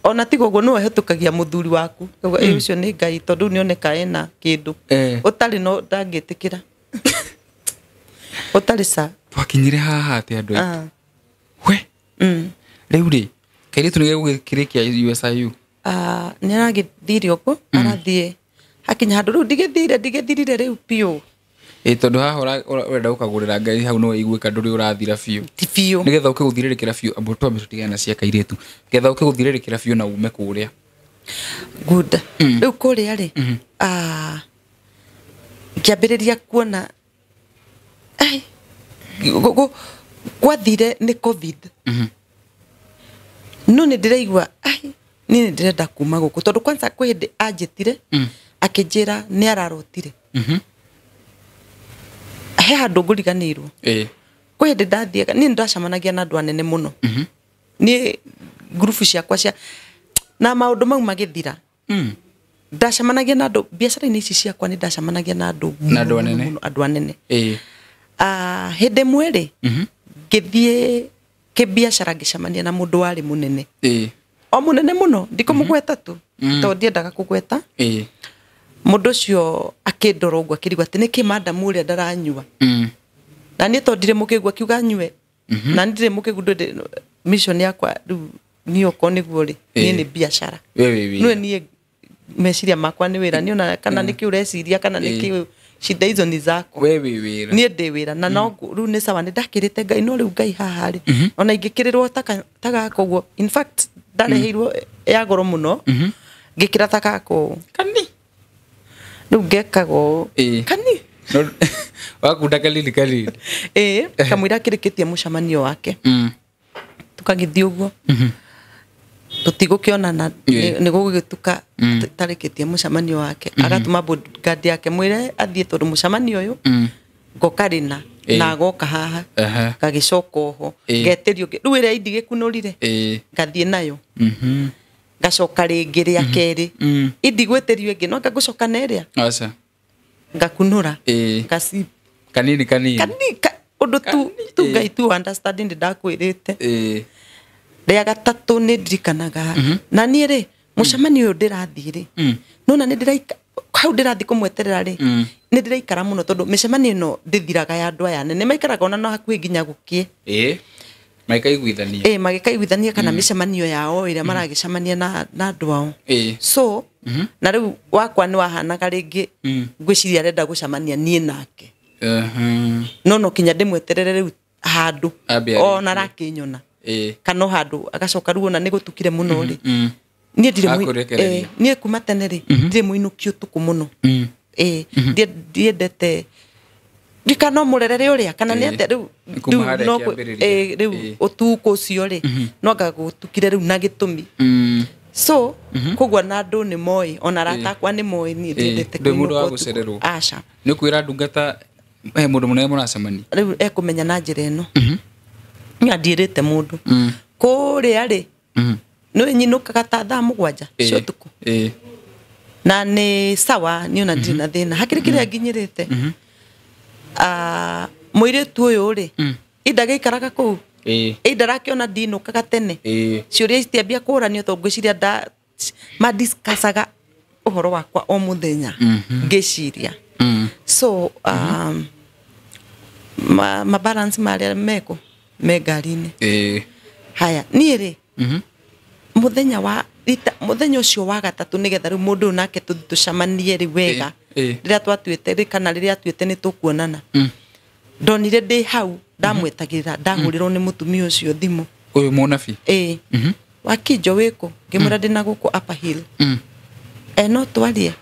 ona tigo guo no ahetukagia muthuri waku ucio ni Ngai tondu ni oneka ena kindu utari no ndangitikira utari sa twakinyire haha ati andu aitu we riu ri kairitu ni gegugikirikia USIU ni aragithire uguo arathie hakinya handu riu ndigithirire riu piu. Tondu haha urenda gukagurira Ngai hau no iguika nduri urathira biu ti biu nigetha uke guthirĩrĩkĩra biũ ambo twambe tutigane na cia kairitu nigetha uke guthirĩrĩkĩra biũ na ume kuria good. Riu kuria ri ngiambĩrĩria kuona ai gwathire ni COVID. No nĩ ndĩraigua ai ni nĩ ndĩrenda kuma gũkũ tondu kwanza kwĩ hĩndĩ anjĩtire akĩnjĩra nĩ ararotire. He handũ ngũriganĩirwo. Kwĩ hĩndĩ ndathiaga niĩ nĩndacemanagia na andũ anene mũno. Niĩ ngurubu ciakwa cia na maũndũ mau magĩthira. Ndacemanagia na andũ biacara-inĩ ici ciakwa nĩ ndacemanagia na andũ anene. Andũ anene. Hĩndĩ ĩmwe rĩ ngĩthiĩ kĩbiacara ngĩcemania na mũndũ warĩ mũnene. O mũnene mũno ndikũmũgweta tu tondũ ndiendaga kũgweta. Mũndũ ũcio akĩndora ũguo akĩrigwo atĩ nĩkĩ madam ũrĩa ndaranyua. Na niĩ tondũ ndirĩ mũkĩgu akiuga nyue. Na niĩ ndirĩ mũkĩgu ndĩ mission yakwa rĩu niĩ okorwo nĩguo rĩ niĩ nĩ biacara. Nĩwe niĩ meciria makwa nĩ wĩra niĩ ona kana nĩkĩ ũreciria kana nĩkĩ shida hizo ni zako. We wĩ wĩra. Niĩ ndĩ wĩra na no rĩu nĩ sawa nĩ ndakĩrĩte Ngai no rĩu Ngai haha rĩ ona ingĩkĩrĩrwo ta gaka ũguo in fact ndareheirwo ya goro mũno ngĩkĩra ta gaka ũũ. Kani rĩu ngekaga ũũ kani wakunda kalili kalili kamũira akĩrĩkĩtie mũcemanio wake tukagĩthiĩ ũguo tũtigũkĩonana nĩ gũgĩtuka tarĩkĩtie mũcemanio wake agatũma bodyguard yake mwĩre athiĩ tondũ mũcemanio ũyũ ngoka rĩna na agoka haha ngagĩcoka oho ngetĩrio rĩu ĩrĩa indigĩkunũrire ngathiĩ nayo ngacoka rĩngĩ rĩa kerĩ indigwĩtĩrio ĩngĩ no ngagũcoka na ĩrĩa ngakunũra ngaci kanini kanini ũndũ tu Ngai tu understanding ndakwĩrĩte. Rĩa gatatũ nĩ ndirikanaga na niĩ rĩ mũcemanio ũyũ ndĩrathiĩ rĩ nona nĩ ndĩraika hau ndĩrathiĩ kũmweterera rĩ nĩ ndĩraikara mũno tondũ mĩcemanio ĩno ndĩthiraga ya andũ aya nene maikaraga ona no hakuhĩ nginya gũkĩe. Magĩkaiguithania. Magĩkaiguithania kana mĩcemanio yao ĩrĩa maragĩcemania na andũ ao. So na rĩu wakwa nĩ wahanaga rĩngĩ ngwĩciria arenda gũcemania niĩ nake. No kinya ndĩmweterere rĩu handũ ona arakĩnyona kana handũ agacoka rĩu ona nĩ gũtukire mũno rĩ niĩ ndirĩ niĩ kuma tene rĩ ndirĩ mũinũki ũtukũ mũno. Ndiendete ndikana mũrerere ũrĩa kana nĩ atĩa rĩu no rĩu ũtukũ ũcio rĩ no anga gũtukire rĩu na gĩtũmi. So koguo na andũ nĩ moĩ ona arata akwa nĩ moĩ niĩ ndiendete kũinũka ũtukũ. Aca nĩ kwĩra ndungata he mũndũ mũnene mũracemania rĩu ekũmenya na njĩra ĩno. Niĩ ndirĩte mũndũ kũrĩa rĩ nĩ nyinũkaga ta thaa 7 cia ũtukũ na nĩ sawa niĩ ona ndirĩ na thĩna hakĩrĩ kĩrĩa nginyĩrĩte. Mũirĩtu ũyũ rĩ indagĩikaraga kũu indarakĩona ndinũkaga tene ciũria citiambia kũũranio tondũ ngwĩciria madiscussaga ũhoro wakwa o mũthenya ngĩciria. So mabalance marĩa meko me ngari-inĩ. Haya niĩ rĩ mũthenya wa mũthenya ũcio wa gatatũ nĩgetha rĩu mũndũ ũyũ nake tũthiĩ tũcemanie rĩ wega rĩrĩa twatuĩte rĩ kana rĩrĩa atuĩte nĩ tũkuonana ndonire ndĩ hau ndamwetagĩrĩra ndahũrĩrwo nĩ mũtumia ũcio thimũ ũyũ mũnabii. Wakinjo wĩkũ ngĩmwĩra ndĩna gũkũ Upper Hill. No twarie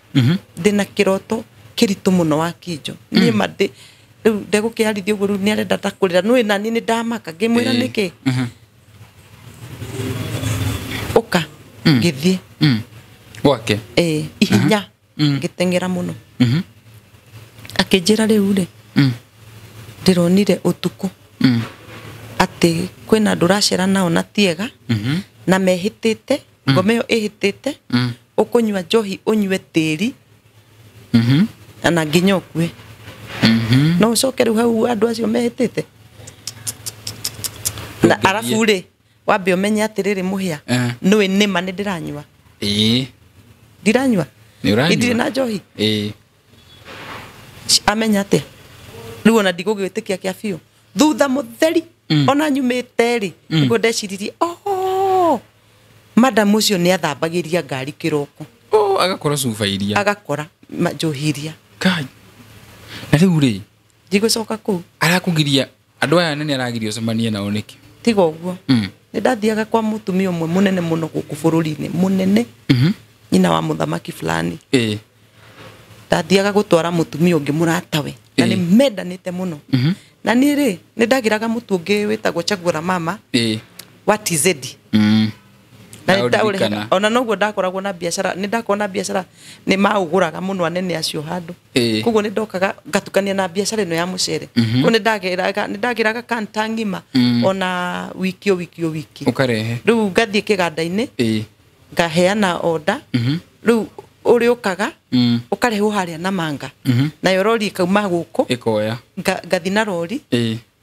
ndĩna kĩroto kĩritũ mũno Wakinjo niĩ ma ndĩ rĩu ndegũkĩarithia ũguo rĩu nĩ arenda ta kũrĩra nĩũĩ naniĩ nĩ ndamaka ngĩmwĩra nĩkĩ. Ngĩthiĩ. Gwake? Ĩĩ, ihenya, ngĩteng'era mũno. Akĩnjĩra rĩu rĩ, ndĩronire ũtukũ atĩ kwĩna andũ ũracera nao na tiega, na mehĩtĩte, ngoma ĩyo ĩhĩtĩte, ũkũnyua njohi ũnyue tĩri na nginya ũkue. No ũcoke rĩu hau andũ acio mehĩtĩte na Ndũngĩthiĩ. Arabu rĩ, wambe ũmenye atĩrĩrĩ, mũhĩa, nĩũĩ nĩma nĩ ndĩranyua. Ndiranyua. Nĩ ũranyua. Ndirĩ na njohi. Amenya atĩa rĩu ona ndigũgĩtĩkia kĩa biũ thutha mũtheri, ona nyumĩte rĩ, nĩguo ndeciririe, oh, madam ũcio nĩ athambagĩria ngari kĩroko. Oh, agakora cuba iria. Agakora njohi iria. Kai. Na rĩu rĩ, Ndigũcoka kũu. Arakũgiria andũ aya nene, aragiria ũcemanie nao nĩkĩ? Tiga ũguo, nĩ ndathiaga kwa mũtumia ũmwe mũnene mũno gũkũ bũrũri-inĩ, mũnene, nyina wa mũthamaki fulani. Ndathiaga gũtwara mũtumia ũngĩ mũratawe, na nĩ mendanĩte mũno. Na niĩ rĩ, nĩ ndagĩraga mũtu ũngĩ wĩtagwo Chagura Mama wa TZ. Na nĩ Ndaũririkana. ndaũrehaga. Ona noguo ndakoragwo na biacara, nĩ ndakoragwo na biacara, nĩ maũgũraga mũno anene acio handũ. Koguo nĩ ndokaga ngatukania na biacara ĩno ya mũcere. Koguo nĩ ndagĩraga kanta ng'ima, ona wiki o wiki o wiki. Ũkarehe. Rĩu ngathiĩ kĩganda-inĩ, ngaheana order. Rĩu ũrĩ ũkaga, ũkarehwo harĩa na manga, nayo rori ĩkauma gũkũ. Ĩkoya. Ngathi na rori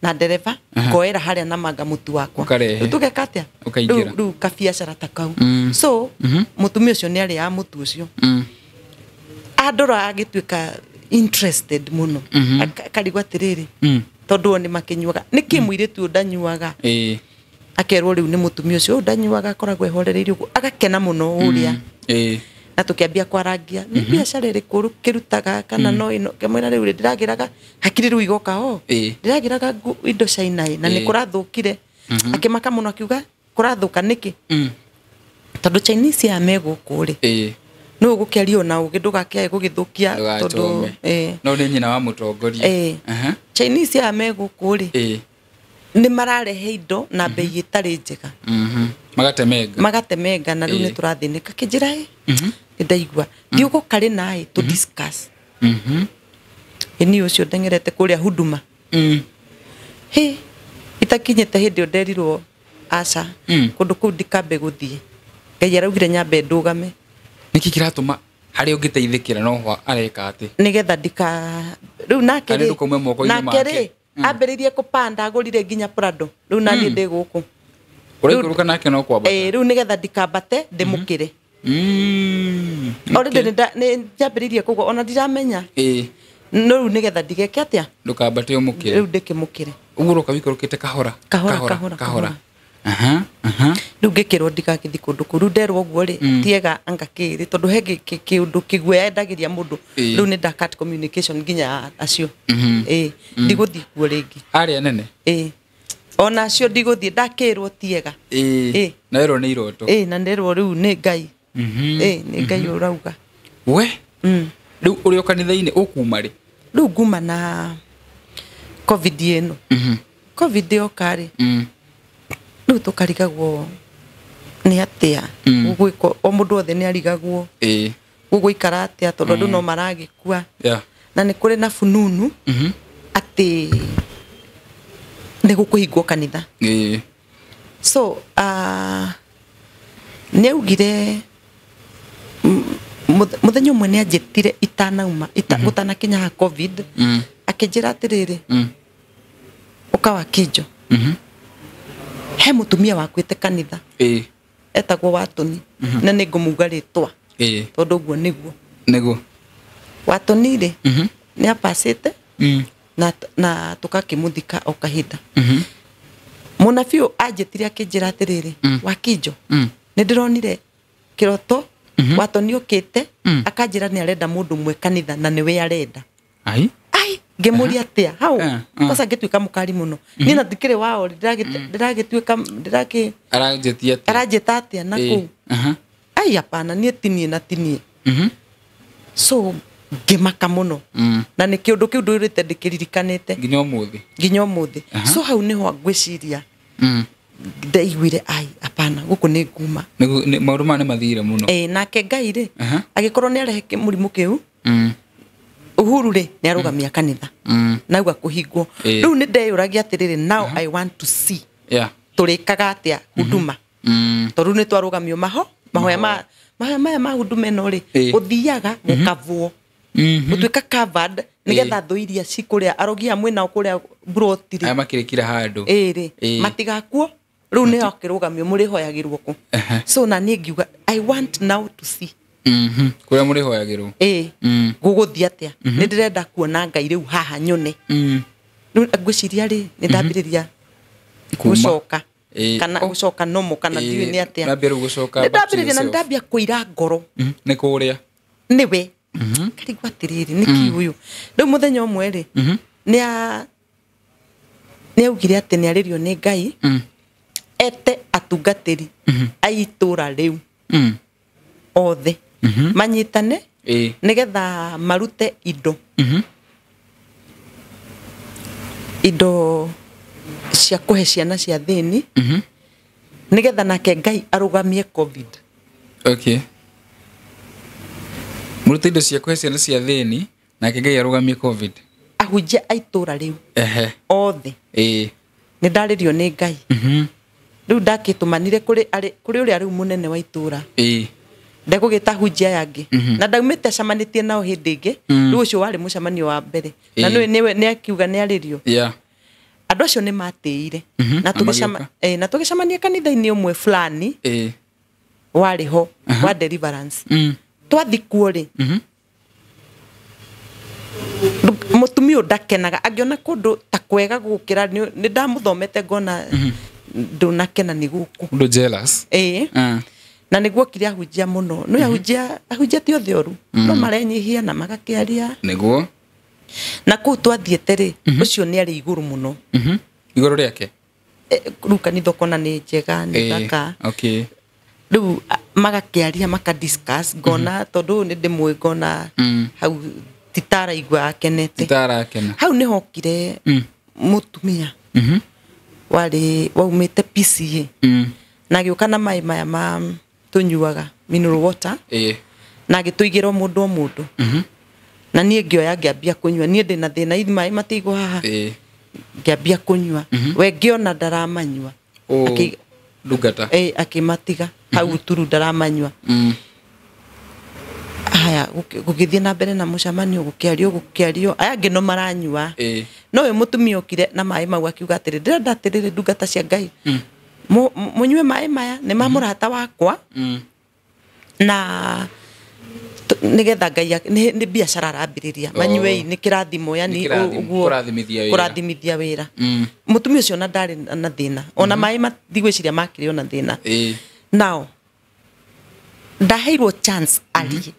na ndereba, ngoera harĩa na manga mũtu wakwa. Ũkarehe. Rĩu tũgeka atĩa? Ũkaingĩra. Rĩu kabiacara ta kau. So mũtumia ũcio nĩ arĩaga mũtu ũcio. Andora agĩtuĩka interested mũno. Akarigwo atĩrĩrĩ, tondũ o nĩ makĩnyuaga, nĩkĩ mũirĩtu ũyũ ndanyuaga? Akerwo rĩu nĩ mũtumia ũcio, ũyũ ndanyuaga, akoragwo ehorereirie ũguo, agakena mũno ũrĩa. Na tũkĩambia kwarangia nĩ biacara ĩrĩkũ kĩrutaga kana no ĩno, ngĩmwĩra rĩu rĩ, ndĩragĩraga hakiri rĩu igoka o, ndĩragĩraga indo China ĩ, na nĩ kũrathũkire. Akĩmaka mũno, akiuga kũrathũka nĩkĩ, tondũ Chinese aya me gũkũ rĩ, nĩ ũgũkĩaria ona ũgĩ ndũgakĩae gũgĩthũkia tondũ Ndũgachome. No nĩ nyina wa mũtongoria. Chinese aya me gũkũ rĩ, nĩ mararehe indo na bei ĩtarĩ njega. Magatemenga. Magatemenga, na rĩu nĩ tũrathĩnĩka. Kĩnjĩra ĩ, nĩ ndaigua thiũgũka rĩ naĩ tũ discuss. Ĩ niĩ ũcio ndeng'erete kũrĩa Huduma, hĩ, itakinyĩte hĩndĩ ĩyo nderirwo aca, kũndũ kũu ndikambe gũthiĩ, Ngai araugire nyambe ndũgame. Nĩkĩ kĩratũma harĩa ũngĩteithĩkĩra no ho areka atĩ? Nĩgetha ndika rĩu nake Kana rĩ, ndũkaume moko-inĩ nake make. rĩ, ambĩrĩirie kũpanda, agũrire nginya Prado, rĩu naniĩ ndĩ gũkũ. Ũraikũrũka nake no kwambata. Ĩ, rĩu nĩgetha ndikambate ndĩmũkĩre. Already nĩ njambĩrĩirie kũgwa ona ndiramenya. No rĩu nĩgetha ndigeke atĩa? Ndũkambate ũmũkĩre. Rĩu ndĩkĩmũkĩre. Ũguo ũroka wĩikũrũkĩte kahora. Kahora, kahora kahora, kahora. Kahora. Aha, aha. Rĩu ngĩkĩrwo ndigagĩthiĩ kũndũ kũu. Rĩu nderwo ũguo rĩ, tiega anga kĩrĩ, tondũ he kĩũndũ kĩguoya endagĩria mũndũ. Rĩu nĩ nda cut communication nginya acio. Ĩ, ndigũthiĩ kuo rĩngĩ. Arĩa nene. Ĩ, ona acio ndigũthiĩ, ndakĩrwo tiega. Na werwo nĩ iroto. Ĩ, na nderwo rĩu nĩ Ngai. Ĩ, nĩ Ngai ũrauga. We rĩu ũrĩ o kanitha-inĩ, ũkuma rĩ? Rĩu nguma na COVID ĩno. COVID yoka rĩ, rĩu tũkarigagwo nĩ atĩa gũgwĩkwo, o mũndũ wothe nĩ arigagwo gũgũikara atĩa, tondũ andũ no maragĩkua, na nĩ kũrĩ na fununu atĩ nĩ gũkũhingwo kanitha. So nĩ augire mũthenya ũmwe nĩ anjĩtire itanauma gũtanakinya ha COVID, akĩnjĩra atĩrĩrĩ, ũka wa Kinjo, he mũtumia wakuĩte kanitha, etagwo Watũni, na nĩ ngũmuga rĩtwa tondũ ũguo nĩguo. Nĩguo. Watũni rĩ, nĩ apacĩte, na tũgakĩmũthika o kahinda. Mũnabii ũyũ anjĩtire akĩnjĩra atĩrĩrĩ, Wakinjo, nĩ ndĩronire kĩroto, Watũni ũkĩte, akanjĩra nĩ arenda mũndũ ũmwe kanitha na nĩwe arenda. Ai. Ai, ngĩmũria atĩa hau? Kwanza ngĩtuĩka mũkari mũno niĩ, na ndikĩrĩ wao, ndĩragĩtuĩka ndĩrakĩ Aranjĩtia atĩa? Aranjĩta atĩa na kũu? Ai, hapana, niĩ tinie na tinie. So ngĩmaka mũno, na nĩ kĩũndũ kĩu ndũrĩte ndĩkĩririkanĩte. Nginya ũmũthĩ. Nginya ũmũthĩ. So hau nĩho ngwĩciria ndaiguire ai hapana. Hapana, gũkũ nĩ nguma. Maũndũ maya nĩ mathire mũno. Nake Ngai rĩ, agĩkorwo nĩ arehe mũrimũ kĩu, Uhuru rĩ nĩ arũgamia kanitha. Nauga kũhingwo. Rĩu nĩ ndeyũragia atĩrĩrĩ, now I want to see. Tũrĩkaga atĩa huduma. Tondũ nĩ twarũgamio mahoya mahoya maya ma huduma ĩno rĩ, ũthiaga gũkavwo. Gũtuĩka covered nĩgetha thũ iria ci kũrĩa arogi amwe nao kũrĩa mburoti rĩ. Aya makĩrĩkira handũ. Ĩrĩ matigakuo. Rĩu nĩ akĩrũgamio mũrĩhoyagĩrwo kũ. So na niĩ ngiuga I want now to see. Kũrĩa mũrĩhoyagĩrwo. Gũgũthiĩ atĩa. Nĩ ndĩrenda kuona Ngai rĩu haha nyone. Rĩu ngwĩciria rĩ, nĩ ndambĩrĩria gũcoka. Kana gũcoka nomo kana ndiũĩ nĩ atĩa. Ndambia rĩu gũcoka. Nĩ ndambĩrĩria na ndambia kũira ngoro. Nĩ kũrĩa. Nĩwe. Karigwo atĩrĩrĩ, nĩkĩ ũyũ. Rĩu mũthenya ũmwe rĩ, nĩ augire atĩ nĩ arĩrio nĩ Ngai. Ete atungatĩri a itũra rĩu. Othe. Manyitane. Nĩgetha marute indo. Indo cia kũhe ciana cia thĩni. Nĩgetha nake Ngai arũgamie COVID. Okay. Mũrute indo cia kũhe ciana cia thĩni nake Ngai arũgamie COVID. Ahunjia a itũra rĩu. Othe. Nĩ ndarĩrio nĩ Ngai. Rĩu ndakĩtũmanire kũrĩ ũrĩa rĩu mũnene wa itũra. Ndegũgĩta ahunjia aya angĩ. Na ndaumĩte acemanĩtie nao hĩndĩ ĩngĩ. Rĩu ũcio warĩ mũcemanio wa mbere. Na nĩwe nĩ akiuga nĩ arĩrio. Andũ acio nĩ matĩire. Na tũgĩcemania kanitha-inĩ ũmwe fulani. Warĩ ho wa deliverance. Twathi kuo rĩ, mũtumia ũyũ ndakenaga angĩona kũndũ ta kwega gũkĩra nĩ ndamũthomete ngona ndũnakena nĩ gũkũ. Ũndũ jealous. Na nĩguo okire ahunjia mũno. Nĩ ahunjia ti othe oru. No marenyihia na magakĩaria. Nĩguo. Na kũu twathiĩte rĩ, ũcio nĩ arĩ igũrũ mũno. Igũrũ rĩake? Rĩu kanitha ũkona nĩ njega, nĩ thaka. Rĩu magakĩaria maka discuss ngona tondũ ũyũ nĩ ndĩmũĩ ngona hau titaraigua akenete. Titarakena. Hau nĩ hokire mũtumia warĩ waumĩte PCA. Na agĩũka na maĩ maya ma tũnyuaga mineral water. Na agĩtũigĩra o mũndũ o mũndũ. Na niĩ ngĩoya ngĩambia kũnyua. Niĩ ndĩna thĩna ithi maĩ matigwo haha. Ngĩambia kũnyua. We ngĩona ndaramanyua. Ndungata. Akĩmatiga. Hau turu ndaramanyua. Haya, gũgĩthiĩ na mbere na mũcemanio, gũkĩario. Aya angĩ no maranyua. No we mũtumia okire na maĩ mau akiuga atĩrĩ, ndĩrenda atĩrĩrĩ ndungata cia Ngai. Mũnyue maĩ maya nĩ ma mũrata wakwa. Na nĩgetha Ngai nĩ biacara arambĩrĩria. Manyuei nĩ kĩrathimo, yani ũguo kũrathimithia wĩra. Mũtumia ũcio ona ndarĩ na thĩna. Ona maĩ ndigwĩciria makĩrĩ ona thĩna. Nao ndaheirwo chance arie.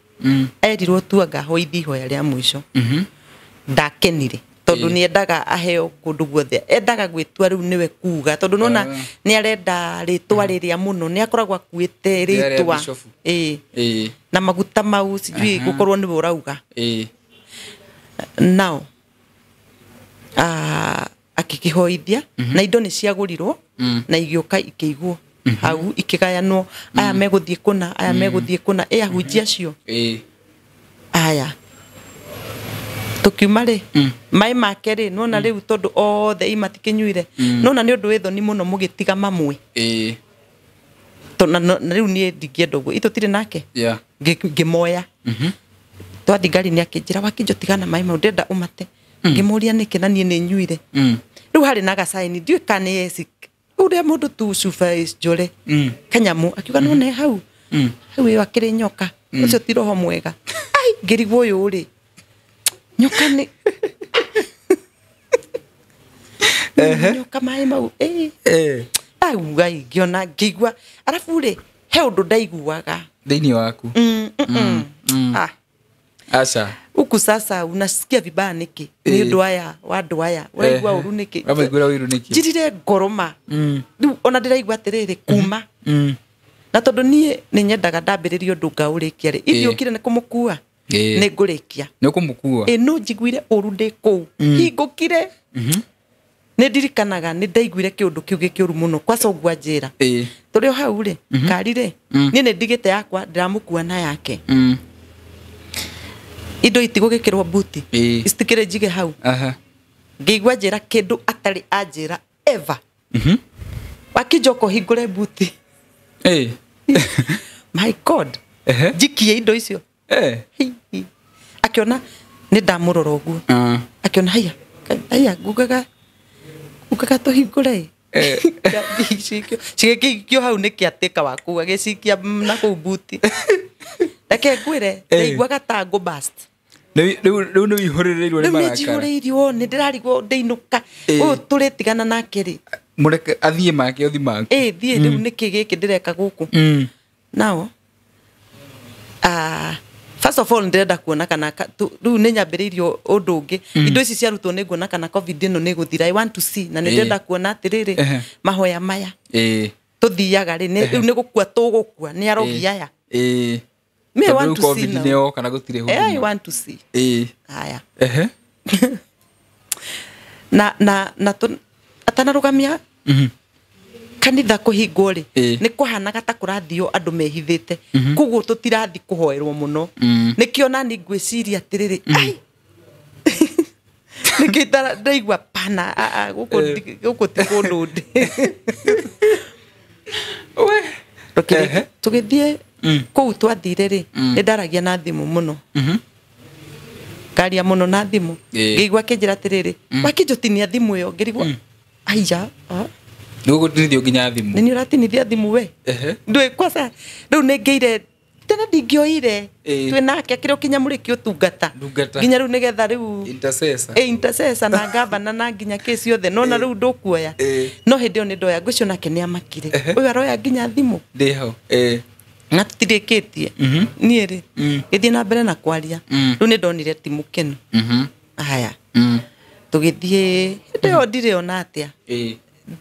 Erirwo tu anga hoithi ihoya rĩa mũico. Ndakenire tondũ nĩ endaga aheo kũndũ guothe. Endaga gwĩtua rĩu nĩwe kuga tondũ nona nĩ arenda rĩtwa rĩrĩa mũno, nĩ akoragwo akuĩte rĩtwa. Na maguta mau sijui gũkorwo nĩwe ũrauga. Nao akĩkĩhoithia na indo nĩ ciagũrirwo na igĩũka ikĩigwo hau ikĩgayanwo. Aya megũthiĩ kũna, aya megũthiĩ kũna, ahunjia acio. Aya tũkiuma rĩ, maĩ make rĩ, nona rĩu tondũ othe imatikĩnyuire. Nona nĩ ũndũ wĩ thoni mũno mũgĩtiga mamwe. Na rĩu niĩ ndingĩenda ũguo. Itũtirĩ nake. Ngĩmoya. Twathi ngari-inĩ akĩnjĩra, Wakĩnjo tigana maĩ mau, ndĩrenda ũmate. Ngĩmũria nĩkĩ na niĩ nĩ nyuire. Rĩu harĩ na gacaini, ndiũĩ kana nĩ eci. Ũrĩa mũndũ tu cuba njũre. Kanyamũ, akiuga none hau. Hau ĩyo akĩrĩ nyoka. Ũcio ti roho mwega. Ai, ngĩrigwo ũyũ rĩ. Nyoka nĩ nyoka maĩ mau. Auga ngĩona ngĩigua. Arabu rĩ, he ũndũ ndaiguaga. Thĩinĩ waku. Aca. Huku sasa unasikia vibaya nĩkĩ? Nĩ ũndũ aya wa andũ aya. Ũraigua ũru nĩkĩ? Ũraigua ũru nĩkĩ? Njirire ngoro ma. Rĩu ona ndĩraigua atĩrĩrĩ kuma. Na tondũ niĩ nĩ nyendaga ndambĩrĩrie ũndũ ngaũrĩkia rĩ, ithiũkire nĩ kũmũkua. Nĩ ngũrĩkia. Nĩ ũkũmũkua? No njiguire ũru ndĩ kũu. Hingũkire. Nĩ ndirikanaga nĩ ndaiguire kĩũndũ kĩu gĩkĩũru mũno kwaca ũguo anjĩra. Tũrĩ o hau rĩ, kari rĩ, niĩ nĩ ndigĩte yakwa ndĩramũkua na yake. Indo itigũgĩkĩrwo buti. Citikĩrĩ njige hau. Ngĩigua njĩra kĩndũ atarĩ anjĩra ever. Wakinjoka ũhingũre buti. My God. Njikie indo icio. Akiona nĩ ndamũrora ũguo. Akiona haya, haya ngugaga ngugaga tũhingũre. Cigĩkĩikio hau nĩ kĩatĩka waku agĩcikia na kũu buti. Reke ngwĩre ndaiguaga ta ngũ burst. Rĩu nĩ wĩihũrĩrĩirwo nĩ Rĩu nĩ marakara. njihũrĩirio nĩ ndĩrarigwo ndĩinũka. Ũyũ tũrĩtigana nake rĩ. Mũreke athiĩ make ũthi maku. Thiĩ rĩu nĩkĩ gĩkĩ ndĩreka gũkũ. Now, first of all ndĩrenda kuona kana rĩu nĩ nyambĩrĩirio ũndũ ũngĩ. Indo ici ciarutwo nĩ nguona kana COVID ĩno nĩ ĩgũthira. I want to see na nĩ ndĩrenda kuona atĩrĩrĩ mahoya maya tũthiaga rĩ rĩu nĩ gũkua tũgũkua nĩ arogi aya. Me want to see now. Nĩ yoka na gũtirĩ huduma. I want to see. Haya. Na atanarũgamia kanitha kũhingwo rĩ nĩ kũhanaga ta kũrathio andũ mehithĩte koguo tũtirathi kũhoerwo mũno nĩkĩo nani ngwĩciria atĩrĩrĩ ai nĩkĩ ndaigua pana gũkũ ti kũndũ ndĩ. Tũgĩthiĩ kũu twathire rĩ nĩ ndaragia na thimũ mũno ngaria mũno na thimũ ngĩigua akĩnjĩra atĩrĩrĩ wakĩnjũtinia thimũ ĩyo ngĩrigwo aiya Nĩgũgũtinithio nginya thimũ. Nĩ ũratinithia thimũ we. Ndũĩ kwaca rĩu nĩ ngĩire tene ndingĩoire twĩ nake akĩrĩ o kinya mũrĩki ũtungata nginya rĩu nĩgetha rĩu intercessor intercessor na gavana na nginya kĩ ciothe nona rĩu ndũkuoya no hĩndĩ ĩyo nĩ ndoya ngwĩcio nake nĩ amakire ũyũ aroya nginya thimũ ndĩ hau na tũtirĩkĩtie niĩ rĩ gĩthiĩ na mbere na kwaria rĩu nĩ ndonire ti mũkenu. Haya tũgĩthiĩ hĩndĩ ĩyo ndirĩ ona atĩa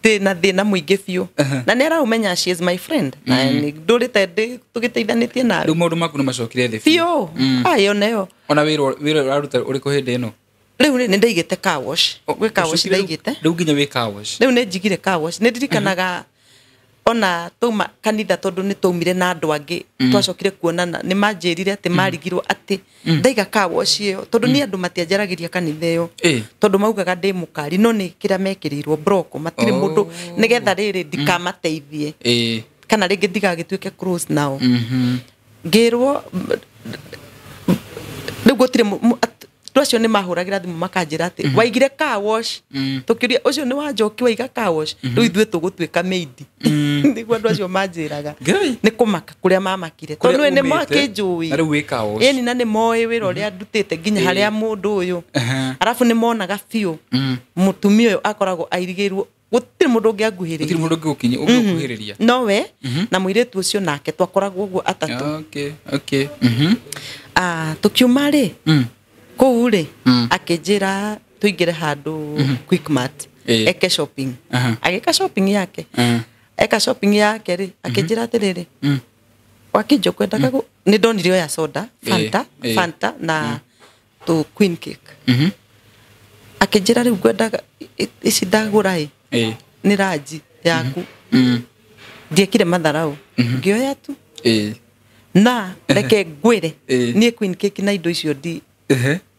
thĩna thĩna mũingĩ biũ na nĩ araumenya she is my friend na nĩ ndũrĩte tũgĩteithanĩtie nawe rĩu maũndũ maku nĩ macokire thĩ biũ ayo nayo ona wĩra ũraruta ũrĩkũ hĩndĩ ĩno rĩu nĩ ndaigĩte car wash gwĩ car wash ndaigĩte rĩu nginya wĩ car wash rĩu nĩ njigire car wash nĩ ndirikanaga ona twauma kanitha tondũ nĩ twaumire na andũ angĩ twacokire kuonana nĩ manjĩrire atĩ marigirwo atĩ ndaiga car wash ĩyo tondũ nĩ andũ matianjaragĩria kanitha ĩyo tondũ maugaga ndĩ mũkari no nĩ kĩrĩa mekĩrĩirwo broko matirĩ mũndũ nĩgetha rĩrĩ ndikamateithie kana rĩngĩ ndigagĩtuĩke close nao ngĩrwo rĩu gũtirĩ andũ acio nĩ mahũragĩra thimũ makanjĩra atĩ waigire car wash tũkĩũria ũcio nĩ wa Njoki waiga car wash rĩu ithuĩ tũgũtuĩka maid nĩguo andũ acio manjĩraga nĩ kũmaka kũrĩa mamakire tondũ nĩ makĩnjũĩ na rĩu wĩ car wash ĩni na nĩ moĩ wĩra ũrĩa ndutĩte nginya harĩa mũndũ ũyũ arabu nĩ monaga biũ mũtumia ũyũ akoragwo airigĩirwo gũtirĩ mũndũ ũngĩanguhĩrĩria gũtirĩ mũndũ ũngĩgũkuhĩrĩria no we na mũirĩtu ũcio nake twakoragwo ũguo atatũ. Okay. Tũkiuma rĩ kũu rĩ akĩnjĩra tũingĩre handũ Quickmart eke shopping agĩka shopping yake eka shopping yake rĩ akĩnjĩra atĩrĩrĩ wakĩnjũ kwendaga nĩ ndonire oya soda Fanta na tũ queen cake akĩnjĩra rĩu ngwendaga ici ndagũra ĩ nĩ ranji yaku ndiekire matharau ngĩoya tu na reke ngwĩre niĩ queen cake na indo icio ndi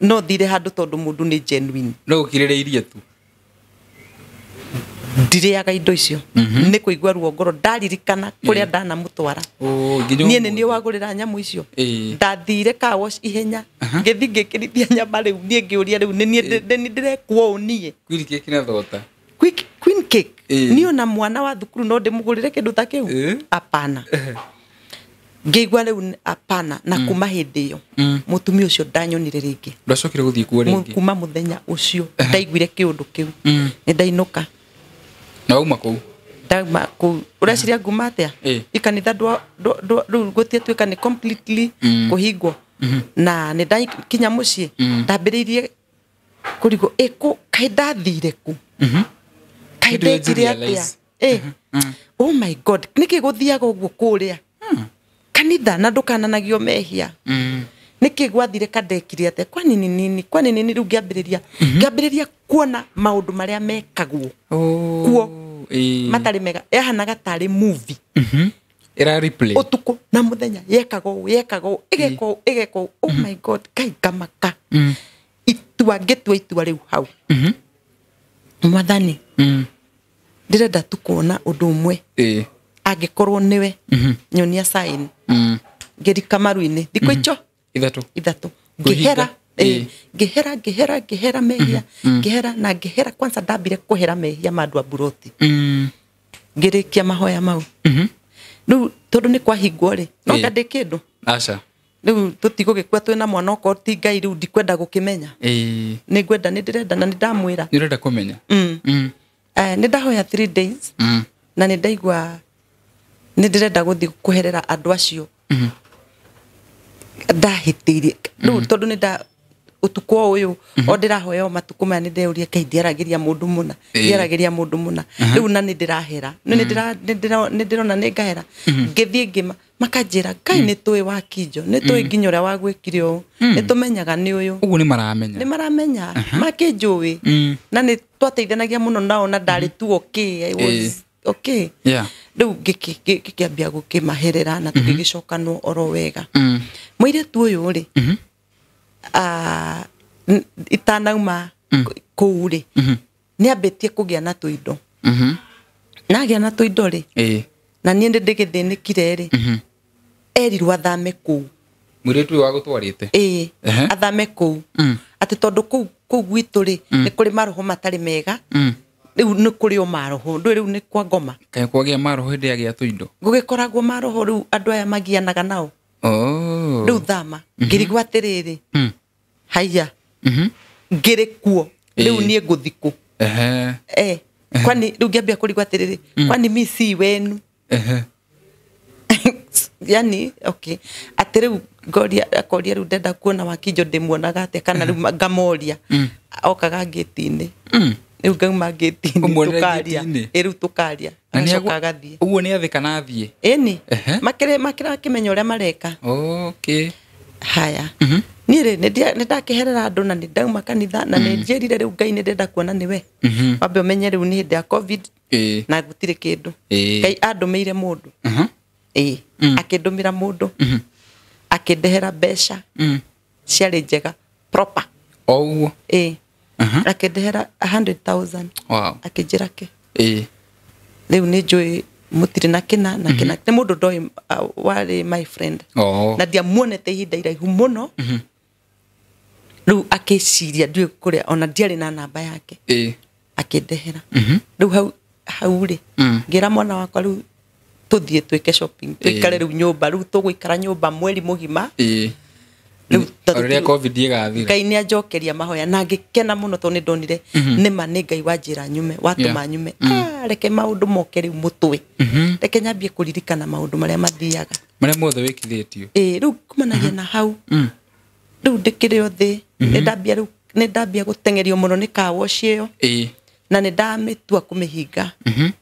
no thire handũ tondũ mũndũ nĩ genuine no gũkirĩrĩirie tu ndirĩaga indo icio nĩ kũigua ruo ngoro ndaririkana kũrĩa ndanamũtwara niĩ nĩ niĩ wagũrĩra nyamũ icio ndathire car wash ihenya ngĩthiĩ ngĩkĩrithia nyama rĩu niĩ ngĩũria rĩu nĩ niĩ ndĩrekwo ũũ niĩ queen cake na thota queen cake niĩ ona mwana wa thukuru no ndĩmũgũrĩre kĩndũ ta kĩu apana ngĩigua rĩu apana na kuma hĩndĩ ĩyo mũtumia ũcio ndanyonire rĩngĩ ndwacokire gũthiĩ kuo rĩngĩ kuma mũthenya ũcio ndaiguire kĩũndũ kĩu nĩ ndainũka na wauma kũu ndauma kũu ũreciria nguma atĩa ikanitha rĩu gũtiatuĩka nĩ completely kũhingwo na nĩ ndakinya mũciĩ ndambĩrĩirie kũrigwo kaĩ ndathire kũ kaĩ ndekire atĩa oh my God nĩkĩ gũthiaga ũguo kũrĩa kanitha na ndũkananagio mehia Nĩkĩ gwathire kandekire atĩa, kwani ni nini, kwani nini? Rĩu ngĩambĩrĩria kuona maũndũ marĩa mekagwo kuo matarĩ mega, yahanaga tarĩ movie. Ira replay ũtukũ na mũthenya, yekaga ũũ, yekaga ũũ, ĩgeka ũũ, ĩgeka ũũ. Oh my God, Ngai, ngamaka. Itua ngĩtua itua rĩu hau, Mwathani, ndĩrenda tu kuona ũndũ ũmwe, angĩkorwo nĩwe, nyonia sign. Ngĩrika maru-inĩ thikũ icio 3 ithatũ, Kwĩhinga. ngĩhera, ngĩhera, ngĩhera, ngĩhera mehia, ngĩhera na ngĩhera. Kwanza ndambire kũhera mehia ma andũ a buroti, ngĩrĩkia mahoya mau. Rĩu tondũ nĩ kwahingwo rĩ, no nga ndĩ kĩndũ. Aca. Rĩu tũtigũgĩkua twĩna mwana, okorwo ti Ngai, rĩu ndikwenda gũkĩmenya. Nĩ ngwenda, nĩ ndĩrenda na nĩ ndamwĩra. Nĩ ũrenda kũmenya. Nĩ ndahoya 3 days na nĩ ndaigua nĩ ndĩrenda gũthiĩ kũherera andũ acio ndahĩtĩirie. Rĩu tondũ nĩ nda ũtukũ o ũyũ o ndĩrahoya o matukũ maya, nĩ ndeuria, Ngai, ndiaragĩria mũndũ mũna, ndiaragĩria mũndũ mũna, rĩu na nĩ ndĩrahera, nĩ ndĩrona nĩ ngahera. Ngĩthiĩ ngĩma makanjĩra, Ngai, nĩ tũĩ Wakinjo, nĩ tũĩ nginya ũrĩa wagwĩkire ũũ, nĩ tũmenyaga nĩ ũyũ. Ũguo nĩ maramenya. Nĩ maramenya, makĩnjũĩ, na nĩ twateithanagia mũno nao, na ndarĩ tu okay, I was okay. Rĩu ngĩkĩambia gũkĩmaherera na tũgĩgĩcokanwo oro wega. Mũirĩtu ũyũ rĩ, itanauma kũu rĩ, nĩ ambĩtie kũgĩa na tũindo. Na agĩa na tũindo rĩ, na niĩ nĩ ndĩgĩthĩnĩkire rĩ, erirwo athame kũu. Mũirĩtu ũyũ wagũtwarĩte? Ĩĩ. Athame kũu, atĩ tondũ kũu gwitũ rĩ, nĩ kũrĩ maroho matarĩ mega. Rĩu nĩ kũrĩ o maroho, ndũĩ rĩu nĩ kwa ngoma. Kaĩ kwagĩa maroho hĩndĩ yagĩa tũindo? Gũgĩkoragwo maroho, rĩu andũ aya magianaga nao. Rĩu thama. Ngĩrigwo atĩrĩrĩ, haiya, ngĩrĩ kuo rĩu, niĩ ngũthi kũ? Kwani rĩu ngĩambia kũrigwo atĩrĩrĩ, kwani mi si wenu? Yani okay, atĩ rĩu ngoria, akoria, rĩu ndenda kuona Wakinjo, ndĩmuonaga atĩa? Kana rĩu ngamoria, okaga ngĩti-inĩ. Rĩu ngauma ngĩti-inĩ, Ũmuonere tũkaria. ngĩti-inĩ? Ĩ, rĩu tũkaria. Na nĩ Agacoka agathiĩ. Ũguo nĩ athĩ kana athiĩ? Ĩni, makĩrĩ makĩmenya ũrĩa mareka. Haya, niĩ rĩ, nĩ ndakĩherera andũ na nĩ ndauma kanitha na nĩ njĩrire rĩu Ngai, nĩ ndĩrenda kuona nĩwe. Wambe ũmenye rĩu nĩ hĩndĩ ya COVID na gũtirĩ kĩndũ. Ngai andũmĩire mũndũ, ĩĩ, akĩndũmĩra mũndũ, akĩndehera mbeca ciarĩ njega proper. O ũguo? Ĩĩ, akĩndehera 100,000. Akĩnjĩra ke, rĩu nĩ njũĩ mũtirĩ na kĩna na kĩna. Nĩ mũndũ ndoĩ, warĩ my friend, na ndiamuonete ihinda iraihu mũno. Rĩu akĩciria ndiũĩ kũrĩa, ona ndiarĩ na namba yake, akĩndehera. Rĩu hau rĩ, ngĩra mwana wakwa, rĩu tũthiĩ twĩke shopping, tũikare rĩu nyũmba, rĩu tũgũikara nyũmba mweri mũgima. Rĩu O rĩrĩa COVID ĩgathira. Ngai nĩ anjokeria mahoya na ngĩkena mũno, tondũ nĩ ndonire nĩma nĩ Ngai wanjĩra nyume, watũma nyume. Reke maũndũ moke rĩu mũtwe, reke nyambie kũririkana maũndũ marĩa mathiaga. Marĩa mothe wĩkithĩtio. Ĩĩ, rĩu kumanagia na hau, rĩu ndĩkĩrĩ o thĩ, nĩ ndambia rĩu, nĩ ndambia gũteng'erio mũno nĩ car wash ĩyo, na nĩ ndamĩtua kũmĩhinga,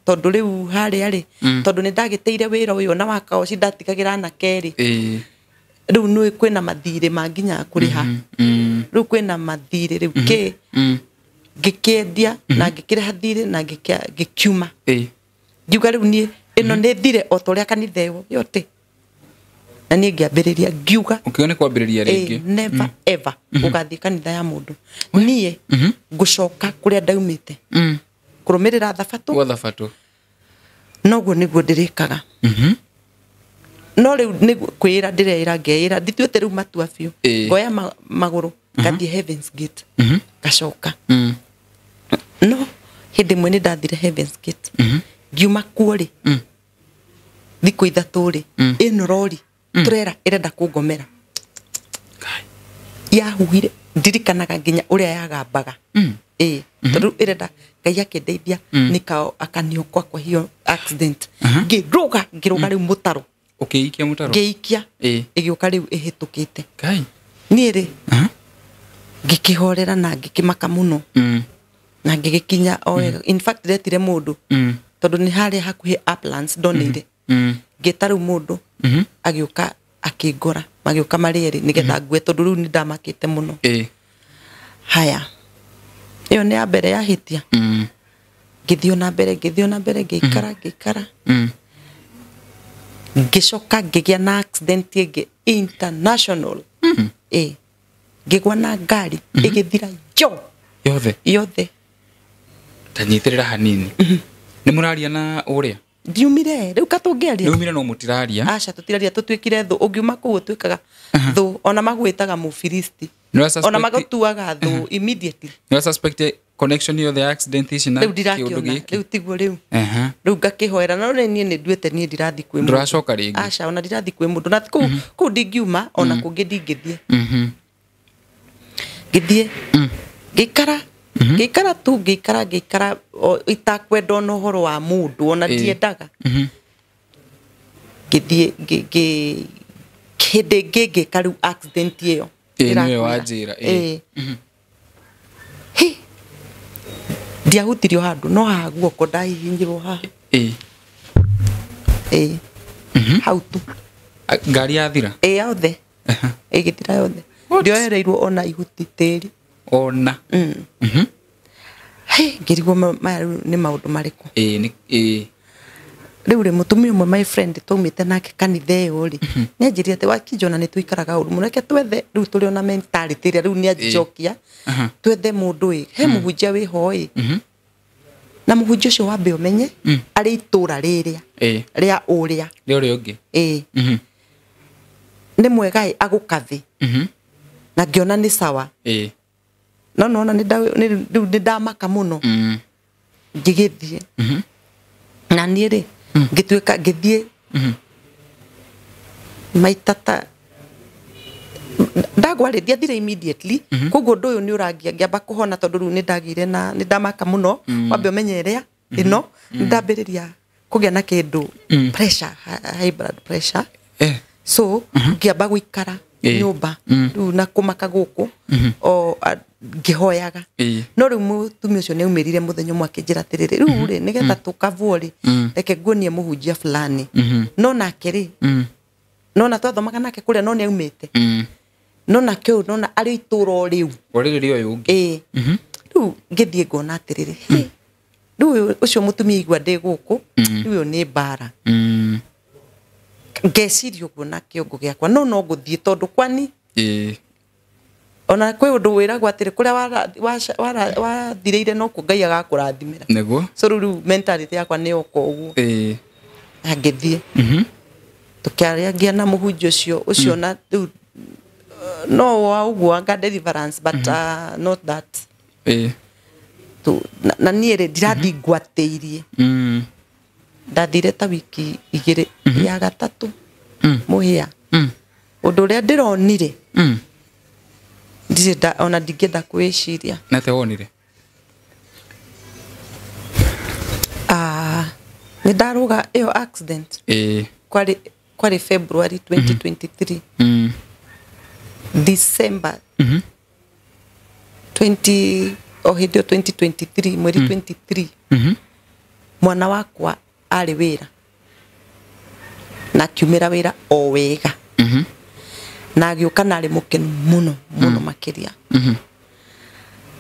tondũ rĩu harĩa rĩ, tondũ nĩ ndagĩtĩire wĩra ũyũ na wa car wash, ndatigagĩra anake rĩ, rĩu nĩ kwĩna mathirĩ ma nginya kũrĩha. Rĩu kwĩna mathirĩ, rĩu kĩ, ngĩkĩendia na ngĩkĩrĩha thirĩ na ngĩkiuma. Ngiuga rĩu niĩ ĩno nĩ thire o ta ũrĩa kanitha ĩyo yote, na niĩ ngĩambĩrĩria ngiuga, Ũkiuga nĩ kwambĩrĩria rĩngĩ. Never ever ũgathiĩ kanitha ya mũndũ, niĩ ngũcoka kũrĩa ndaumĩte, kũrũmĩrĩra thabatũ. Gwa thabatũ. Noguo nĩguo ndĩrĩkaga. No rĩu nĩ kwĩra ndĩreĩra, ngeĩra ndituĩte rĩu matua biũ. Ngoya magũrũ ngathiĩ Heavens Gate, ngacoka. No hĩndĩ ĩmwe nĩ ndathire Heavens Gate, ngiuma kuo rĩ, thikũ 3 rĩ, ĩno rori trailer ĩrenda kũngomera. Kai. Yahuhire, ndirikanaga nginya ũrĩa yagambaga. Ĩĩ, tondũ ĩrenda, Ngai akĩndeithia, nikao akaniokoa kwa hiyo accident. Ngĩrũga, ngĩrũga rĩu mũtaro. Ũkĩikia mũtaro? Ngĩikia. Ĩgĩũka rĩu ĩhĩtũkĩte. Kai. Niĩ rĩ, ngĩkĩhorera na ngĩkĩmaka mũno, na ngĩgĩkinya o wega. In fact, ndetire mũndũ, tondũ nĩ harĩa hakuhĩ Uplands ndonĩire. Ngĩta rĩu mũndũ, agĩũka Akĩngora magĩũka marĩ erĩ nĩgetha ngue tondũ rĩu nĩ ndamakĩte mũno. Haya, ĩyo nĩ ya mbere yahĩtia. Ngĩthiĩ na mbere, ngĩthiĩ na mbere, ngĩikara, ngĩikara. Ngĩcoka ngĩgĩa na accident ĩngĩ international. Ngĩgwa na ngari ĩgĩthira yo yothe yothe. Tanyitĩrĩra hanini. Nĩ mũraria na ũrĩa? Ndiumire rĩu katũngĩaria. Nĩ umire no mũtiraria? Aca, tũtiraria, tũtuĩkire thũ. Ũngiuma kũu ũtuĩkaga thũ, ona magwĩtaga mũfilisti, ona magũtuaga thũ immediately. Nĩ suspect connection yothe ya accident ici na rĩu ndirakĩona rĩu tiguo rĩu. Rĩu ngakĩhoera no niĩ nĩ nduĩte niĩ ndirathiĩ kwĩ mũndũ. Ndũracoka rĩngĩ? Aca, ona ndirathiĩ kwĩ mũndũ na kũu ndingiuma ona kũngĩ ndingĩthiĩ. Ngĩthiĩ ngĩikara ngĩikara tu ngĩikara ngĩikara itakwenda ona ũhoro wa mũndũ ona ndiendaga. Ngĩthiĩ hĩndĩ ĩngĩ ngĩka rĩu accident ĩyo. Nĩwe wanjĩra. Ndiahutirio handũ no haha guoko ndahihinyirwo haha. Hau tu. Ngari yathira? Yothe. Ĩgĩthira yothe. Ndioereirwo ona ihuti tĩri. Ona. Ngĩrigwo maya rĩu nĩ maũndũ marĩkũ. Rĩu rĩ mũtumia ũmwe my friend twaumĩte nake kanitha ĩyo rĩ nĩanjĩrire atĩ wakijona nĩ tũikaraga ũru mũno, reke twethe rĩu tũrĩ ona mentality ĩrĩa rĩu nĩanjokia twethe mũndũ ĩ he mũhunjia wĩho ĩ na mũhunjia ũcio wambe ũmenye arĩ itũra rĩrĩa rĩa ũrĩa rĩa ũrĩa ũngĩ nĩ mwega ĩ agũkathĩ na ngĩona nĩ sawa. No nona rĩu nĩ ndamaka mũno. Ngĩgĩthiĩ na niĩ rĩ ngĩtuĩka ngĩthiĩ maita ta ndagwa rĩ ndiathire immediately koguo ũndũ ũyũ nĩ ũrangia ngĩamba kũhona tondũ rĩu nĩ ndagĩire na nĩ ndamaka mũno. Wambe ũmenye ĩrĩa ĩno nĩ ndambĩrĩria kũgĩa na kĩndũ pressure, high blood pressure. So ngĩamba gũikara nyũmba rĩu na kũmaka gũkũ o ngĩhoyaga. No rĩu mũtumia ũcio nĩaumĩrire mũthenya ũmwe akĩnjĩra atĩrĩrĩ rĩu rĩ nĩgetha tũkavwo rĩ reke nguonie mũhunjia fulani. No nake rĩ nona twathomaga nake kũrĩa no nĩaumĩte no nake ũyũ nona arĩ itũra o rĩu rĩrĩ ũyũ ũngĩ. Rĩu ngĩthiĩ ngona atĩrĩrĩ rĩu ũcio mũtumia igua ndĩ gũkũ rĩu ũyũ nĩ mbara. Ngeciria ũguo na kĩongo gĩakwa no no ngũthiĩ tondũ kwani ona kwĩ ũndũ wĩragwo atĩrĩ kũrĩa wathirĩire no kũ Ngai agakũrathimĩra. Nĩguo. So rĩu mentality yakwa nĩ yoka ũguo. Ngĩthiĩ tũkĩarangia na mũhunjia ũcio ũcio na rĩu no wa ũguo anga deliverance but not that. Na niĩ rĩ ndirathiĩ ngwatĩirie. Ndathire ta wiki igĩrĩ ya gatatũ mũhĩa. Ũndũ ũrĩa ndĩronire ndirĩ ona ndingĩenda kwĩciria. Na te wonire? Nĩ ndarũga ĩyo accident. Kwarĩ February 2023. December 20 o hĩndĩ ĩyo 2023 mweri 23 mwana wakwa arĩ wĩra na akiumĩra wĩra o wega. Na agĩũka na arĩ mũkenu mũno mũno makĩria.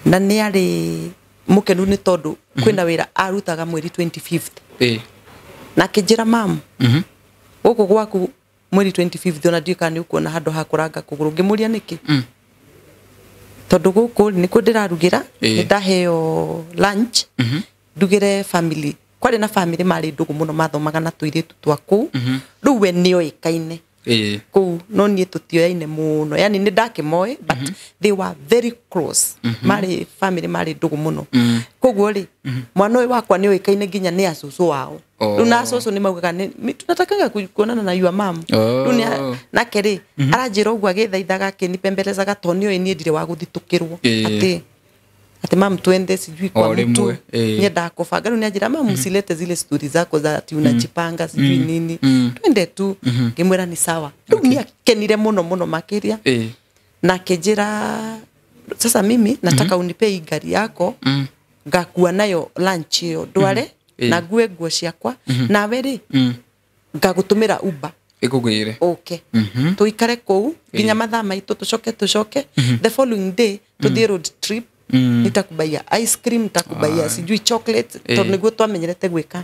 Na nĩ arĩ mũkenu nĩ tondũ kwĩna wĩra arutaga mweri 25th. Na akĩnjĩra mamu gũkũ gwaku mweri 25th ona ndiũĩ kana nĩ ũkuona handũ ha kũranga kũgũrũ. Ngĩmũria nĩkĩ? Tondũ gũkũ nĩkuo ndĩrarugĩra nĩ ndaheo lunch ndugĩre family. Kwarĩ na family marĩ ndũgũ mũno mathomaga na tũirĩtu twa kũu. Rĩu we nĩoĩkaine kũu no niĩ tũtioyaine mũno, yani nĩ ndakĩmoĩ but they were very close. Marĩ family marĩ ndũgũ mũno. Koguo rĩ mwana ũyũ wakwa nĩoĩkaine nginya nĩ acũcũ wao. Rĩu na acũcũ nĩ maugaga tunatakanga kuonana na your mom. Rĩu nake rĩ aranjĩra ũguo agĩthaithaga akĩnipembelezaga tondũ nĩoĩ niĩ ndirĩ wa gũthitũkĩrwo atĩ mam twende sijui kwa mtu nyendaga kũbanga. Rĩu nĩanjĩra mam usilete zile story zako za ati unajipanga sijui nini, twende tu. Ngĩmwĩra ni sawa. Rĩu nĩakenire mũno mũno makĩria na akĩnjĩra sasa mimi nataka unipe hii gari yako ngakua nayo lunch ĩyo ndware na ngue nguo ciakwa nawe rĩ ngagũtũmĩra Uber. Ikugwire. Uke tuikare kuu nginya mathaa maitu tucoke the following day tuthie road trip. Nitakubaia ice cream, nitakubaia sijui chocolate, tondu niguo twamenyerete gwika.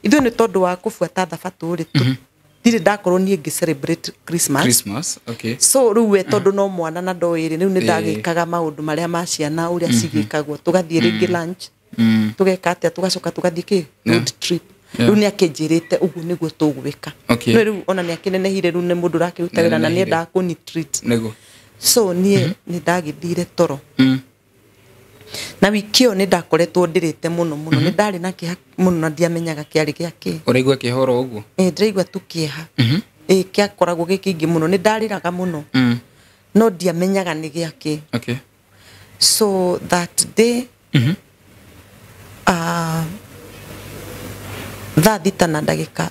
Ithuĩ nĩ tondu wa kubuata thabatũ rĩ, ndirĩ ndakorwo niĩ ngĩ celebrate Christmas. Okay. So rĩu we tondu no mwana na ndoĩ rĩ, rĩu nĩ ndagĩkaga maũndũ marĩa ma ciana ũrĩa cigĩkagwo, tũgathiĩ rĩngĩ lunch, tũgeka atĩa, tũgacoka tũgathiĩ kĩ road trip. Rĩu nĩ akĩnjĩrĩte ũguo nĩguo tũgwĩka. No rĩu ona nĩ akĩnenehire, rĩu nĩ mũndũ ũrakĩruta wĩra na nĩendaga kũni treat. Nĩguo. So niĩ nĩ ndagĩthire toro. Na wiki ĩyo nĩ ndakoretwo ndĩrĩte mũno mũno, nĩ ndarĩ na kĩeha mũno na ndiamenyaga kĩarĩ gĩa kĩ. Ũraigua kĩeha oro ũguo? Ndĩraigua tu kĩeha. Kĩakoragwo gĩ kĩingĩ mũno, nĩ ndarĩraga mũno. No ndiamenyaga nĩ gĩa kĩ. Okay. So that day thaa thita na ndagĩka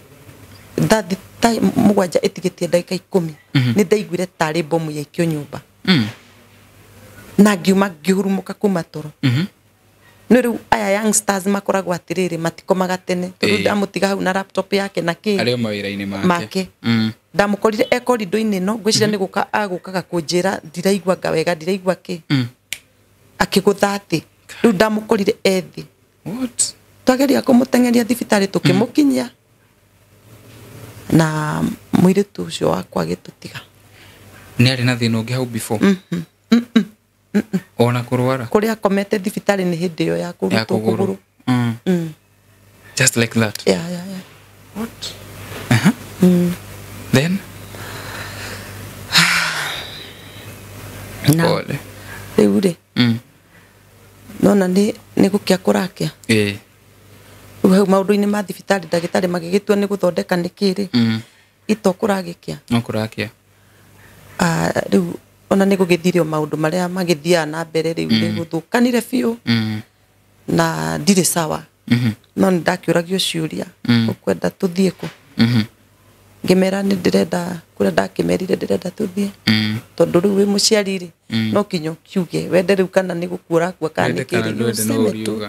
thaa thita mũgwanja ĩtigĩtie ndagĩka 10 nĩ ndaiguire tarĩ bomu yaikio nyũmba. Na ngiuma ngĩhurumũka kuma toro. No rĩu aya youngsters makoragwo atĩrĩrĩ, matikomaga tene tondũ ndamũtiga hau na laptop yake na kĩ arĩ o mawĩra-inĩ make. Ndamũkorire e korido-inĩ ĩno, ngwĩciria nĩ gũka agũkaga kũnjĩra ndiraigua nga wega, ndiraigua kĩ. Akĩgũtha thĩ. Rĩu ndamũkorire e thĩ. What? Twageria kũmũteng'eria thibitarĩ tũkĩmũkinyia na mũirĩtu ũcio wakwa agĩtũtiga. Nĩ arĩ na thĩna ũngĩ hau before? Ona kũrwara? Kũrĩa akomete thibitarĩ nĩ hĩndĩ ĩyo ya kũrutwo kũgũrũ. Just like that? Yeah. What? Then? Na rĩu rĩ, nona nĩ gũkĩa kũrakĩa. Rĩu hau maũndũ-inĩ ma thibitarĩ ndagĩtarĩ magĩgĩtua nĩ gũthondeka nĩ kĩ rĩ, ito kũragĩkĩa. No kũrakĩa. Rĩu ona nĩ gũgĩthire o maũndũ marĩa magĩthiaga na mbere rĩu nĩ gũthũkanire biũ. Na ndirĩ sawa. No nĩ ndakĩũragio ciũria, ũkwenda tũthiĩ kũ? Ngĩmera nĩ ndĩrenda kũrĩa ndakĩmerire ndĩrenda tũthiĩ. Tondũ rĩu wĩ mũciari rĩ, no kinya ũkiuge wende rĩu kana nĩ gũkua ũrakua kana nĩ kĩ rĩ, ũceme tu.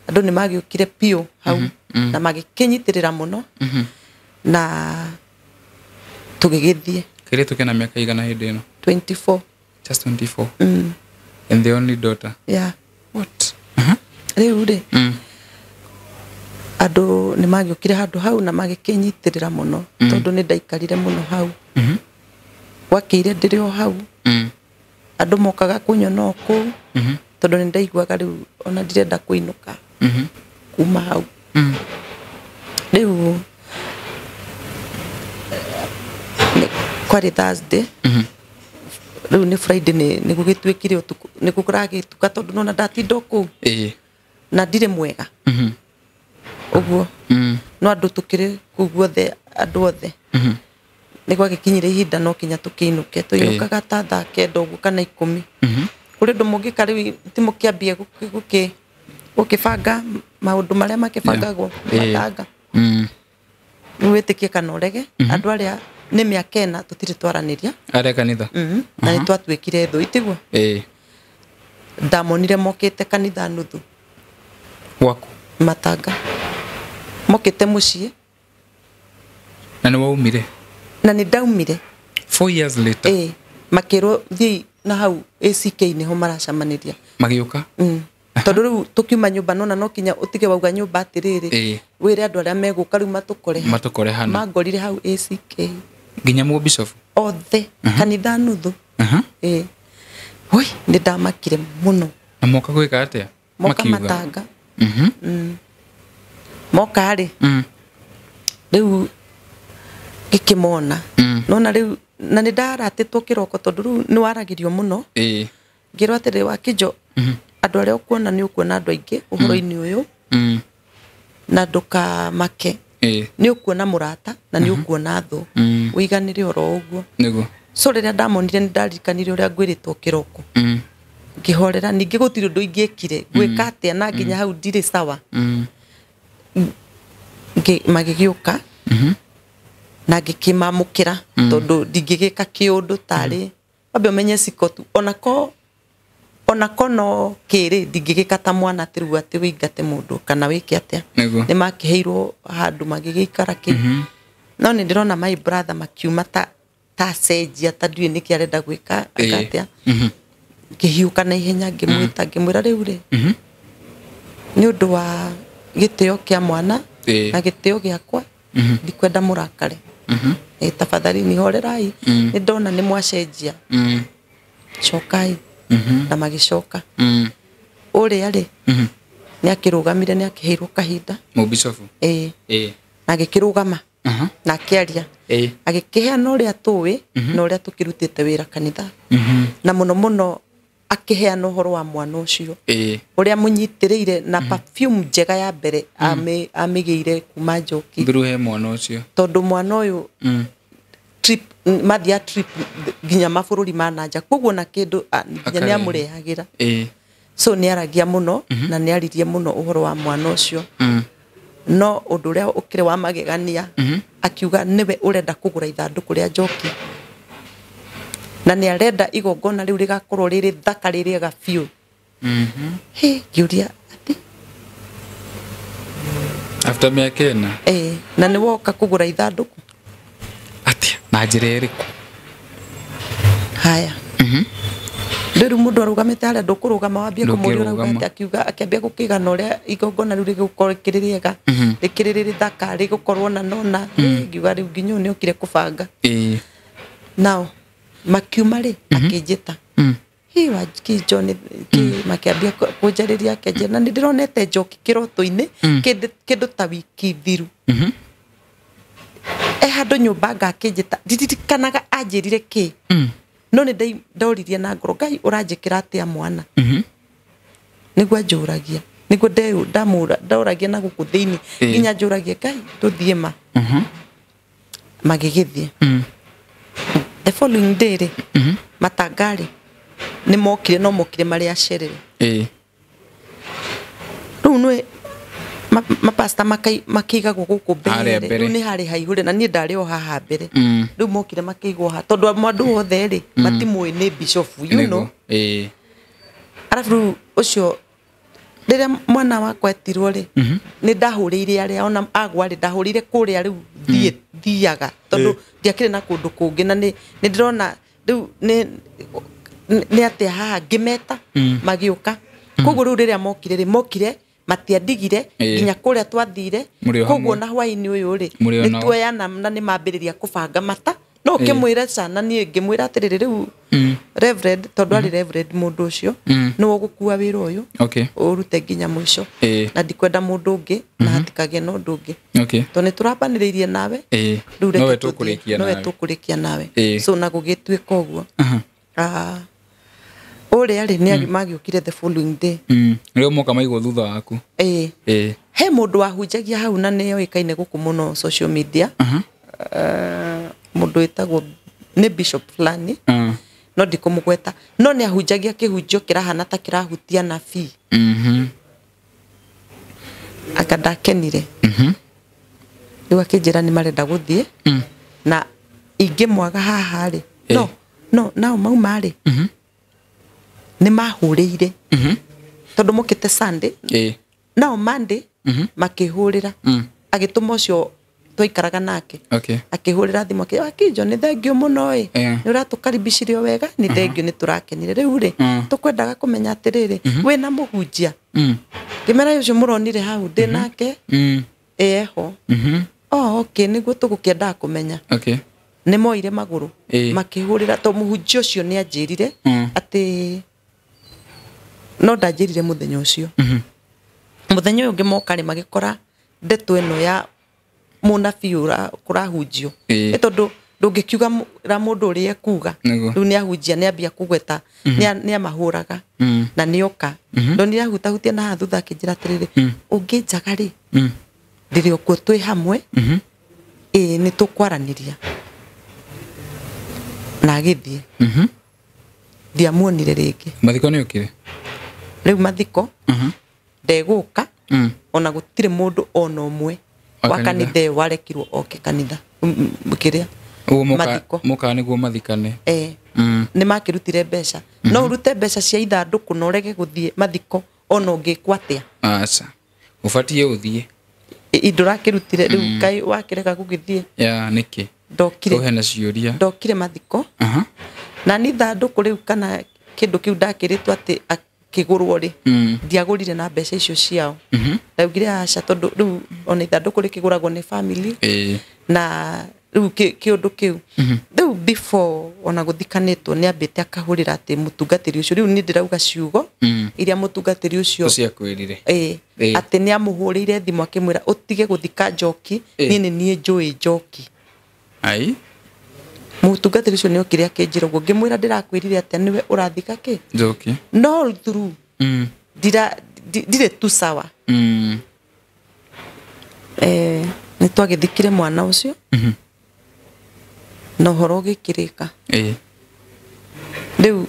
Andũ nĩ magĩũkire biũ hau na magĩkĩnyitĩrĩra mũno na tũgĩgĩthiĩ. Kairĩtu kena mĩaka igana hĩndĩ ĩno? 24. Just 24. And the only daughter. Yeah. What? Rĩu rĩ, andũ nĩ magĩũkire handũ hau na magĩkĩnyitĩrĩra mũno tondũ nĩ ndaikarire mũno hau. Gwakĩire ndĩrĩ o hau. Andũ mokaga kũnyona o kũu tondũ nĩ ndaiguaga rĩu ona ndirenda kũinũka kuma hau. Rĩu kwarĩ Thursday. Rĩu nĩ Friday nĩ gũgĩtuĩkire ũtukũ, nĩ kũragĩtuka tondũ nona ndatinda o kũu. Na ndirĩ mwega. Ũguo. No andũ tũkĩrĩ kũu guothe, andũ othe. Nĩ gwagĩkinyire ihinda no kinya tũkĩinũke. Tũinũkaga ta thaa 9 ũguo kana 10. Kũrĩ ũndũ mũngĩka rĩu ti mũkĩambie gũkĩbanga maũndũ marĩa makĩbangagwo matanga. Rĩu wĩtĩkie kana ũrege, andũ arĩa nĩ mĩaka 4 tũtirĩ twaranĩria. Arĩa kanitha? Na nĩ twatuĩkire thũ, itiguo? Ndamonire mokĩte kanitha nuthu. Gwaku? Matanga. Mokĩte mũciĩ. Na nĩ waumire? Na nĩ ndaumire. 4 years later? Makĩrwo thiĩi na hau ACK nĩho maracamanĩria. Magĩũka? Tondũ rĩu tũkiuma nyũmba nona no kinya ũtige wauga nyũmba atĩrĩrĩ, wĩre andũ arĩa megũka rĩu matũkore. Matũkore hana. Mangorire hau ACK. Nginya mũbishofu? Othe. Kanitha nuthu. Woi, nĩ ndamakire mũno. Na moka gwĩka atĩa? Moka matanga. Moka rĩ, rĩu ngĩkĩmona. Nona rĩu na nĩ ndaratĩtwo kĩroko tondũ rĩu nĩ waragĩrio mũno. Ngĩrwo atĩrĩ, Wakĩnjo, andũ arĩa ũkuona nĩ ũkuona andũ aingĩ ũhoro-inĩ ũyũ. Na ndũkamake. Nĩ ũkuona mũrata na nĩ ũkuona thũ. Ũiganĩre oro ũguo. Nĩguo. So rĩrĩa ndamonire nĩ ndaririkanire ũrĩa ngwĩrĩtwo kĩroko. Ngĩhorera, ningĩ gũtirĩ ũndũ ingĩekire. Ngwĩka atĩa na nginya hau ndirĩ sawa. Magĩgĩũka. Na ngĩkĩmamũkĩra tondũ ndingĩgĩka kĩũndũ tarĩ wambe ũmenye ciko tu. Onako no kĩrĩ ndingĩgĩka ta mwana atĩ rĩu atĩ wĩingate mũndũ kana wĩke atĩa. Nĩguo. Nĩ makĩheirwo handũ magĩgĩikara kĩ. No nĩ ndĩrona my brother makiuma ta cenjia ta ndiũĩ nĩkĩ arenda gwĩka akatia. Ngĩhiũka na ihenya ngĩmwĩta ngĩmwĩra rĩu rĩ nĩ ũndũ wa gĩtĩo kĩa mwana na gĩtĩo gĩakwa ndikwenda mũrakare. Tafadhali nihorerai nĩ ndona nĩ mwacenjia cokai. Na magĩcoka. Ũrĩa rĩ nĩ akĩrũgamire nĩ akĩheirwo kahinda mũbishofu na agĩkĩrũgama na akĩaria agĩkĩheana ũrĩa tũĩ na ũrĩa tũkĩrutĩte wĩra kanitha na mũno mũno akĩheana ũhoro wa mwana ũcio ũrĩa mũnyitĩrĩire na perfume njega ya mbere amĩgĩire kuma Njoki through he mwana ũcio tondũ mwana ũyũ trip mathia trip nginya mabũrũri ma nanja koguo na kĩndũ nginya nĩ amũrehagĩra. So nĩ aragia mũno na nĩ aririe mũno ũhoro wa mwana ũcio. No ũndũ ũrĩa ũkĩrĩ wa magegania akiuga nĩwe ũrenda kũgũra ithandũkũ rĩa Njoki na nĩ arenda igongona rĩu rĩgakorwo rĩrĩ thaka rĩrĩega biũ. Hĩ ngĩũria atĩ after mĩaka ĩna na nĩ woka kũgũra ithandũkũ atĩa na njĩra ĩrĩkũ? Haya rĩu mũndũ arũgamĩte harĩa ndũkũrũgama wambie kũmũria ũrauga atĩ akiuga akĩambia gũkĩgana ũrĩa igongona rĩu rĩgũkorwo rĩkĩrĩ rĩega rĩkĩrĩ rĩthaka rĩgũkorwo na nona. Ngiuga rĩu nginya ũyũ nĩokire kũbanga. Nao makiuma rĩ akĩnjĩta hi wa John makĩambia kũnjarĩria akĩanjĩra na nĩ ndĩronete Njoki kĩroto-inĩ kĩndũ ta wiki thiru handũ nyũmba ngakĩnjĩta ndiririkanaga anjĩrire kĩ no nĩ ndoririe na ngoro Ngai ũranjĩkĩra atĩa mwana. Nĩguo anjũragia nĩguo ndoragia na gũkũ thĩinĩ nginya njũragia Ngai tũthiĩ ma magĩgĩthiĩ. The following day rĩ matanga rĩ nĩ mokire no mokire marĩ acerere. Rĩu nĩ mapasta makĩigagwo gũkũ mbere rĩu nĩ harĩ haihũre na niĩ ndarĩ o haha mbere. Rĩu mokire makĩigwo haha tondũ andũ othe rĩ matimũĩ nĩ bishop you know. Arabu rĩu ũcio rĩrĩa mwana wakwa etirwo rĩ nĩ ndahũrĩire arĩa ona agwa rĩ ndahũrĩire kũrĩa rĩu thiaga tondũ ndiakĩrĩ na kũndũ kũngĩ na nĩ ndĩrona rĩu nĩ atĩa haha ngĩmeta magĩũka. Koguo rĩu rĩrĩa mokire rĩ mokire matiandigire nginya kũrĩa twathire. Koguo na hwaĩ-inĩ ũyũ rĩ nĩ tuoyana na nĩ mambĩrĩria kũbanga mata no ũkĩmwĩra cana niĩ ngĩmwĩra atĩrĩrĩ rĩu Reverend tondũ arĩ Reverend mũndũ ũcio nĩwe ũgũkua wĩra ũyũ ũrute nginya mũico na ndikwenda mũndũ ũngĩ na hatikagĩe na ũndũ ũngĩ tondũ nĩ tũrambanĩrĩirie nawe rĩu reke nowe tũkũrĩkia nawe. So na gũgĩtuĩka ũguo. Ũrĩa rĩ nĩ magĩũkire the following day rĩu moka maigwo thutha waku. He mũndũ wahunjagia hau na nĩ oĩkaine gũkũ mũno social media mũndũ wĩtagwo nĩ bishop fulani no ndikũmũgweta no nĩ ahunjagia kĩhunjio kĩrahana ta kĩrahutia nabii. Anga ndakenire rĩu akĩnjĩra nĩ marenda gũthiĩ na ingĩmwaga haha rĩ no nao mauma rĩ nĩ mahũrĩire tondũ mokĩte Sunday nao Monday makĩhũrĩra agĩtũma ũcio twaikaraga nake akĩhũrĩra thimũ akĩnjo nĩ thengio mũno ĩ nĩ ũratũkaribicirie wega nĩ thengio nĩ tũrakenire rĩu rĩ tũkwendaga kũmenya atĩrĩrĩ wĩna mũhunjia ngĩmera ũcio mũronire hau ndĩ nake eho okay nĩguo tũgũkĩendaga kũmenya. Nĩ moire magũrũ makĩhũrĩra to mũhunjia ũcio nĩ anjĩrire atĩ no ndanjĩrire mũthenya ũcio. Mũthenya ũyũ ũngĩ moka rĩ magĩkora ndeto ĩno ya mũnabii kũrahunjio nĩ tondũ ndũngĩkiuga ra mũndũ ũrĩa ekuga rĩu nĩ ahunjia nĩ ambia kũgweta nĩ amahũraga na nĩ oka ndonire ahutahutia na haha thutha akĩnjĩra atĩrĩrĩ ũngĩnjaga rĩ ndĩrĩ okuo twĩ hamwe nĩ tũkwaranĩria na agĩthiĩ. Ndiamuonire rĩngĩ. Mathiko nĩ ũkire rĩu mathiko ndegũka ona gũtirĩ mũndũ ona ũmwe wa kanitha ĩyo warekirwo oke kanitha kĩrĩa mathiko moka nĩguo mathikane. Nĩ makĩrutire mbeca no ũrute mbeca cia ithandũkũ na ũrege gũthiĩ mathiko ona ũngĩkwo atĩa. Aca ũbatiĩ ũthiĩ. Indo rakĩrutire rĩu Ngai wakĩreka gũgĩthiĩ. Ya nĩkĩ? Ndokire. Hena ciũria. Ndokire mathiko. Na ni ithandũkũ rĩu kana kĩndũ kĩu ndakĩrĩtwo atĩ akĩgũrwo rĩ, ndiagũrire na mbeca icio ciao. Ndaugire aca tondũ rĩu ona ithandũkũ rĩkĩgũragwo nĩ family. Na rĩu kĩũndũ kĩu. Rĩu before ona gũthikanĩtwo nĩ ambĩte akahũrĩra atĩ mũtungatĩri ũcio, rĩu niĩ ndĩrauga ciugo iria mũtungatĩri ũcio akwĩrire. Atĩ nĩ amũhũrĩire thimũ akĩmwĩra ũtige gũthika Njoki, niĩ nĩ niĩ njũĩ Njoki. Ai? Mũtungatĩri ũcio nĩ okire akĩnjĩra ũguo, ngĩmwĩra ndĩrakwĩrire atĩa nĩwe ũrathika kĩ? Njoki. No through ndirĩ tu sawa. Nĩ twagĩthikire mwana ũcio. Na ũhoro ũgĩkĩrĩka. Rĩu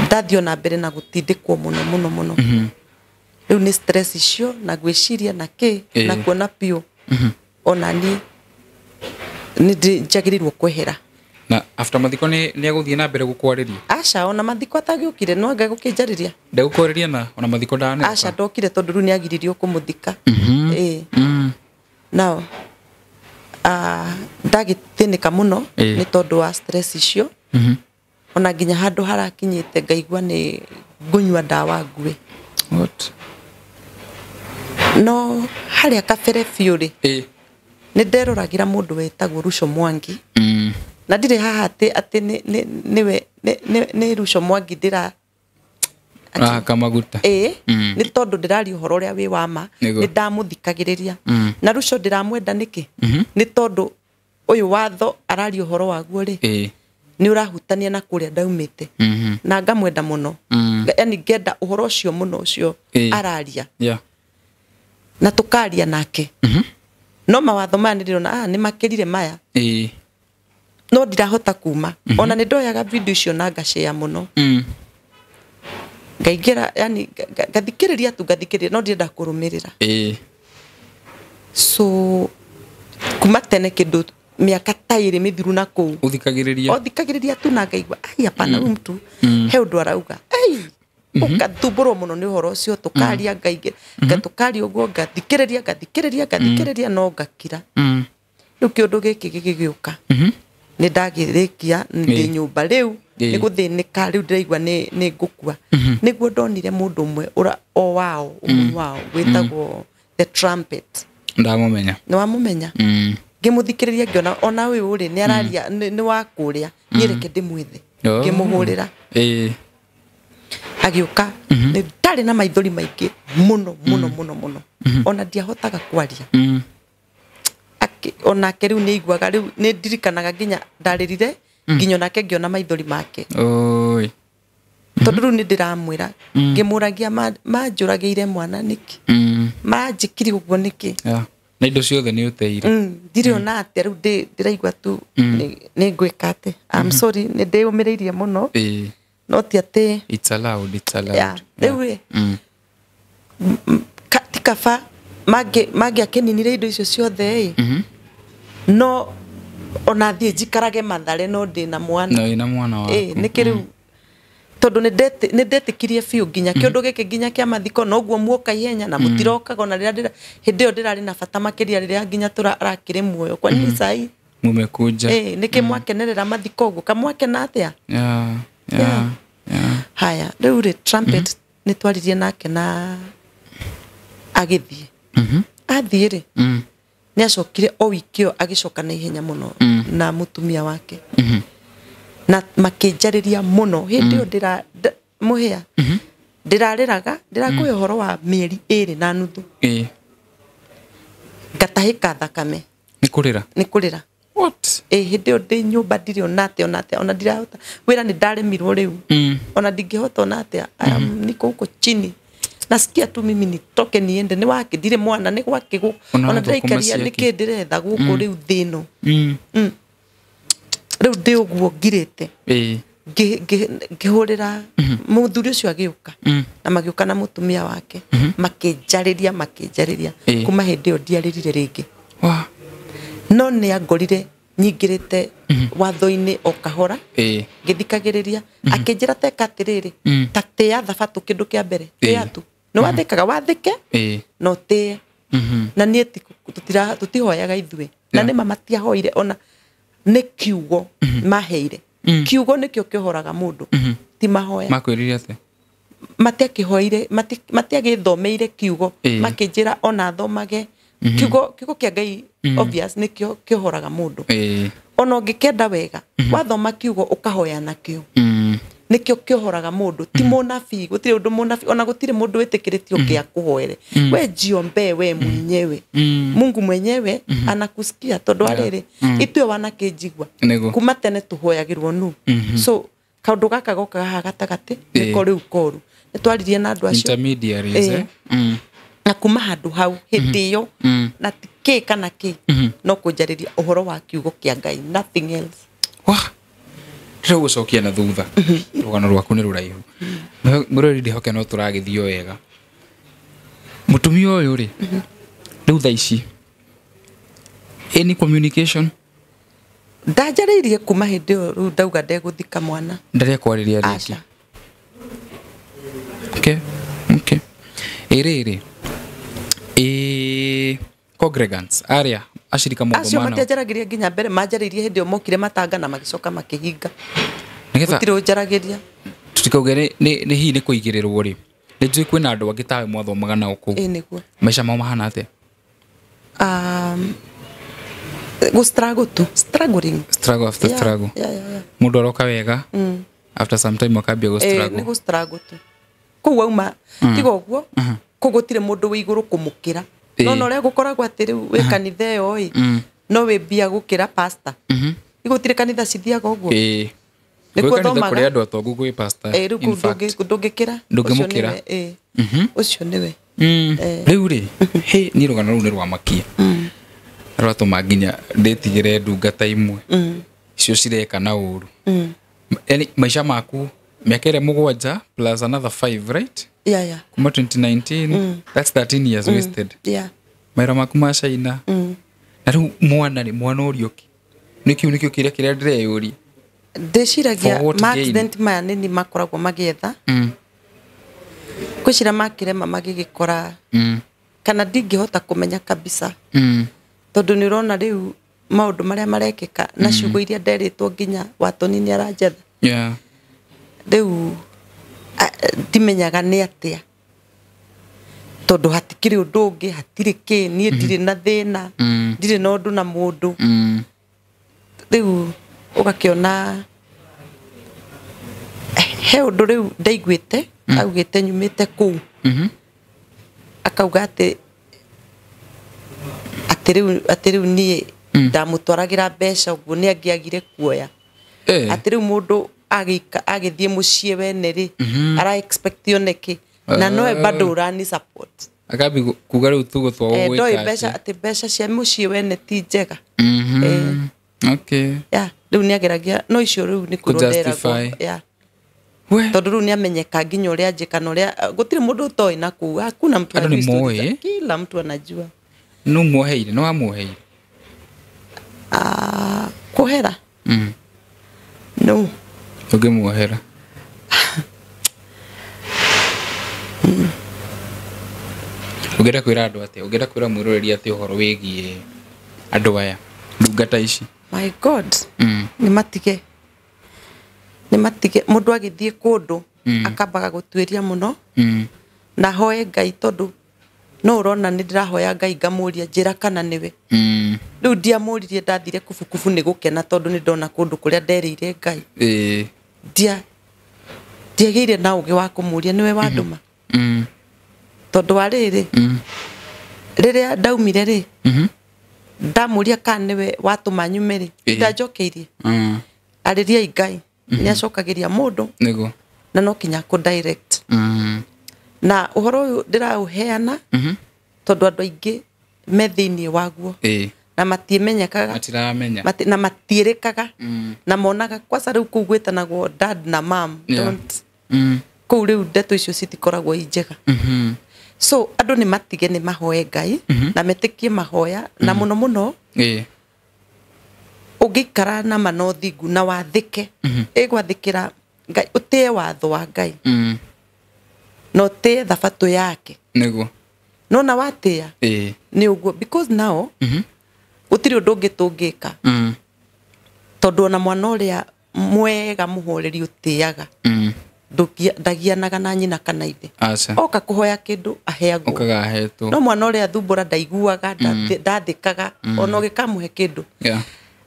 ndathiĩ ona mbere na gũtindĩkwo mũno mũno mũno. Rĩu nĩ stress icio na gwĩciria na kĩ na kuona biũ. Ona niĩ nĩ njagĩrĩirwo kwehera. Na after mathiko nĩ agũthiĩ na mbere gũkwarĩria? Aca, ona mathiko atagĩũkire no anga gũkĩnjarĩria. Ndegũkwarĩria na ona mathiko ndaneka? Aca, ndokire tondũ rĩu nĩ agiririo kũmũthika. Nao ndagĩthĩnĩka mũno nĩ tondũ wa stress icio. Ona nginya handũ harakinyĩte ngaigua nĩ ngũnyua ndawa ngue. What? No harĩa kabere biũ rĩ, nĩ nderoragĩra mũndũ wetagwo Ruco Mwangi. Na ndirĩ haha atĩ nĩwe nĩ Ruco Mwangi ndĩra kamaguta. Nĩ tondũ ndĩraria ũhoro ũrĩa wĩ wa ma, nĩ ndamũthikagĩrĩria. Na Ruco ndĩramwenda nĩkĩ? Nĩ tondũ ũyũ watho araria ũhoro waguo rĩ, nĩ ũrahutania na kũrĩa ndaumĩte. Na ngamwenda mũno. Yaani ngenda ũhoro ũcio mũno ũcio araria. Na tũkaria nake. No mawatho maya nĩndĩrona nĩ makĩrire maya. No ndirahota kuma. Ona nĩ ndoyaga video icio na ngashare mũno. Ngaingĩra, yani ngathikĩrĩria tu ngathikĩrĩria no ndirenda kũrũmĩrĩra. So kuma tene kĩndũ mĩaka ta ĩrĩ mĩthiru na kũu. Ũthikagĩrĩria? Ũthikagĩrĩria tu na ngaigua ai hapana huyu mtu he ũndũ arauga. Ai ũgathumbũrwo mũno nĩ ũhoro ũcio tũkaria ngaingĩra ngatũkaria ũguo ngathikĩrĩria ngathikĩrĩria ngathikĩrĩria no ngakira. Rĩu kĩũndũ gĩkĩ gĩgĩũka. Nĩ ndagĩrĩkia ndĩ nyũmba rĩu nĩ gũthĩnĩka rĩu ndĩraigua nĩ ngũkua. Nĩguo ndonire mũndũ ũmwe o wao ũmwe wao wĩtagwo The Trumpet. Ndamũmenya. Nĩ wamũmenya? Ngĩmũthikĩrĩria ngĩona ona ũyũ rĩ nĩ araria nĩ wa kũrĩa niĩ reke ndĩmwethe. Ngĩmũhũrĩra. Agĩũka nĩ ndarĩ na maithori maingĩ mũno mũno mũno mũno. Ona ndiahotaga kwaria. Onake rĩu nĩ aiguaga rĩu nĩ ndirikanaga nginya ndarĩrire nginya onake ngĩona maithori make. Tondũ rĩu nĩ ndĩramwĩra ngĩmũragia manjũragĩire mwana nĩkĩ? Manjĩkire ũguo nĩkĩ? Na indo ciothe nĩ ũteire. Ndirĩ ona atĩa rĩu ndĩraigua tu nĩ ngwĩka atĩ. I'm sorry nĩ ndĩyũmĩrĩirie mũno. No ti atĩ It's allowed, it's allowed. Rĩu rĩ ti kaba mangĩakĩninire indo icio ciothe ĩ. No ona thiĩ njikarage Mathare no ndĩna mwana. No wĩna mwana waku. Nĩkĩ rĩu tondũ nĩ ndetĩkirie biũ nginya kĩũndũ gĩkĩ nginya kĩa mathiko noguo muoka ihenya na mũtirokaga ona rĩrĩa hĩndĩ ĩyo ndĩrarĩ na bata makĩria rĩrĩa nginya tũrakĩrĩ muoyo. Kwa nini sai mumekuja? Nĩkĩ mwakenerera mathiko ũguo kamwakena atĩa? Haya rĩu rĩ Trumpet nĩ twaririe nake na agĩthiĩ. Athiĩ rĩ nĩ acokire o wiki ĩyo agĩcoka na ihenya mũno na mũtumia wake. Na makĩnjarĩria mũno hĩndĩ ĩyo ndĩra mũhĩa ndĩrarĩraga ndĩrakũhe ũhoro wa mĩeri 2.5. Ngatahĩka thakame. Nĩ kũrĩra? Nĩ kũrĩra. What? Hĩndĩ ĩyo ndĩ nyũmba ndirĩ ona atĩa ona atĩa ona ndirahota wĩra nĩ ndaremirwo rĩu. Ona ndingĩhota ona atĩa. Niko huko chini. Nasikia tu mimi nitoke niende nĩ wake ndirĩ mwana nĩ gwake ona ndĩraikaria nĩkĩ ndĩretha gũkũ rĩu thĩ ĩno. Rĩu ndĩ ũguo ngirĩte. Ngĩhũrĩra mũthuri ũcio agĩũka. Na magĩũka na mũtumia wake. Makĩnjarĩria makĩnjarĩria. Kuma hĩndĩ ĩyo ndiarĩrire rĩngĩ. No nĩ angorire nyingĩrĩte watho-inĩ o kahora. Ngĩthikagĩrĩria. Akĩnjĩra teka atĩrĩrĩ, ta tĩa thabatũ kĩndũ kĩa mbere. Tĩa tu. Nĩ wathĩkaga wathĩke no tĩe. Na niĩ tũtihoyaga ithuĩ. Na nĩ ma matiahoire ona nĩ kiugo maheire. Kiugo nĩkĩo kĩohoraga mũndũ. Ti mahoya. Makwĩrire atĩa? Matiakĩhoire, matiagĩthomeire kiugo. Makĩnjĩra ona thomage. Kiugo kĩa Ngai obvious nĩkĩo kĩohoraga mũndũ. Ona ũngĩkenda wega, wathoma kiugo ũkahoya nakĩo. Nĩkĩo kĩohoraga mũndũ. Ti mũnabii, gũtirĩ ũndũ mũnabii, ona gũtirĩ mũndũ wĩtĩkĩrĩtio ũngĩ akũhoere. We jiombee we mwenyewe. Mungu mwenyewe anakusikia tondũ arĩrĩ ithuĩ wanakĩnjigua. Kuma tene tũhoyagĩrwo nũ. So kaũndũ gaka gokaga haha gatagatĩ nĩko rĩu koru. Nĩtwaririe na andũ acio. Intermediaries. Na kuma handũ hau hĩndĩ ĩyo na ti kĩ kana kĩ no kũnjarĩria ũhoro wa kiugo kĩa Ngai, nothing else. Wah. Ndĩragũcokia na thutha. Rũgano rwaku nĩ rũraihu. Mũrori ndĩhoke no tũragĩthiĩ o wega. Mũtumia ũyũ rĩ, rĩu thaa ici any communication? Ndanjarĩirie kuma hĩndĩ ĩyo rĩu ndauga ndegũthika mwana. Ndarĩ akwarĩria rĩngĩ. Okay. Okay. Ĩrĩrĩ. Congregants aria ashirika acio mũgomano. Matianjaragĩria nginya mbere, manjarĩirie hĩndĩ ĩyo mokire matanga na magĩcoka makĩhinga. Gũtirĩ ũnjaragĩria. Tutikauge nĩ hihi nĩ kũigĩrĩrwo rĩ. Nĩ njũĩ kwĩna andũ angĩ tawe mwathomaga nao kũu. Ĩĩ nĩguo. Maica mao mahana atĩa? Gũ struggle tu, struggling. Struggle after struggle. Yeah. Mũndũ aroka wega. After some time akambia gũ struggle. Nĩ gũ struggle tu. Kũu wauma tiga ũguo, kũu gũtirĩ mũndũ wĩ igũrũ kũmũkĩra. No no ũrĩa gũkoragwo atĩ rĩu wĩ kanitha ĩyo ĩ, no wĩ mbia gũkĩra pastor. Gũtirĩ kanitha cithiaga ũguo. Nĩkuo thomaga. Kũrĩ andũ atongu gwĩ pastor. Rĩu kũu ndũngĩkĩra. Ndũngĩmũkĩra. Ũcio nĩwe. Rĩu rĩ, hĩ niĩ rũgano rũu nĩ rwamakia. Rwatũma nginya ndĩtigĩre ndungata imwe. Icio cireka na ũru. Yaani maica maku mĩaka ĩrĩa 7 plus another 5, right? Yeah. Kuma 2019, that's 13 years wasted. Yeah. Maira maku ma China. Na rĩu mwana rĩ, mwana ũrĩũki. Nĩkĩo nĩkĩo kĩrĩa kĩrĩa ndĩreyũria. Ndĩciragia ma accident maya nĩ makoragwo magĩetha. Ngwĩciria makĩrema magĩgĩkora. Kana ndingĩhota kũmenya kabisa. Tondũ nĩ ũrona rĩu maũndũ marĩa marekĩka na ciugo iria nderĩtwo nginya Watoni nĩ aranjetha. Yeah. Rĩu ndimenyaga nĩ atĩa. Tondũ hatikĩrĩ ũndũ ũngĩ, hatirĩ kĩ, niĩ ndirĩ na thĩna, ndirĩ na ũndũ na mũndũ. Rĩu ũgakĩona he ũndũ rĩu ndaiguĩte, augĩte nyumĩte kũu. Akauga atĩ rĩu niĩ ndamũtwaragĩra mbeca ũguo nĩ angĩagire kuoya. Atĩ rĩu mũndũ agĩthiĩ mũciĩ wene rĩ, ara expect one kĩ, na nowe bado ũrani support. Akambi kuga rĩu tũgũtwa gwĩka. Ndoĩ mbeca atĩ mbeca cia mũciĩ wene ti njega. Okay. Yeah, rĩu nĩageragia no icio rĩu nĩ kwĩrwo nderagwo. Yeah. Tondũ rĩu nĩamenyeka nginya ũrĩa njĩka na ũrĩa gũtirĩ mũndũ ũtoĩ na kũu. Hakuna mtu anajua. Kila mtu anajua. No muoheire, no amuoheire. Kuohera? No. Ũngĩmuohera? Ũngĩenda kwĩra andũ atĩa? Ũngĩenda kwĩra mwĩroreri atĩa ũhoro wĩgiĩ andũ aya, ndungata ici? My God. Nĩ matige. Nĩ matige. Mũndũ agĩthiĩ kũndũ akambaga gũtuĩria mũno. Na hoe Ngai tondũ no ũrona nĩ ndĩrahoya Ngai ngamũria njĩra kana nĩwe. Rĩu ndiamũririe ndathire kubukubu nĩ gũkena tondũ nĩ ndona kũndũ kũrĩa nderĩire Ngai. Ndiagĩire na ũgĩ wa kũmũria nĩwe wandũma. Tondũ wa rĩrĩ, rĩrĩa ndaumire rĩ, ndamũria kana nĩwe watũma nyume rĩ, ndanjokeirie. Arĩriai Ngai, nĩ acokagĩria mũndũ. Nĩguo. Na no kinya kũ direct. Na ũhoro ũyũ ndĩraũheana tondũ andũ aingĩ me thĩinĩ waguo. Na matimenyekaga. Matiramenya. Na matiĩrĩkaga. Na monaga kwanza rĩu kũu gwĩtanagwo dad na mom. Don't. Kũu rĩu ndeto icio citikoragwo i njega. So andũ nĩ matige nĩ mahoe Ngai na metĩkie mahoya na mũno mũno ũngĩikara na ma na ũthingu na wathĩke, ĩgwathĩkĩra Ngai, ũtĩe watho wa Ngai. Na ũtĩe thabatũ yake. Nĩguo. Nona watĩa nĩ ũguo because now gũtirĩ ũndũ ũngĩ tũngĩka tondũ ona mwana ũrĩa mwega mũhoreri ũtĩaga ndagianaga na nyina kana ithe oka kũhoya kĩndũ aheagwo no mwana ũrĩa thumbũra ndaiguaga ndathĩkaga ona ũgĩkamũhe kĩndũ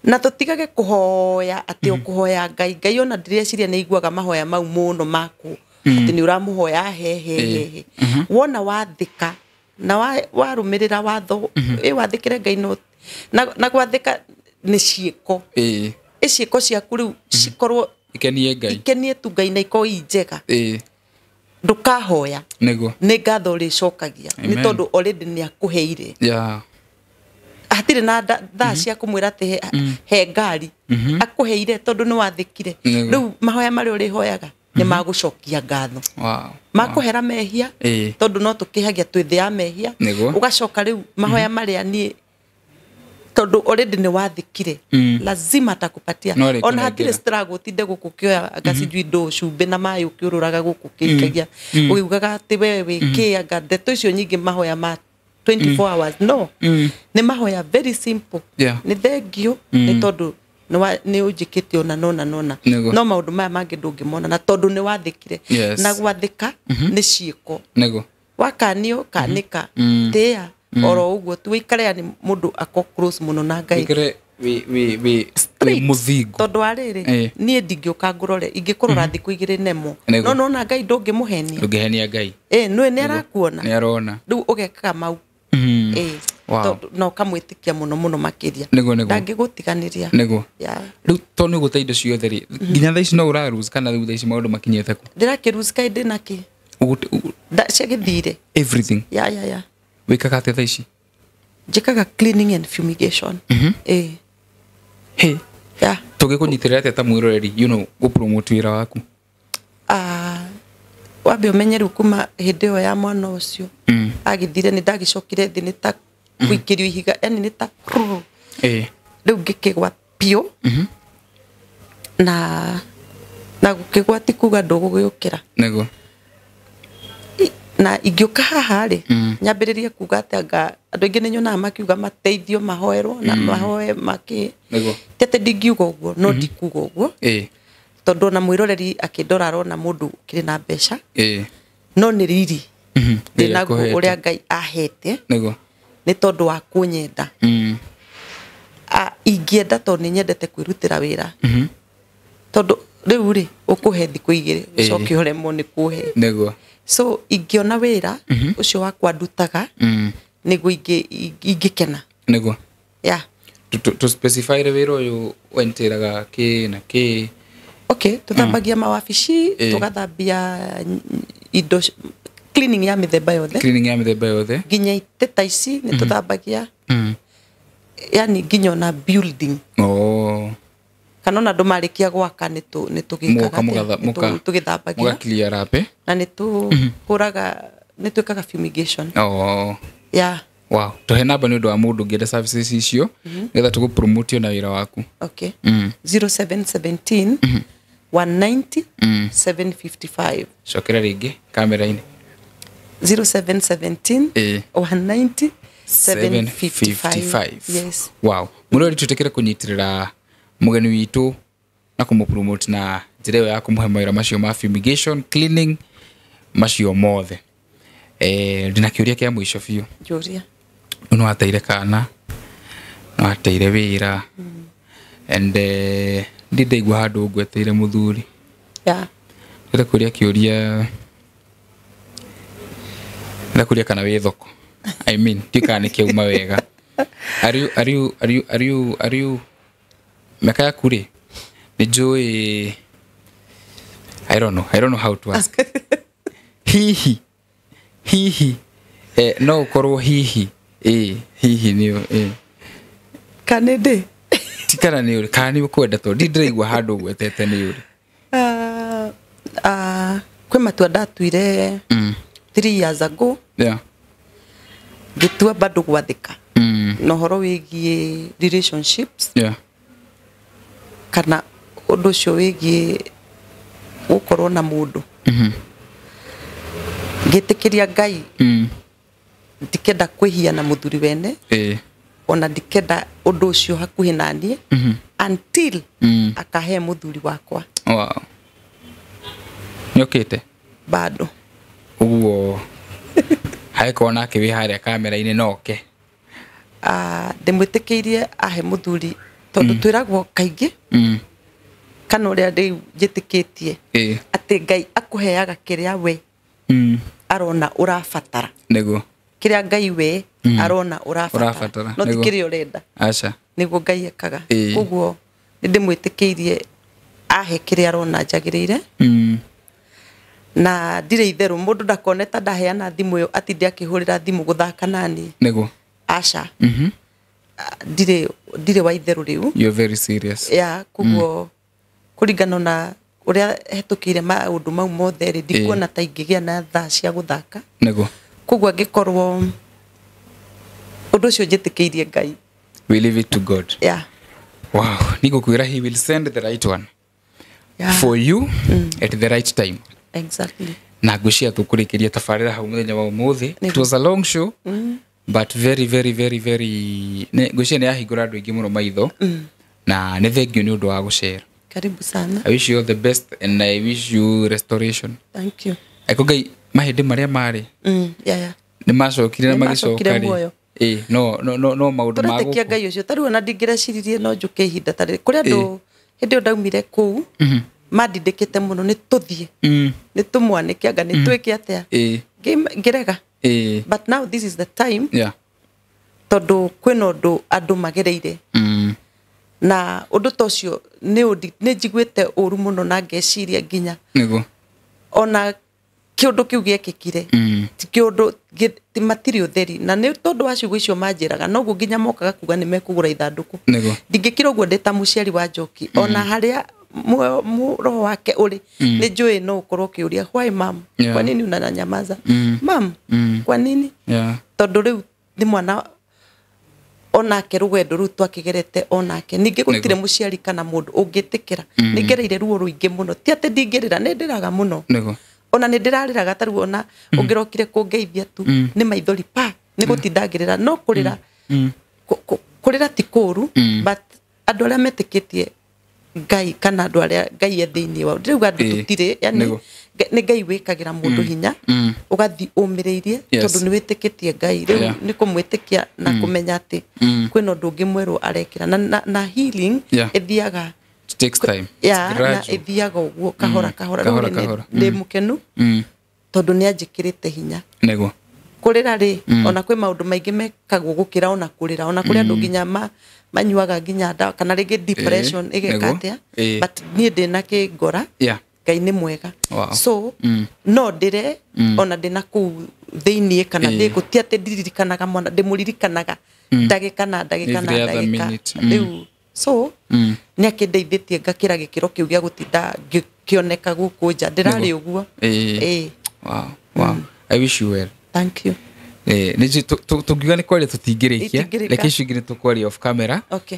na tũtigage kũhoya atĩ ũkũhoya Ngai Ngai ona ndĩreciria nĩ aiguaga mahoya mau mũno maku atĩ nĩ ũramũhoya he wona wathĩka na warũmĩrĩra watho wathĩkĩre Ngai no na gwathĩka nĩ ciĩko ciĩko ciaku rĩu cikorwo ikenie Ngai ikenie tu Ngai na ikorwo i njega ndũkahoya nĩguo nĩ ngatho ũrĩcokagia nĩ tondũ already nĩ akũheire hatirĩ na thaa cia kũmwĩra atĩ he ngari akũheire tondũ nĩ wathĩkire rĩu mahoya marĩa ũrĩhoyaga nĩ magũcokia ngatho makũhera mehia tondũ no tũkĩhagia twĩ thĩ ya mehia ũgacoka rĩu mahoya marĩa niĩ tondũ already nĩ wathĩkire lazima atakupatia ona hatirĩ struggle ũtinde gũkũ ũkĩoya anga sijui ndũ cumbĩ na maĩ ũkĩũrũraga gũkũ ũkĩikagia ũkiugaga atĩ we wĩkĩ anga ndeto icio nyingĩ mahoya ma 24 hours no nĩ mahoya very simple nĩ thengio nĩ tondũ nĩ ũnjĩkĩte ona nona nona no maũndũ maya mangĩ ndũngĩmona na tondũ nĩ wathĩkire na gwathĩka nĩ ciĩko wakanio kanĩka tĩĩa oro ũguo tu wĩikare yani mũndũ ako close mũno na Ngai wĩ mũthingu tondũ wa rĩrĩ niĩ ndingĩũka ngũrore ingĩkũrora thikũ igĩrĩ nemo no nona Ngai ndũngĩmũhenia ndũngĩhenia Ngai nĩwe nĩ arakuona nĩ arona rĩu ũgekaga mau na ũkamwĩtĩkia mũno mũno makĩria ndangĩgũtiganĩria nĩguo rĩu tondũ nĩ ũgũte indo ciothe rĩ nginya thaa ici no ũraruse kana rĩu thaa ici maũndũ makinyĩte kũ ndĩrakĩruse kaĩ ndĩna kĩ ciagĩthire everything ya wĩkaga atĩa thaa ici njĩkaga cleaning and fumigation Hey. Tũngĩkũnyitĩrĩra atĩa ta mwĩroreri you know gũpromote wĩra waku wambe ũmenye rĩu kuma hĩndĩ ĩyo ya mwana ũcio agĩthire nĩ ndagĩcokire thĩ nĩ ta kũikĩrio ihiga yani nĩ ta rĩu ngĩkĩgwa biũ na gũkĩgwa ti kuga ndũgũgĩũkĩra nĩguo na ingĩũka haha rĩ nyambĩrĩrie kuga atĩ anga andũ aingĩ nĩ nyonaga makiuga mateithio mahoerwo na mahoe makĩ ti atĩ ndingiuga ũguo no ndikuga ũguo tondũ ona mwĩroreri akĩndora arona mũndũ ũkĩrĩ na mbeca no nĩ riri ndĩnaguo ũrĩa Ngai ahete nĩ tondũ wa kũnyenda ingĩenda tondũ nĩ nyendete kwĩrutĩra wĩra tondũ rĩu rĩ ũkũhe thikũ igĩrĩ ũcoke ũremwo nĩ kũhe nĩguo so ingĩona wĩra ũcio wakwa ndutaga nĩguo ingĩkena nĩguo yeah tũ specify wĩra ũyũ wentĩraga kĩ na kĩ okay tũthambagia mawabici tũgathambia indo cleaning ya mĩthemba yothe cleaning ya mĩthemba yothe nginya itĩ ta ici nĩ tũthambagia yani nginya ona building kana ona andũ marĩkia gwaka nĩ tũgĩkaga tũgĩthambagia na nĩ tũhũraga nĩ twĩkaga fumigation yeah wow tũhe namba nĩ ũndũ wa mũndũ ũngĩenda services icio nĩgetha tũgũpromote na wĩra waku okay 0717 190 755 cokera rĩngĩ kamera-inĩ 0717 190 755 yes wow mũrori tũtĩkĩre kũnyitĩrĩra mũgeni witũ na kũmũpromote na njĩra ĩyo ya kũmũhe mawĩra macio ma fumigation cleaning macio mothe ndĩna kĩũria kĩa mũico biũ njũria nĩ wateire kana nĩ wateire wĩra and ndi ndaigua handũ ngweteire mũthuri ndĩrenda kũria kĩũria ndĩrenda kũria kana wĩ thoko I mean ndiũĩ kana nĩ kĩauma wega are you mĩaka yaku rĩ nĩ njũĩ I don't know how to ask hihi hihi no ũkorwo hihi hihi nĩ kana ndĩ ti kana nĩ ũrĩ kana nĩ ũkwenda tondũ ndi ndĩraigua handũ ũgwetete nĩ ũrĩ kwĩ matua ndatuire 3 years ago ngĩtua bado gwathĩka na ũhoro wĩgiĩ relationships kana ũndũ ũcio wĩgiĩ gũkorwo na mũndũ ngĩtĩkĩria Ngai Ndikenda kwĩhia na mũthuri wene. Ona ndikenda ũndũ ũcio hakuhĩ naniĩ until akahe mũthuri wakwa. Wow. Nĩokĩte? Bado. Ũguo hagĩkorwo nake wĩ harĩa kamera-inĩ noke. Ndĩmwĩtĩkĩirie ahe mũthuri tondũ twĩragwo kaingĩ kana ũrĩa rĩu njĩtĩkĩtie atĩ Ngai akũheaga kĩrĩa we arona ũrabatara. Nĩguo. Kĩrĩa Ngai we arona ũrabatara. No ti kĩrĩa ũrenda. Aca. Nĩguo Ngai ekaga. Koguo nĩndĩmwĩtĩkĩirie ahe kĩrĩa arona njagĩrĩire. Na ndirĩ itherũ mũndũ ndakone ta ndaheana thimũ ĩyo atinde akĩhũrĩra thimũ gũthaka nani. Nĩguo. Aca. Ndirĩ wa itherũ rĩu. You're very serious. Yeah, koguo kũringana na ũrĩa hetũkĩire maũndũ mau mothe rĩ, ndikuona ta ingĩgĩa na thaa cia gũthaka. Nĩguo. Koguo angĩkorwo ũndũ ũcio njĩtĩkĩirie Ngai. We leave it to God. Yeah. Wow. Nĩngũkwĩra he will send the right one. Yeah. For you at the right time. Exactly. Na ngwĩciria tũkũrĩkĩria tabarĩra hau mũthenya wa ũmũthĩ. It was a long show. But very very very very ngwĩciria nĩ yahingũra andũ aingĩ mũno maitho. Na nĩ thank you nĩ ũndũ wa gũcera. Karibu sana. I wish you all the best and I wish you restoration. Thank you. Aiko Ngai mahĩndĩ marĩa marĩ. Yeah. Nĩ macokire na magĩcoka rĩ. No no no no maũndũ ma gũkũ. Tũretĩkia Ngai ũcio tarĩu ona ndingĩreciririe no njũke ihinda tarĩ kũrĩ andũ hĩndĩ ĩyo ndaumire kũu mandindĩkĩte mũno nĩ tũthiĩ. Nĩ tũmwanĩke anga nĩ twĩke atĩa. Ngĩrega. But now this is the time. Yeah. Tondũ kwĩna ũndũ andũ magereire. Na ũndũ ta ũcio nĩ njiguĩte ũru mũno na ngeciria nginya. Nĩguo. Ona kĩũndũ kĩu gĩekĩkire. Ti kĩũndũ matirĩ ũtheri na nĩ tondũ wa ciugo icio manjĩraga noguo nginya mokaga kuga nĩ mekũgũra ithandũkũ. Nĩguo. Ndingĩkira ũguo ndĩ ta mũciari wa Njoki ona harĩa roho wake ũrĩ nĩ njũĩ no ũkorwo ũkĩũria why mam? Yeah. Kwa nini unanyamaza? Mam, kwa nini? Yeah. Tondũ rĩu nĩ mwana onake rũgendo rũu twakĩgerete onake ningĩ gũtirĩ mũciari kana mũndũ ũngĩtĩkĩra. Nĩngereire ruo rũingĩ mũno ti atĩ ndingĩrĩra nĩ ndĩraga mũno. Nĩguo. Ona nĩ ndĩrarĩraga tarĩu ona ũngĩrokire kũngeithia tu nĩ maithori pa nĩ gũtinda ngĩrĩra no kũrĩra kũrĩra ti kũũru but andũ arĩa metĩkĩtie Ngai kana andũ arĩa Ngai e thĩinĩ wao ndĩrauga andũ tũtirĩ yani nĩ Ngai wĩkagĩra mũndũ hinya ũgathiĩ ũmĩrĩirie tondũ nĩ wĩtĩkĩtie Ngai rĩu nĩ kũmwĩtĩkia na kũmenya atĩ kwĩna ũndũ ũngĩ mwerũ arekĩra na healing ĩthiaga. It takes time. Yeah, na ĩthiaga ũguo kahora kahora rĩu ndĩ mũkenu tondũ nĩ anjĩkĩrĩte hinya. Nĩguo. Kũrĩra rĩ ona kwĩ maũndũ maingĩ mekagwo gũkĩra ona kũrĩra ona kũrĩ andũ nginya manyuaga nginya ndawa kana rĩngĩ depression ĩgeka atĩa but niĩ ndĩna kĩngora. Ngai nĩ mwega. So no ndĩre ona ndĩna kũu thĩiniĩ kana ndĩkũ ti atĩ ndiririkanaga mwana ndĩmũririkanaga ndagĩka na ndagĩka na ndagĩka rĩu so nĩ akĩndeithĩtie ngakĩra gĩkĩro kĩu gĩa gũtinda ngĩkĩoneka gũkũ nja ndĩrarĩ ũguo. Wow, wow. I wish you well. Thank you. Nĩ tũngiuga nĩ kwaria tũtingĩrĩkia reke icio ingĩ nĩ tũkwaria off camera. Okay.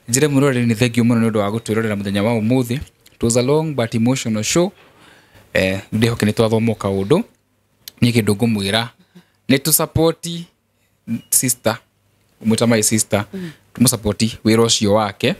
Njĩre mũroreri nĩ thank you mũno nĩ ũndũ wa gũtwĩrorera mũthenya wa ũmũthĩ. It was a long but emotional show. Ndĩhoke nĩ twathoma kaũndũ. Niĩ kĩndũ ngũmwĩra nĩ tũ support sister ũmwĩta my sister tũmũsupport wĩra ũcio wake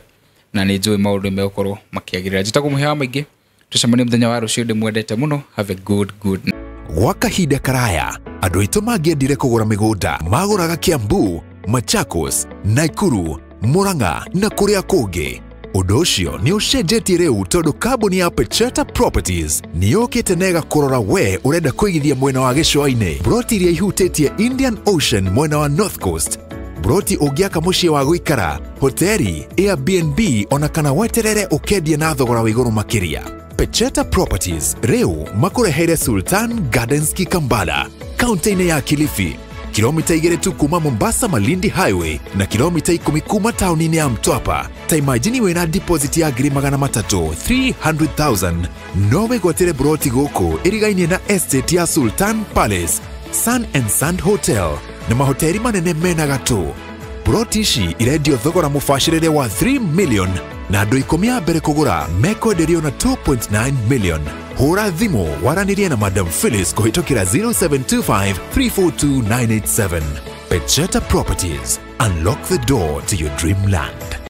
na nĩ njũĩ maũndũ megũkorwo makĩagĩrĩra. Njĩtagwo Mũhĩa wa Maingĩ tũcemanie mũthenya wa rũciũ ndĩmwendete mũno. Have a good good. Gwa kahinda karaya andũ aitũ mangĩendire kũgũra mĩgũnda magũraga Kiambu, Machakos, Nakuru, Murang'a na kũrĩa kũngĩ. Ũndũ ũcio nĩ ũcenjetie rĩu tondũ kambuni ya Pecheta Properties nĩ yũkĩte na ĩgakũrora we ũrenda kũigithia mwena wa gĩcũa-inĩ broti iria ihutĩtie Indian Ocean mwena wa North Coast, broti ũngĩaka mũciĩ wa gũikara, hoteli, Airbnb ona kana weterere ũkendie na thogora wa igũrũ makĩria. Pecheta Properties rĩu makũreheire Sultan Gardens Kikambala, kaunti-inĩ ya Kilifi, kilomita 2 tu kuma Mombasa Malindi Highway na kilomita 10 kuma tauni-inĩ ya Mtwapa. Ta imagine wĩna deposit ya 300,000 300,000 no wĩgwatĩre broti gũkũ ĩrigainie na estate ya Sultan Palace, Sun and Sand Hotel na mahoteli manene mena gatũ. Broti ici irendio thogora mũbacĩrĩre wa 3 million Na andũ 10 a mbere kũgũra mekwenderio na 2.9 million. Hũra thimũ waranĩrie na Madam Phyllis kũhĩtũkĩra 0725 342 987. Pecheta Properties. Unlock the door to your dreamland.